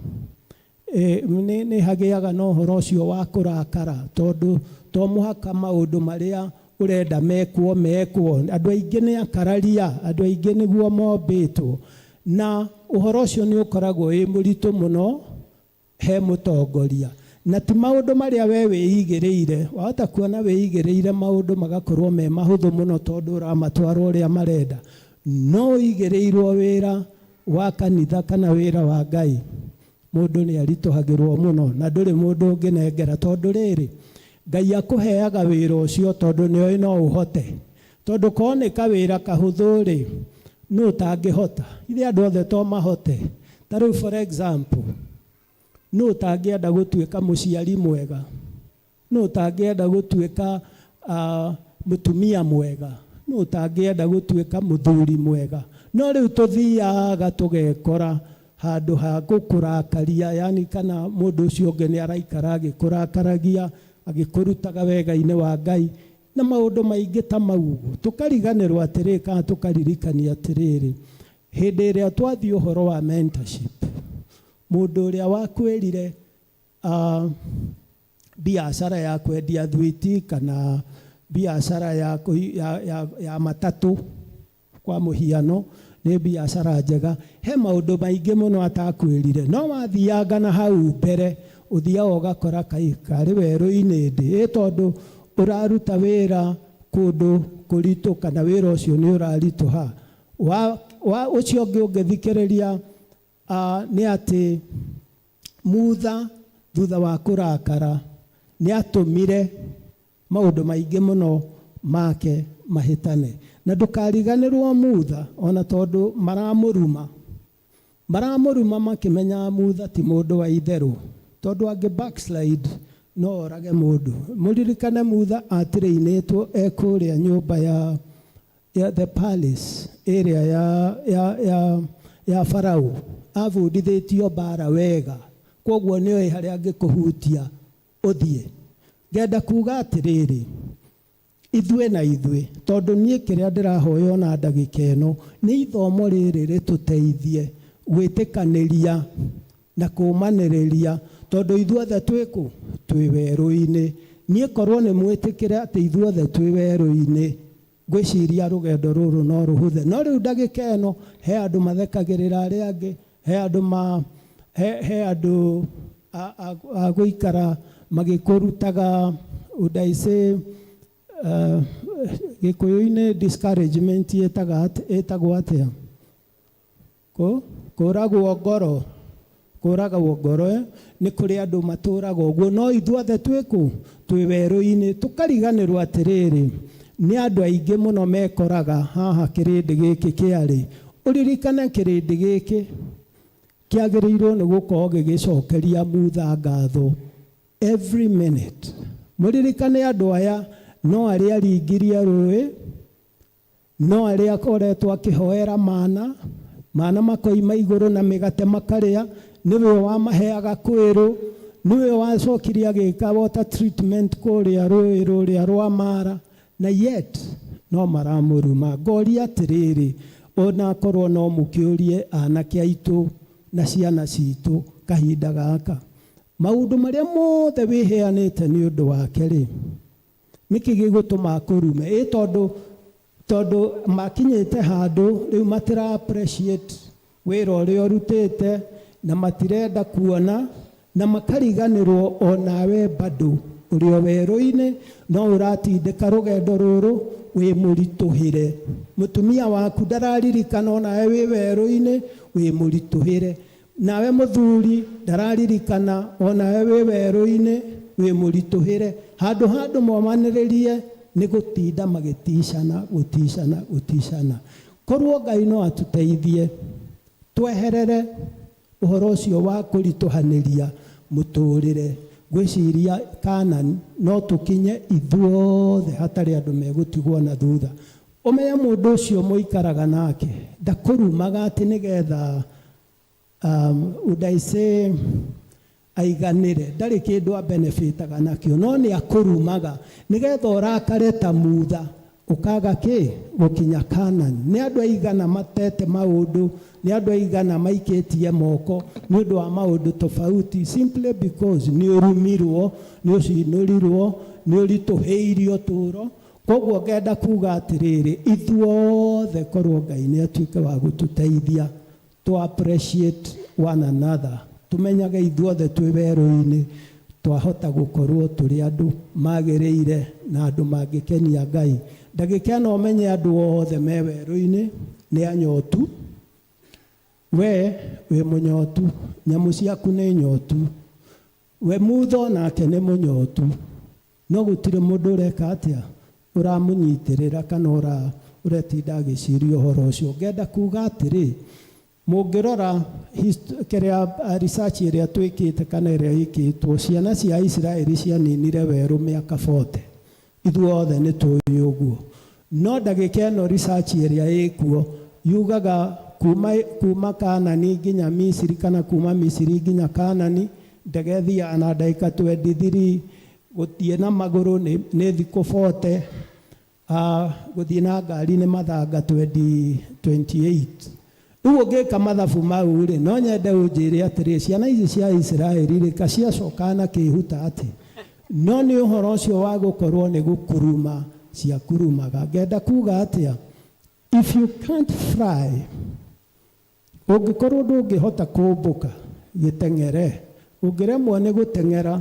nĩ hagĩaga na ũhoro ũcio wa kũrakara, tondũ to mũhaka maũndũ marĩa ũrenda mekwo mekwo. Andũ aingĩ nĩ akararia, andũ aingĩ nĩguo mombĩtwo, na ũhoro ũcio nĩ ũkoragwo wĩ mũritũ mũno he mũtongoria. Na ti maũndũ marĩa we wĩigĩrĩire, wahota kuona wĩigĩrĩire maũndũ magakorwo me mahũthũ mũno tondũ ũramatwara ũrĩa marenda, no ũigĩrĩirwo wĩra wa kanitha kana wĩra wa Ngai, mũndũ nĩ aritũhagĩrwo mũno na ndũrĩ mũndũ ũngĩnengera, tondũ rĩrĩ Ngai akũheaga wĩra ũcio tondũ nĩoĩ no ũhote. Tondũ korwo nĩ kawĩra kahũthũ rĩ, nũ ũtangĩhota? Ithe andũ othe to mahote. Ta rĩu for example, nũ ũtangĩenda gũtuĩka mũciari mwega? Nũ ũtangĩenda gũtuĩka mũtumia mwega? Nũ ũtangĩenda gũtuĩka mũthuri mwega? No rĩu tũthiaga tũgekora handũ ha gũkũrakaria, yani kana mũndũ ũcio ũngĩ nĩ araikara agĩkũrakaragia, agĩkũrutaga wega-inĩ wa Ngai na maũndũ maingĩ ta mau ũguo. Tũkariganĩrwo atĩrĩrĩ, kana tũkaririkania atĩrĩrĩ, hĩndĩ ĩrĩa twathiĩ ũhoro wa mentorship, mũndũ ũrĩa wakwĩrire biacara ya kwendia thwiti kana biacara ya matatũ kwa mũhiano nĩ biacara njega, he maũndũ maingĩ mũno atakwĩrire, no wathianga na hau mbere ũthiaga ũgakora karĩ werũ-inĩ ndĩ, ĩ tondũ ũraruta wĩra kũndũ kũritũ kana wĩra ũcio nĩ ũraritũha. Wa ũcio ũngĩ ũngĩthikĩrĩria nĩ atĩ Mutha thutha wa kũrakara nĩ atũmire maũndũ maingĩ mũno make mahĩtane. Na ndũkariganĩrwo Mutha ona tondũ maramũruma makĩmenyaga Mutha ti mũndũ wa itherũ, tondũ angĩ backslide no orage mũndũ. Mũririkane Mutha atirĩinĩtwo e kũrĩa nyũmba ya ya the palace ĩrĩa ya, ya, ya, ya Farao abundithĩtio mbara wega kwoguo nĩoĩ harĩa angĩkũhutia ũthiĩ ngenda kuga atĩrĩrĩ ithuĩ na ithuĩ tondũ niĩ kĩrĩa ndĩrahoya ona ndagĩka ĩno nĩ ithomo rĩrĩ rĩtũteithie gwĩtĩkanĩria na kũmanĩrĩria tondũ ithuothe twĩkũ twĩ werũ-inĩ niĩ korwo nĩ mwĩtĩkĩre atĩ ithuothe twĩ werũ-inĩ ngwĩciria rũgendo rũrũ no rũhũthe no rĩu ndagĩka ĩno he andũ mathekagĩrĩra arĩa angĩ he andũ ma he, he andũ a, a, a gũikara magĩkũrutaga would I say gĩkũyũ-inĩ discouragement ĩtaga ĩtagwo atĩa kũ kũragwo ngoro kũragwo ngoro eh? Nĩ kũrĩ andũ matũraga ũguo no ithuothe twĩkũ twĩ werũ-inĩ tũkariganĩrwo atĩrĩrĩ nĩ andũ aingĩ mũno mekoraga haha kĩrĩndĩ gĩkĩ kĩarĩ ũririkane kĩrĩndĩ gĩkĩ kĩagĩrĩirwo nĩ gũkorwo gĩgĩcokeria Mutha ngatho every minute mũririkane andũ aya no arĩa aringirie rũĩ no arĩa akoretwo akĩhoera mana mana makoima igũrũ na mĩgate makarĩa nĩwe wamaheaga kwĩrũ nĩwe wacokire agĩka water treatment kũrĩa rũĩ rũrĩa rwa Mara na yet no maramũruma ngoria atĩrĩrĩ ona korwo no mũkĩũrie anake aitũ na ciana citũ kahinda gaka maũndũ marĩa mothe wĩheanĩte nĩ ũndũ wake rĩ nĩkĩ gĩgũtũma akũrume ĩ tondũ tondũ makinyĩte handũ rĩu matira appreciate wĩra ũrĩa ũrutĩte na matirenda kuona na makariganĩrwo onawe bado ũrĩ o werũ-inĩ no ũratindĩka rũgendo rũrũ wĩ mũritũhĩre mũtumia waku ndararirikana onawe wĩ werũ-inĩ wĩ mũritũhĩre nawe mũthuri ndararirikana onawe wĩ werũ-inĩ wĩ mũritũhĩre handũ handũ momanĩrĩrie nĩ gũtinda magĩticana gũticana gũticana korwo Ngai no atũteithie tweherere ũhoro ũcio wa kũritũhanĩria mũtũrĩre ngwĩciria kana no tũkinye ithuothe hatarĩ andũ megũtigwo na thutha ũmenye mũndũ ũcio mũikaraga nake ndakũrumaga atĩ nĩgetha would I say aiganĩre ndarĩ kĩndũ abenefitaga nakĩo no nĩ akũrumaga nĩgetha ũrakare ta Mutha ũkaga kĩ gũkinya Kanani nĩ andũ aigana matete maũndũ nĩ andũ aigana maikĩtie moko nĩ ũndũ wa maũndũ tofauti simply because nĩ ũrumirwo nĩ ũcinũrirwo nĩ ũritũhĩirio ũtũũro koguo ngenda kuga atĩrĩrĩ ithuothe korwo Ngai nĩ atuĩke wa gũtũteithia to appreciate one another tumenyage ithuothe twĩ werũ-inĩ twahota gũkorwo tũrĩ andũ magĩrĩire na andũ mangĩkenia Ngai ndagĩka ĩno ũmenye andũ othe me werũ-inĩ nĩ anyotu we wĩ mũnyotu nyamũ ciaku nĩ nyotu we Mutho nake nĩ mũnyotu no gũtirĩ mũndũ ũreka atĩa ũramũnyitĩrĩra kana ũretinda agĩciria ũhoro ũcio ngenda kuga atĩrĩ mũngĩrora kĩrĩa research ĩrĩa twĩkĩte kana ĩrĩa ĩkĩtwo ciana cia Isiraeli cianinire werũ mĩaka 40 ithuothe nĩ tũĩ ũguo no ndagĩka ĩno research ĩrĩa ĩkuo yugaga kuma, kuma Kanani nginya Misiri kana kuma Misiri nginya Kanani ndege ĩthiaga na ndagĩka 23 gũthiĩ na magũrũ nĩ thikũ 40 gũthiĩ na ngari nĩ mathanga 20, 28 rĩu ũngĩka mathabu mau rĩ no nyende ũnjĩre atĩrĩ ciana ici cia Isiraeli rĩ kaciacokaga na kĩhuta atĩ no nĩ ũhoro ũcio wa gũkorwo nĩ gũkuruma ciakurumaga ngenda kuga atĩa if you can't fly ũngĩkorwo ndũngĩhota kũmbũka gĩteng'ere ũngĩremwo nĩ gũteng'era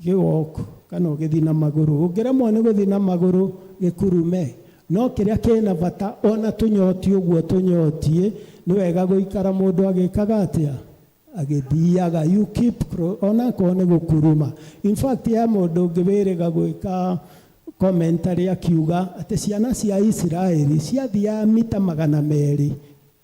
gĩwalk kana ũgĩthiĩ na magũrũ ũngĩremwo nĩ gũthiĩ na magũrũ gĩkurume no kĩrĩa kĩna bata ona tũnyoti ũguo tũnyotiĩ nĩ wega gũikara mũndũ agĩkaga atĩa agĩthiaga you keep onakorwo nĩ gũkuruma in fact ya mũndũ ũngĩ wĩrĩga gwĩka commentary akiuga atĩ ciana cia Isiraeli ciathiaga mita 200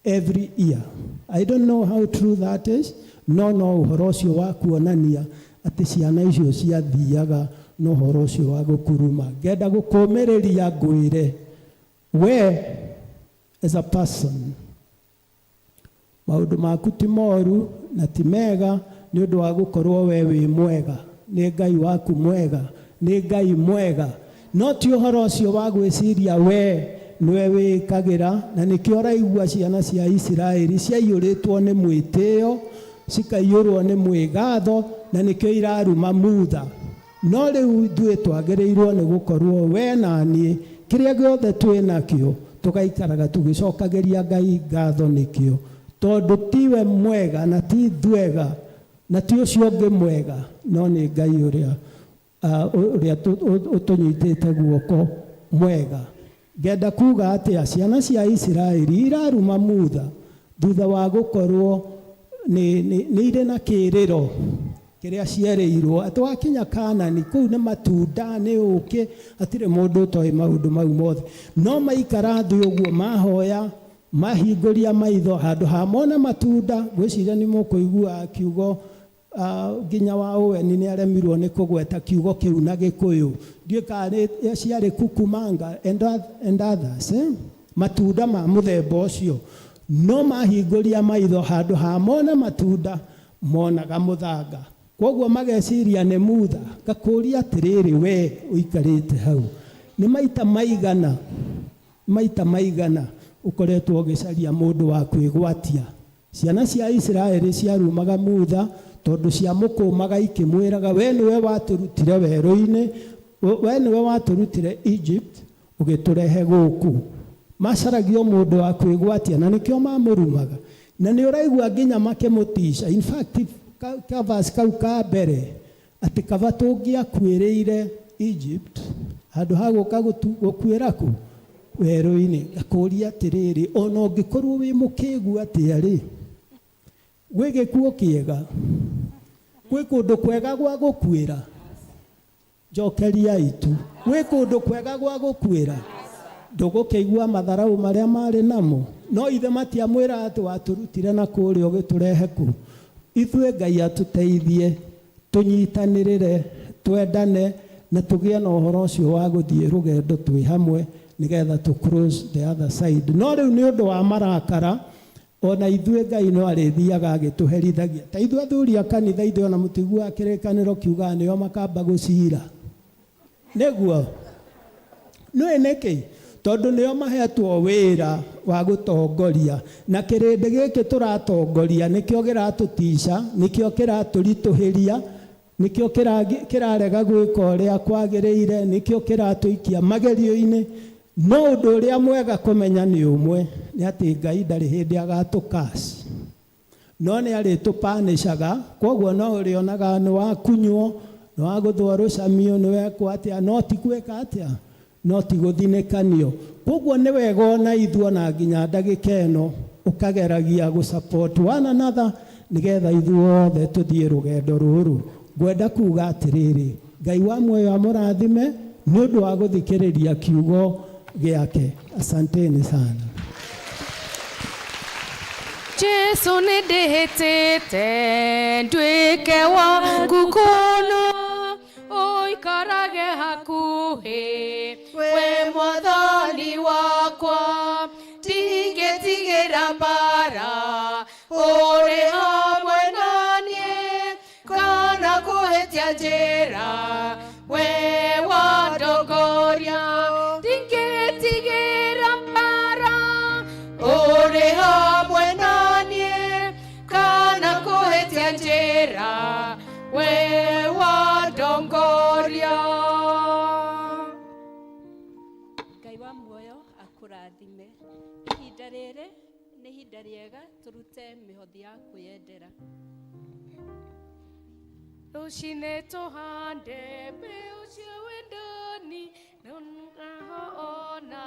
every year I don't know how true that is no no ũhoro ũcio wa kuonania atĩ ciana icio ciathiaga na ũhoro ũcio wa gũkuruma ngenda gũkũmĩrĩria ngwĩre We as a person maũndũ maku ti moru na ti mega nĩ ũndũ wa gũkorwo we wĩ mwega nĩ Ngai waku mwega nĩ Ngai mwega no ti ũhoro ũcio wa gwĩciria we nĩwe wĩkagĩra na nĩkĩo ũraigua ciana cia Isiraeli ciaiyũrĩtwo nĩ mwĩtĩo cikaiyũrwo nĩ mwĩgatho na nĩkĩo iraruma Mutha no rĩu ithuĩ twagĩrĩirwo nĩ gũkorwo we na niĩ kĩrĩa gĩothe twĩ nakĩo tũgaikaraga tũgĩcokagĩria Ngai ngatho nĩkĩo tondũ tiwe mwega na ti ithuega na ti ũcio ũngĩ mwega no nĩ Ngai ũrĩa ũrĩa ũtũnyitĩte guoko mwega. Ngenda kuga atĩa ciana cia Isiraeli iraruma Mutha thutha wa gũkorwo nĩ irĩ na kĩrĩro kĩrĩa cierĩirwo atĩ wakinya Kanani kũu nĩ matunda nĩ ũkĩ hatirĩ mũndũ ũtoĩ maũndũ mau mothe no maikara thĩ ũguo mahoya mahingũria maitho handũ ha mone matunda ngwĩciria nĩ mũkũigua kiugo nginya wa Owen nĩ aremirwo nĩ kũgweta kiugo kĩu na Gĩkũyũ ndiũĩ kana ciarĩ kukumanga and others matunda ma mũthemba ũcio no mahingũria maitho handũ ha mone matunda monaga mũthanga koguo mageciria nĩ Mutha ngakũria atĩrĩrĩ we ũikarĩte hau nĩ maita maigana ũkoretwo ũgĩcaria mũndũ wa kwĩgwatia ciana cia Isiraeli ciarumaga Mutha tondũ ciamũkũmaga ikĩmwĩraga we nĩwe watũrutire werũ-inĩ we nĩwe watũrutire Egypt ũgĩtũrehe gũkũ macaragio mũndũ wa kwĩgwatia na nĩkĩo mamũrumaga na nĩ ũraigua nginya makĩmũtica in fact ka verse kau ka mbere atĩ kaba tũngĩakuĩrĩire Egypt handũ ha gũka gũkuĩra kũ werũ-inĩ ngakũria atĩrĩrĩ ona ũngĩkorwo wĩ mũkĩgu atĩa rĩ gwĩ gĩkuũ kĩega gwĩ kũndũ kwega gwa gũkuĩra njokeria itu gwĩ kũndũ kwega gwa gũkuĩra ndũgũkĩigua matharau marĩa marĩ namo no ithe matiamwĩra atĩ watũrutire na kũrĩa ũgĩtũrehe kũ ithuĩ Ngai atũteithie tũnyitanĩrĩre twendane na tũgĩe na ũhoro ũcio wa gũthiĩ rũgendo twĩ hamwe nĩgetha tũ cross the other side no rĩu nĩ ũndũ wa marakara ona ithuĩ Ngai no arĩthiaga agĩtũherithagia ta ithuĩ athuri a kanitha ithuĩ ona mũtiguaga kĩrĩkanĩro kiugaga nĩo makamba gũcira nĩguo nĩũĩ nĩkĩ tondũ nĩo mahetwo wĩra wa gũtongoria na kĩrĩndĩ gĩkĩ tũratongoria nĩkĩo kĩratũtica nĩkĩo kĩratũritũhĩria nĩkĩo kĩrarega gwĩka ũrĩa kwagĩrĩire nĩkĩo kĩratũikia magerio-inĩ no ũndũ ũrĩa mwega kũmenya nĩ ũmwe nĩ atĩ Ngai ndarĩ hĩndĩ agatũkaci no nĩ arĩtũpanĩcaga koguo no ũrĩonaga nĩ wakunywo nĩ wagũthwo rũcamio nĩ wekwo atĩa no ti gwĩka atĩa no ti gũthinĩkanio koguo nĩ wega ona ithuĩ ona nginya ndagĩka ĩno ũkageragia gũ support one another nĩgetha ithuothe tũthiĩ rũgendo rũrũ ngwenda kuga atĩrĩrĩ Ngai wa muoyo amũrathime nĩ ũndũ wa gũthikĩrĩria kiugo gĩake asanteni sana. Jesu nĩ ndĩhĩtĩte nduĩke waku kũna ũikarage hakuhĩ we mwathani wakwa ndingĩtigĩra mbara ũrĩ hamwe na niĩ kana kũhĩtia njĩra we wandongoria ndingĩtigĩra mbara ũrĩ hamwe na niĩ kana kũhĩtia njĩra we wandongoria. Ngai wa muoyo akũrathime ihinda rĩrĩ nĩ ihinda rĩega tũrute mĩhothi ya kwĩyendera. Rũcinĩ tũhande mbeũ cia wendani ona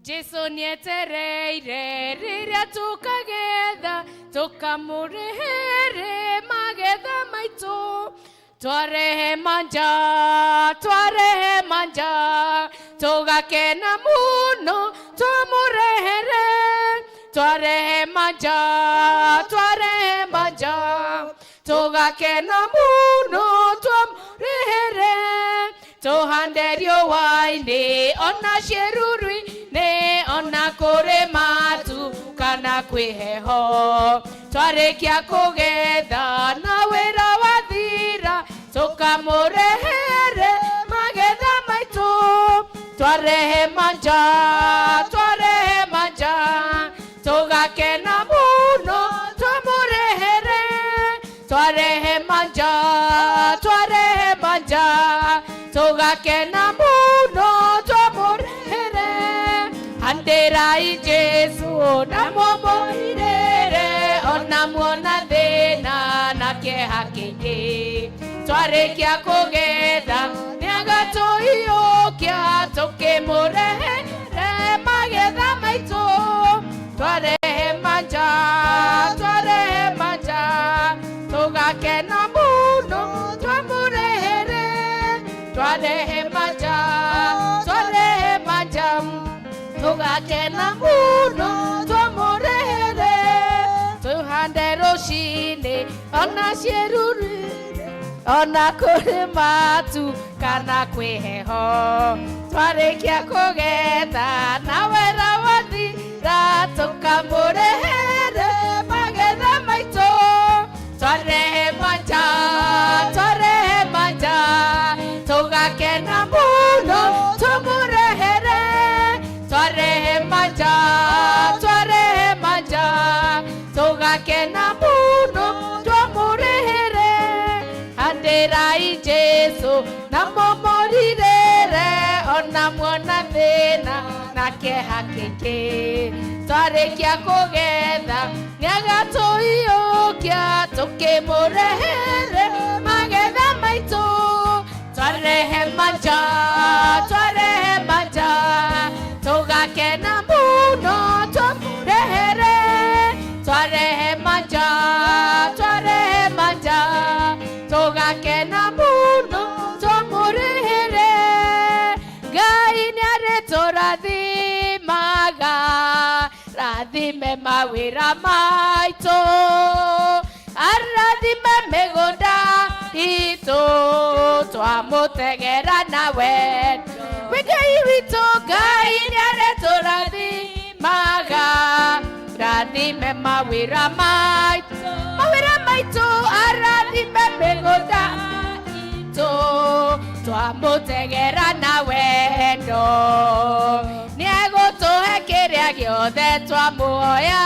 Jesu nĩetereire rĩrĩa tũkagetha tũkamũrehere magetha maitũ twarehe manja tũgakena mũno twamũrehere twarehe manja tũgakena mũno twamũrehere Tũhande riũa-inĩ ona ciĩruru-inĩ ona kũrĩ matu kana kwĩ heho. Twarĩkia kũgetha na wĩra wathira tũkamũrehere magetha maitũ. Twarehe manja, twarehe manja, tũgakena mũno twamũrehere. Twarehe manja, twarehe manja, tũgakena mũno twamũrehere. Handĩrai Jesũ na mũmũirĩre ona muona thĩna na kĩeha kĩingĩ. Twarĩkia kũgetha nĩagatũiyũkia tũkĩmũrehere magetha maitũ. Twarehe manja, twarehe manja, tũgakena mũno twamũrehere. Twarehe manja, twarehe manja, tũgakena mũno twamũrehere. Tũhande rũcinĩ ona ciĩruru-inĩ ona kũrĩ matu kana kwĩ heho. Twarĩkia kũgetha na wĩra wathira tũkamũrehere magetha maitũ. Twarehe manja, twarehe manja, tũgakena mũno tũmũrehere. Twarehe manja, twarehe manja, tũgakena mũno twamũrehere. Handĩrai Jesũ na mũmũrirĩre ona muona thĩna na kĩeha kĩingĩ. Twarĩkia kũgetha nĩagatũiyũkia tũkĩmũrehere magetha maitũ. Twarehe manja, twarehe manja, tũgakena mũno twamũrehere. Twarehe manja, twarehe manja, tũgakena mũno twamũrehere. Ngai nĩarĩtũrathimaga, rathime mawĩra maitũ, arathime mĩgũnda itũ, twamũtegera na wendo. Wĩ Ngai witũ, Ngai nĩarĩtũrathimaga, rathime mawĩra maitũ, mawĩra maitũ, arathime mĩgũnda itũ, twamũtegera na wendo. Nĩegũtũhe kĩrĩa gĩothe twamũhoya,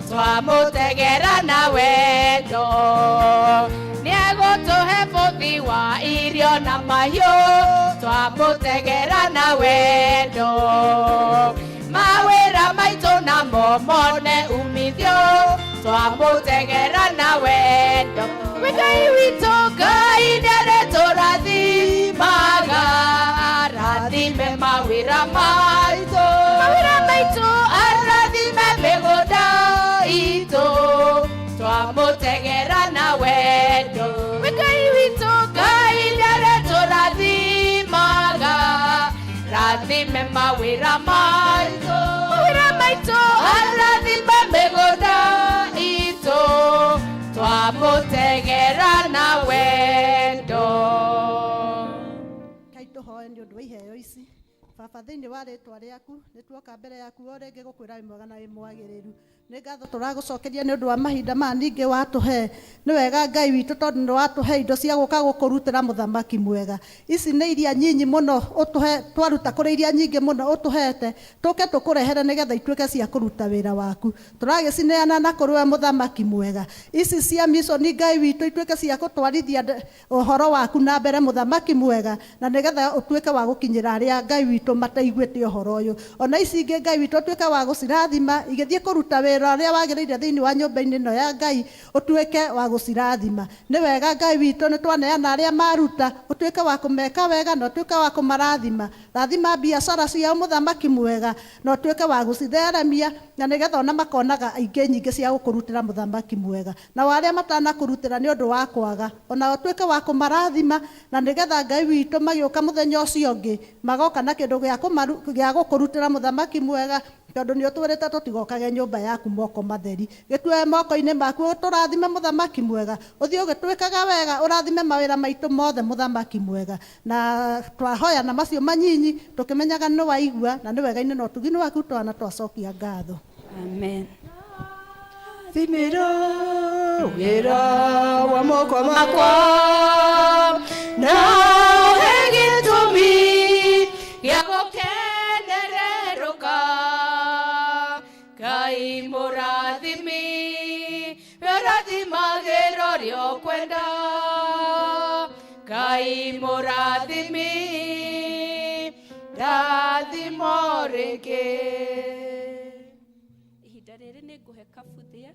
twamũtegera na wendo. Nĩegũtũhe bũthi wa irio na mahiũ, twamũtegera na wendo. Mawĩra maitũ namo mone umithio, twamũtegera na wendo. Wĩ Ngai witũ, Ngai nĩarĩtũrathimaga, rathime mawĩra maitũ, mawĩra maitũ, arathime mĩgũnda itũ, twamũtegera na wendo. Wĩ Ngai witũ, Ngai nĩarĩtũrathimaga, rathime mawĩra maitũ, mawĩra maitũ, arathime mĩgũnda itũ, twamũtegera na wendo. Ngai tũhoe nĩ ũndũ wa iheo ici. Baba thĩinĩ wa rĩtwa rĩaku nĩ tuoka mbere yaku o rĩngĩ gũkwĩra wĩ mwega na wĩ mwagĩrĩru. Nĩ ngatho tũragũcokeria nĩ ũndũ wa mahinda maya ningĩ watũhe. Nĩ wega Ngai witũ tondũ nĩ watũhe indo cia gũka gũkũrutĩra mũthamaki mwega. Ici nĩ iria nyinyi mũno ũtũhe, twaruta kũrĩ iria nyingĩ mũno ũtũhete, tũke tũkũrehere nĩgetha ituĩke cia kũruta wĩra waku. Tũragĩcineana na kũrĩ we mũthamaki mwega. Ici cia mission Ngai witũ ituĩke cia gũtwarithia ũhoro waku na mbere mũthamaki mwega, na nĩgetha ũtuĩke wa gũkinyĩra arĩa Ngai witũ mataiguĩte ũhoro ũyũ. Ona ici ingĩ Ngai witũ ũtuĩke wa gũcirathima igĩthiĩ kũruta wĩra ũrĩa wagĩrĩire thĩinĩ wa nyũmba-inĩ ĩno ya Ngai, ũtuĩke wa gũcirathima. Nĩ wega Ngai witũ nĩ twaneana arĩa maruta, ũtuĩke wa kũmeka wega na ũtuĩke wa kũmarathima. Rathima biacara ciao mũthamaki mwega, na ũtuĩke wa gũcitheremia, na nĩgetha ona makonaga ingĩ nyingĩ cia gũkũrutĩra mũthamaki mwega. Na arĩa matanakũrutĩra nĩ ũndũ wa kwaga, ona ũtuĩke wa kũmarathima, na nĩgetha Ngai witũ magĩũka mũthenya ũcio ũngĩ magoka na kĩndũ Kĩndũ gĩa gũkũrutĩra mũthamaki mwega, tondũ nĩ ũtwĩrĩte tũtigokage nyũmba yaku moko matheri. Gĩtue moko-inĩ maku, ũtũrathime mũthamaki mwega, ũthiĩ ũgĩtwĩkaga wega, ũrathime mawĩra maitũ mothe mũthamaki mwega. Na twahoya na macio manyinyi tũkĩmenyaga nĩ waigua, na nĩ wega-inĩ na ũtugi-inĩ waku twana twacokia ngatho. Amen. Thimĩra wĩra wa moko makwa, na ũhe gĩtũmi gĩa gũkenererũka. Ngai mũrathimi, we ũrathimagĩra ũrĩa ũkwenda. Ngai mũrathimi, ndathimo rĩngĩ. Ihinda rĩrĩ nĩ ngũhe kabuthia.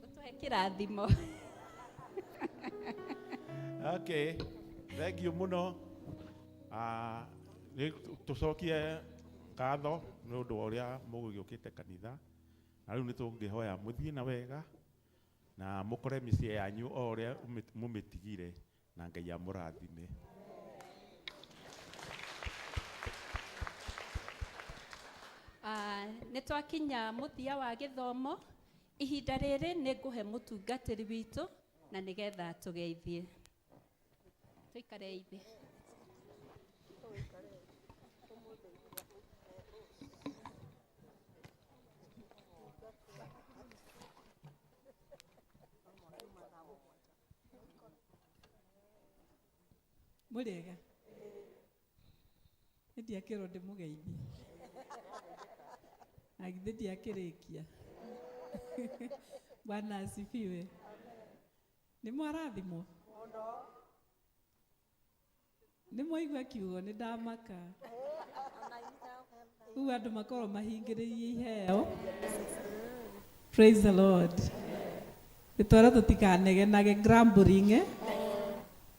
Ũtũhe kĩrathimo. Okay, thank you mũno. Nĩ tũcokie ngatho nĩ ũndũ wa ũrĩa mũgũgĩũkĩte kanitha, na rĩu nĩ tũngĩhoya mũthiĩ na wega na mũkore mĩciĩ yanyu o ũrĩa mũmĩtigire, na Ngai amũrathime. Nĩ twakinya mũthia wa gĩthomo. Ihinda rĩrĩ nĩ ngũhe mũtungatĩri witũ na nĩgetha tũgeithie. Tũikare thĩ. Mũrĩega? Nĩ ndiakĩrwo ndĩmũgeithie. Na githĩ ndiakĩrĩkia. Bwana asifiwe. Nĩ mwarathimwo? Nĩ mwaigua kiugo nĩ ndamaka. Rĩu andũ makorwo mahingĩrĩirie iheo. Praise the Lord. Gĩtwara tũtikanegenage grumbling,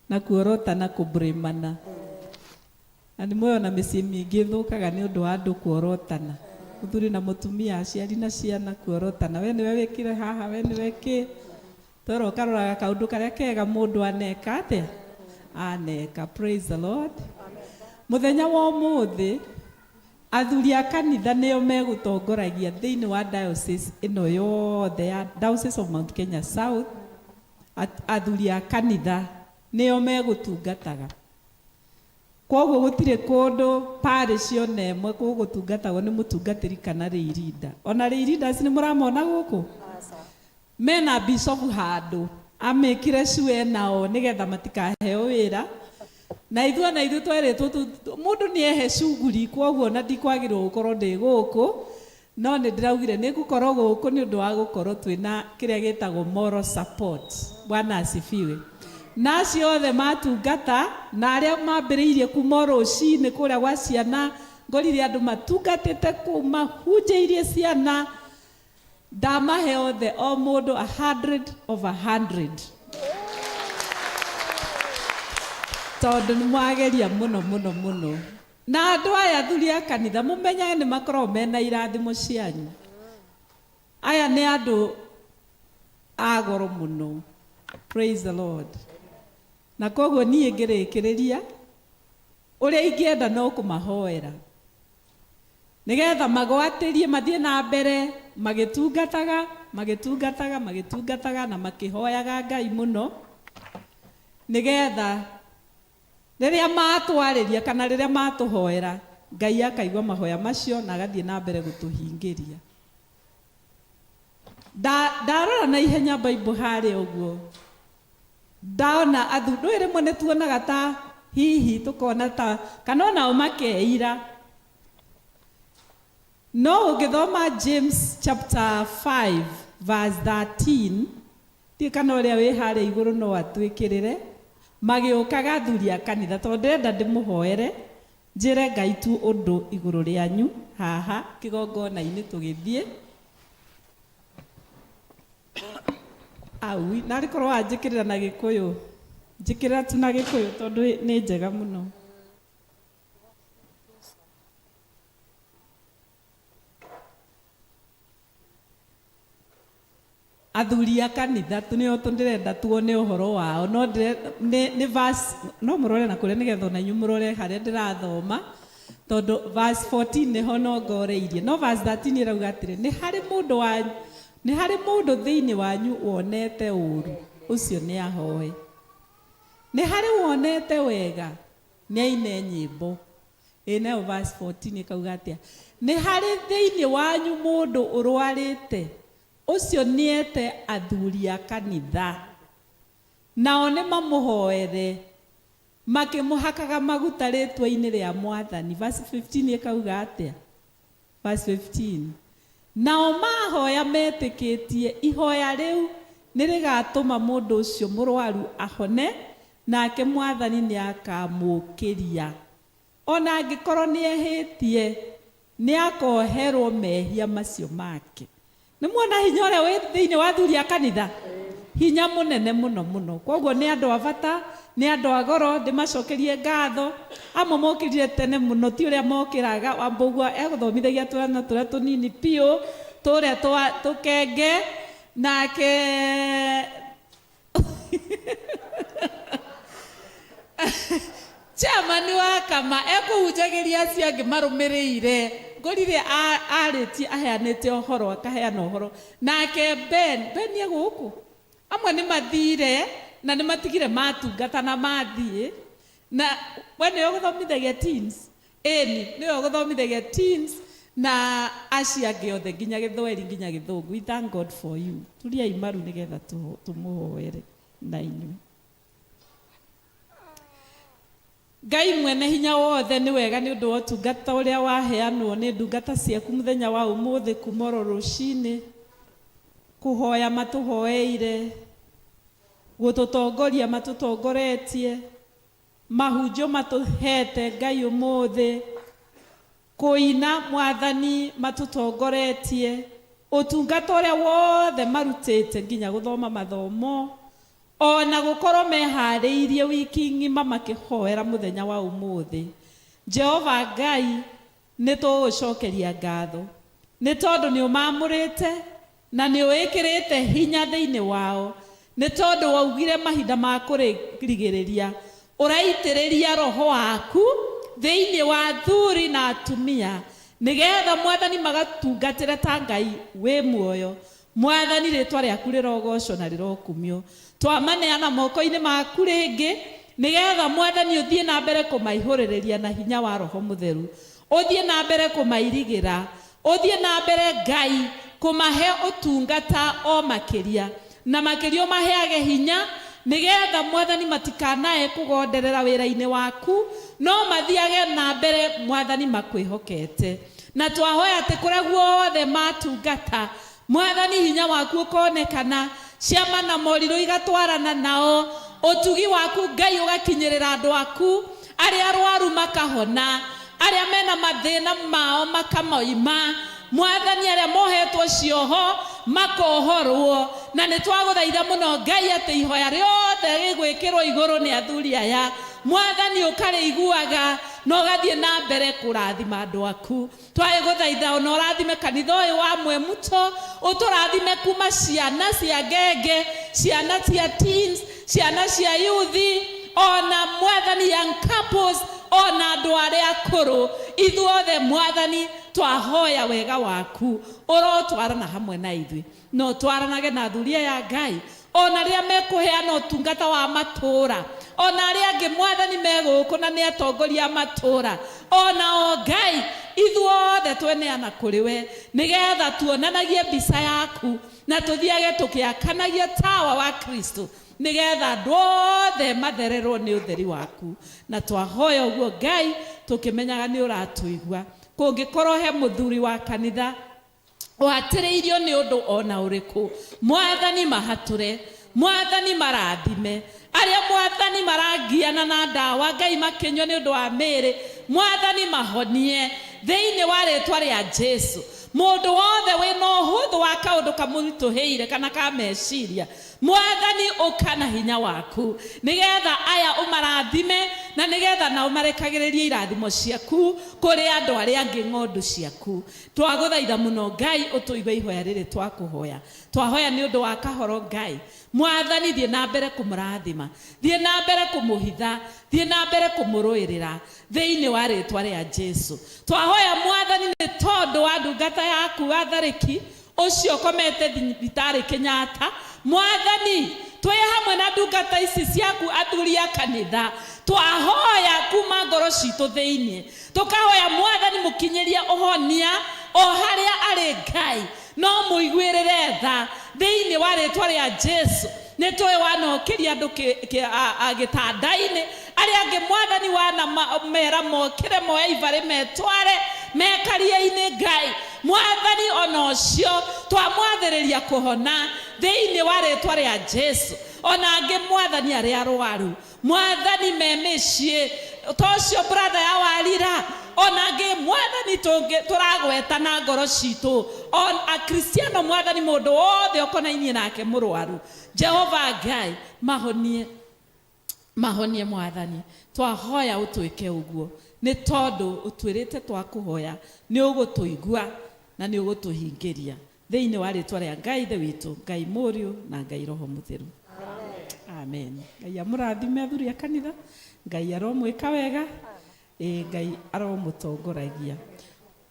na kuorotana kũbrĩmana. Na nĩ muoyo na mĩciĩ mĩingĩ ĩthũkaga nĩ ũndũ wa andũ kuorotana. Mũthuri na mũtumia, aciari na ciana kuorotana. We nĩwe wĩkire haha, we nĩwe kĩ. Twero ũkaroraga kaũndũ karĩa kega mũndũ aneka atĩa? Aneka. Praise the Lord. Mũthenya wa ũmũthĩ, athuri a kanitha nĩo megũtongoragia thĩinĩ wa diocese ĩno yothe ya Diocese of Mount Kenya South. Athuri a kanitha nĩo megũtungataga. Koguo gũtirĩ kũndũ parish ona ĩmwe gũgũtungatagwo nĩ mũtungatĩri kana rĩirinda. Ona rĩirinda acio nĩ mũramona gũkũ? Mena bishop handũ amĩkire cue nao nĩgetha matikaheo wĩra. Na ithuĩ ona ithuĩ twerĩtwo mũndũ nĩ ehe cuguri, koguo ona ndikwagĩrĩirwo gũkorwo ndĩ gũkũ, no nĩ ndĩraugire nĩ ngũkorwo gũkũ nĩ ũndũ wa gũkorwo twĩna kĩrĩa gĩtagwo moral support. Bwana asifiwe. Na acio othe matungata na arĩa mambĩrĩirie kuma rũcinĩ kũrĩa gwa ciana, ngorire andũ matungatĩte kũu mahunjĩirie ciana, ndamahe othe o mũndũ 100 over 100, tondũ nĩ mwageria mũno mũno mũno. Na andũ aya athuri a kanitha mũmenyage nĩ makoragwo mena irathimo cianyu. Aya nĩ andũ a goro mũno. Praise the Lord. Na koguo niĩ ngĩrĩkĩrĩria ũrĩa ingĩenda no kũmahoera nĩgetha magwatĩrie mathiĩ na mbere magĩtungataga magĩtungataga magĩtungataga na makĩhoyaga Ngai mũno, nĩgetha rĩrĩa matwarĩria kana rĩrĩa matũhoera Ngai akaigua mahoya macio na agathiĩ na mbere gũtũhingĩria. Ndarora na ihenya Bible harĩa ũguo ndaona ndũĩ rĩmwe nĩ tuonaga ta hihi tũkona ta kana onao makeira, no ũngĩthoma James chapter 5 verse 13, ndiũĩ kana ũrĩa wĩ harĩa igũrũ no atwĩkĩrĩre magĩũkaga athuri a kanitha, tondũ ndĩrenda ndĩmũhoere njĩre Ngai tu ũndũ igũrũ rĩanyu haha kĩgongona-inĩ tũgĩthiĩ. Aui, narĩ korwo wanjĩkĩrĩra na Gĩkũyũ, njĩkĩrĩra tu na Gĩkũyũ tondũ nĩ njega mũno. Athuri a kanitha nĩo ndĩrenda tuone ũhoro wao no nĩ verse no mũrore na kũrĩa nĩgetha ona inyuĩ mũrore harĩa ndĩrathoma tondũ verse 14 nĩho nongoreirie no verse 13 ĩrauga atĩrĩ nĩ harĩ mũndũ wa nĩ harĩ mũndũ thĩinĩ wanyu wonete ũũru ũcio nĩ ahoe nĩ harĩ wonete wega nĩ aine nyĩmbo ĩ nayo verse 14 ĩkauga atĩa nĩ harĩ thĩinĩ wanyu mũndũ ũrwarĩte ũcio nĩete athuri a kanitha nao nĩ mamũhoere makĩmũhakaga maguta rĩtwa-inĩ rĩa mwathani verse 15 ĩkauga atĩa verse 15 nao mahoya metĩkĩtie ihoya rĩu nĩ rĩgatũma mũndũ ũcio mũrwaru ahone nake mwathani nĩ akamũũkĩria ona angĩkorwo nĩ ehĩtie nĩ akoherwo mehia macio make nĩ muona hinya ũrĩa wĩ thĩinĩ wa athuri a kanitha hinya mũnene mũno mũno koguo nĩ andũ a bata nĩ andũ a goro ndĩmacokerie ngatho amwe mokĩrire tene mũno ti ũrĩa mokĩraga wambũguo egũthomithagia twana tũrĩa tũnini piũ tũrĩa tũkenge nake chairman wa kama ekũhunjagĩria acio angĩ marũmĩrĩire ngorire arĩtie aheanĩte ũhoro akaheana ũhoro nake Ben Ben e gũkũ amwe nĩ mathire na nĩ matigire matungata na mathiĩ na we nĩwe ũgũthomithagia teens ĩni nĩwe ũgũthomithagia teens na acio angĩ othe nginya gĩthweri nginya gĩthũngũ we thank God for you turiai maru nĩgetha tũmũhoere na inyuĩ Ngai mwene hinya wothe nĩ wega nĩ ũndũ wa ũtungata ũrĩa waheanwo nĩ ndungata ciaku mũthenya wa ũmũthĩ kuma oro rũcinĩ kũhoya matũhoeire gũtũtongoria matũtongoretie mahunjio matũhete Ngai ũmũthĩ kũina mwathani matũtongoretie ũtungata ũrĩa wothe marutĩte nginya gũthoma mathomo ona gũkorwo meharĩirie wiki ng'ima makĩhoera mũthenya wa ũmũthĩ Jehova Ngai nĩ tũgũcokeria ngatho nĩ tondũ nĩ ũmamũrĩte na nĩ ũĩkĩrĩte hinya thĩinĩ wao nĩ tondũ waugire mahinda ma kũrigĩrĩria ũraitĩrĩria roho waku thĩinĩ wa athuri na atumia nĩgetha mwathani magatungatĩre ta Ngai wĩ muoyo mwathani rĩtwa rĩaku rĩrogocwo na rĩrokumio twamaneana moko-inĩ maku rĩngĩ nĩgetha mwathani ũthiĩ na mbere kũmaihũrĩrĩria na hinya wa roho mũtheru ũthiĩ na mbere kũmairigĩra ũthiĩ na mbere Ngai kũmahe ũtungata o makĩria na makĩria ũmaheage hinya nĩgetha mwathani matikanae kũgonderera wĩra-inĩ waku no mathiage na mbere mwathani makwĩhokete na twahoya atĩ kũrĩa guothe matungata mwathani hinya waku ũkonekana ciama na morirũ igatwarana nao ũtugi waku Ngai ũgakinyĩrĩra andũ aku arĩa arwaru makahona arĩa mena mathĩna mao makamoima mwathani arĩa mohetwo cioho makohorwo na nĩ twagũthaitha mũno Ngai atĩ ihoya rĩothe rĩgwĩkĩrwo igũrũ nĩ athuri aya mwathani ũkarĩiguaga na ũgathiĩ na mbere kũrathima andũ aku twagũthaitha ona ũrathime kanitha ũyũ wa Mwemuto ũtũrathime kuma ciana cia ngenge ciana cia teens ciana cia youth ona mwathani young couples ona andũ arĩa akũrũ ithuothe mwathani twahoya wega waku ũrotwarana hamwe na ithuĩ na ũtwaranage na athuri aya Ngai ona rĩrĩa mekũheana ũtungata wa matũũra ona arĩa angĩ mwathani me gũkũ na nĩ atongoria a matũũra ona o Ngai ithuothe tweneana kũrĩ we nĩgetha tuonanagie mbica yaku na tũthiage tũkĩakanagia tawa wa Kristo nĩgetha andũ othe mathererwo nĩ ũtheri waku na twahoya ũguo Ngai tũkĩmenyaga nĩ ũratũigua kũngĩkorwo he mũthuri wa kanitha ũhatĩrĩirio nĩ ũndũ ona ũrĩkũ mwathani mahatũre mwathani marathime arĩa mwathani marangiana na ndawa Ngai makĩnyua nĩ ũndũ wa mĩĩrĩ mwathani mahonie thĩinĩ wa rĩtwa rĩa Jesu Mũndũ wothe wĩna ũhũthũ wa kaũndũ kamũritũhĩire kana ka meciria, Mwathani ũka na hinya waku, nĩgetha aya ũmarathime, na nĩgetha nao marekagĩrĩrie irathimo ciaku kũrĩ andũ arĩa angĩ ng'ondu ciaku. Twagũthaitha mũno Ngai ũtũigue ihoya rĩrĩ twakũhoya. Twahoya nĩ ũndũ wa Kahoro Ngai. Mwathani thiĩ na mbere kũmũrathima, thiĩ na mbere kũmũhitha, thiĩ na mbere kũmũrũĩrĩra thĩinĩ wa rĩtwa rĩa Jesu. Twahoya Mwathani nĩ tondũ wa ndungata yaku Gatharĩki ũcio ũkomete thibitarĩ Kenyatta. Mwathani twĩ hamwe na ndungata ici ciaku athuri a kanitha, twahoya kuma ngoro citũ thĩinĩ, tũkahoya Mwathani mũkinyĩrie ũhonia o harĩa arĩ Ngai, no mũiguĩrĩre tha thĩinĩ wa rĩtwa rĩa Jesu. Nĩ tũĩ wanokĩria andũ gĩtanda-inĩ, arĩa angĩ Mwathani wanamera mokĩre moe ibarĩ metware mekaria-inĩ Ngai. Mwathani ona ũcio twamwathĩrĩria kũhona thĩinĩ wa rĩtwa rĩa Jesu. Ona angĩ Mwathani arĩa arwaru, Mwathani me mĩciĩ ta ũcio brother ya Warira, ona angĩ Mwathani tũragweta na ngoro citũ, on Akristiano Mwathani mũndũ wothe ũkonainie nake mũrwaru, Jehova Ngai mahonie, mahonie Mwathani. Twahoya ũtwĩke ũguo nĩ tondũ ũtwĩrĩte twakũhoya nĩ ũgũtũigua na nĩ ũgũtũhingĩria thĩinĩ wa rĩtwa rĩa Ngai Ithe witũ, Ngai Mũriũ na Ngai Roho Mũtheru. Amen. Ngai amũrathime athuri a kanitha, Ngai aromwĩka wega, ĩ Ngai aromũtongoragia.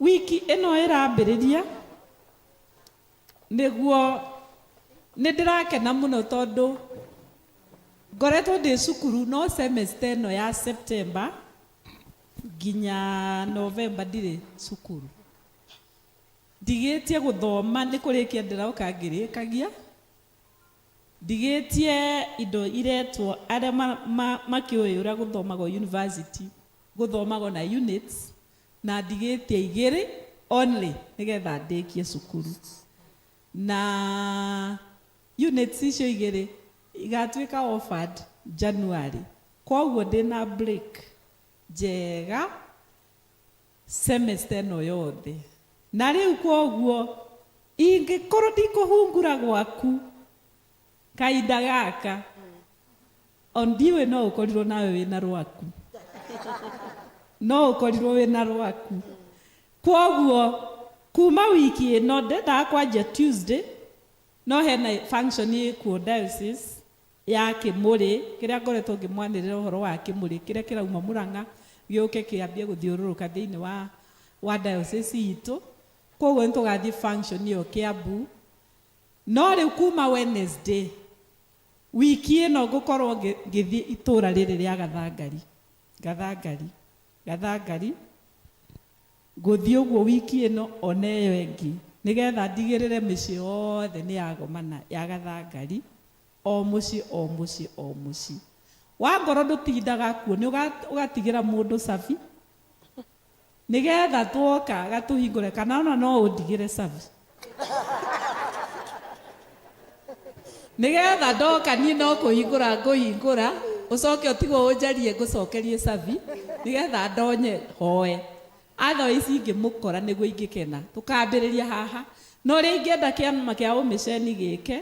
Wiki ĩno ĩrambĩrĩria nĩguo nĩ ndĩrakena mũno tondũ ngoretwo ndĩ cukuru no semester ĩno ya September nginya November ndirĩ cukuru. Ndigĩtie gũthoma nĩ kũrĩkia ndĩroka ngĩrĩkagia, ndigĩtie indo iretwo arĩa makĩũĩ ũrĩa gũthomagwo university, gũthomagwo na units, na ndigĩtie igĩrĩ only nĩgetha ndĩkie cukuru. Na units icio igĩrĩ igatuĩka offered January, koguo ndĩna break njega semester ĩno yothe. Na rĩu koguo ingĩkorwo ndikũhungura gwaku kahinda gaka, on ndiũĩ no ũkorirwo nawe wĩna rwaku, no ũkorirwo wĩna rwaku. Koguo kuma wiki ĩno ndendaga kwanjia Tuesday, no hena function ĩkuo diocese ya Kĩmũrĩ, kĩrĩa ngoretwo ngĩmwanĩrĩra ũhoro wa Kĩmũrĩ kĩrĩa kĩrauma Mũrang'a gĩũke kĩambie gũthiũrũrũka thĩinĩ wa diocese itũ. Koguo nĩ tũgathiĩ function ĩyo Kiambu. No rĩu kuma Wednesday wiki ĩno ngũkorwo ngĩthiĩ itũra rĩrĩ rĩa Gathangari, Gathangari, Gathangari, ngũthiĩ ũguo wiki ĩno ona ĩyo ĩngĩ, nĩgetha ndigĩrĩre mĩciĩ yothe nĩ yagomana ya Gathangari, o mũciĩ o mũciĩ o mũciĩ. Wangorwo ndũtindaga kuo nĩ ũgatigĩra mũndũ cabi nĩgetha twoka gatũhingũre, kana ona no ũndigĩre cabi nĩgetha ndoka niĩ no kũhingũra ngũhingũra, ũcoke ũtigwo ũnjarie ngũcokerie cabi nĩgetha ndonye hoe. Otherwise ingĩmũkora nĩguo ingĩkena. Tũkambĩrĩria haha. No ũrĩa ingĩenda kĩama kĩa ũmĩceni gĩke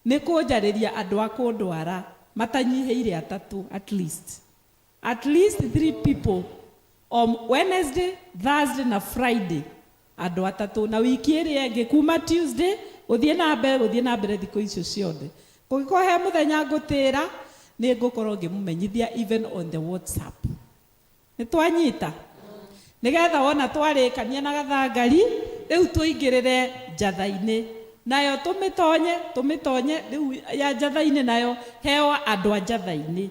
nĩ kũnjarĩria andũ a kũndwara matanyihĩire atatũ at least. At least 3 people on Wednesday, Thursday na Friday. Andũ atatũ na wiki ĩrĩa ĩngĩ kuma Tuesday gũthiĩ na mbere, gũthiĩ na mbere thikũ icio ciothe. Kũngĩkorwo he mũthenya ngũtĩra nĩ ngũkorwo ngĩmũmenyithia even on the WhatsApp. Nĩ twanyita? Nĩgetha wona twarĩkania na Gathangari rĩu tũingĩrĩre njatha-inĩ nayo tũmĩtonye, tũmĩtonye rĩu ya njatha-inĩ nayo heo andũ a njatha-inĩ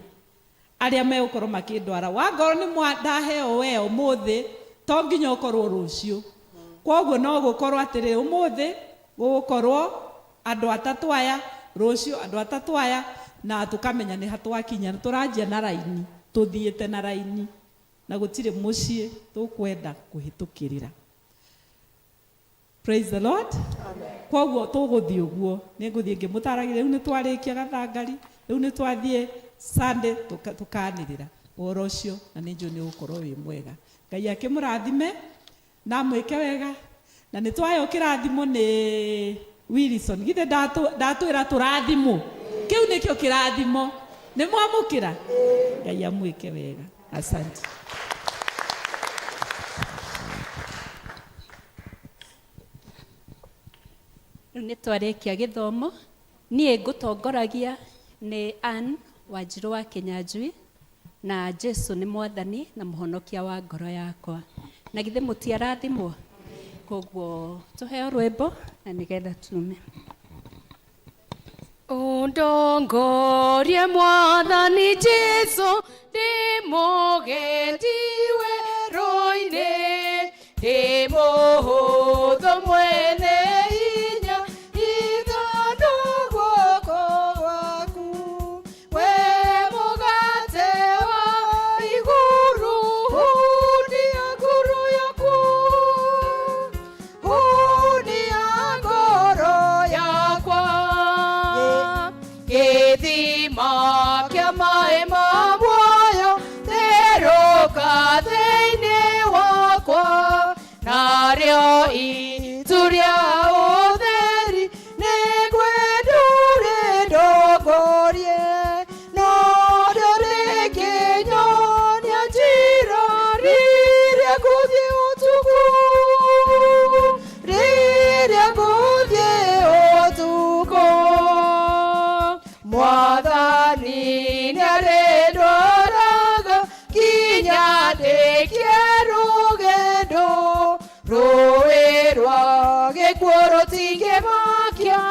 arĩa megũkorwo makĩndwara. Wangorwo nĩ ndaheo we ũmũthĩ to nginya ũkorwo rũciũ. Koguo no gũkorwo atĩrĩ ũmũthĩ gũgũkorwo andũ atatũ aya, rũciũ andũ atatũ aya, na tũkamenya nĩ ha twakinya. Tũranjia na raini, tũthiĩte na raini, na gũtirĩ mũciĩ tũkwenda kũhĩtũkĩrĩra. Praise the Lord. Koguo tũgũthiĩ ũguo, nĩ ngũthiĩ ngĩmũtaragĩria. Rĩu nĩ twarĩkia Gathangari, rĩu nĩ twathiĩ Sunday tũkanĩrĩra ũhoro ũcio, na nĩ njũĩ nĩ ũgũkorwo wĩ mwega. Ngai akĩmũrathime na amwĩke wega Na nĩ twaheo kĩrathimo nĩ Wilson. Githĩ ndatwĩra tũrathimwo? Kĩu nĩkĩo kĩrathimo. Nĩ mwamũkĩra? Ngai amwĩke wega. Asante. Rĩu nĩ twarĩkia gĩthomo. Niĩ ngũtongoragia nĩ Ann Wanjirũ wa Kĩnyanjui, na Jesu nĩ mwathani na mũhonokia wa ngoro yakwa. Na githĩ mũtiarathimwo? Koguo tũheo rwĩmbo na nĩgetha tume. Ũndongorie mwathani Jesu ndĩ mũgendi werũ-inĩ, ndĩ mũhũthũ mwene hinya, ithandũ guoko gwaku. We mũgate wa igũrũ, hunia ngoro yakwa, hunia ngoro yakwa. Gĩthima kĩa maĩ ma muoyo, therũka thĩinĩ wakwa, narĩo itu rĩa ũtheri nĩngwenda rĩndongorie, narĩo rĩkĩnyonia njĩra rĩrĩa ngũthiĩ ũtukũ, rĩrĩa ngũthiĩ ũtukũ. Mwathani nĩarĩndwaraga nginya ndĩkie rũgendo, rũĩ rwa gĩkuũ rũtingĩmakia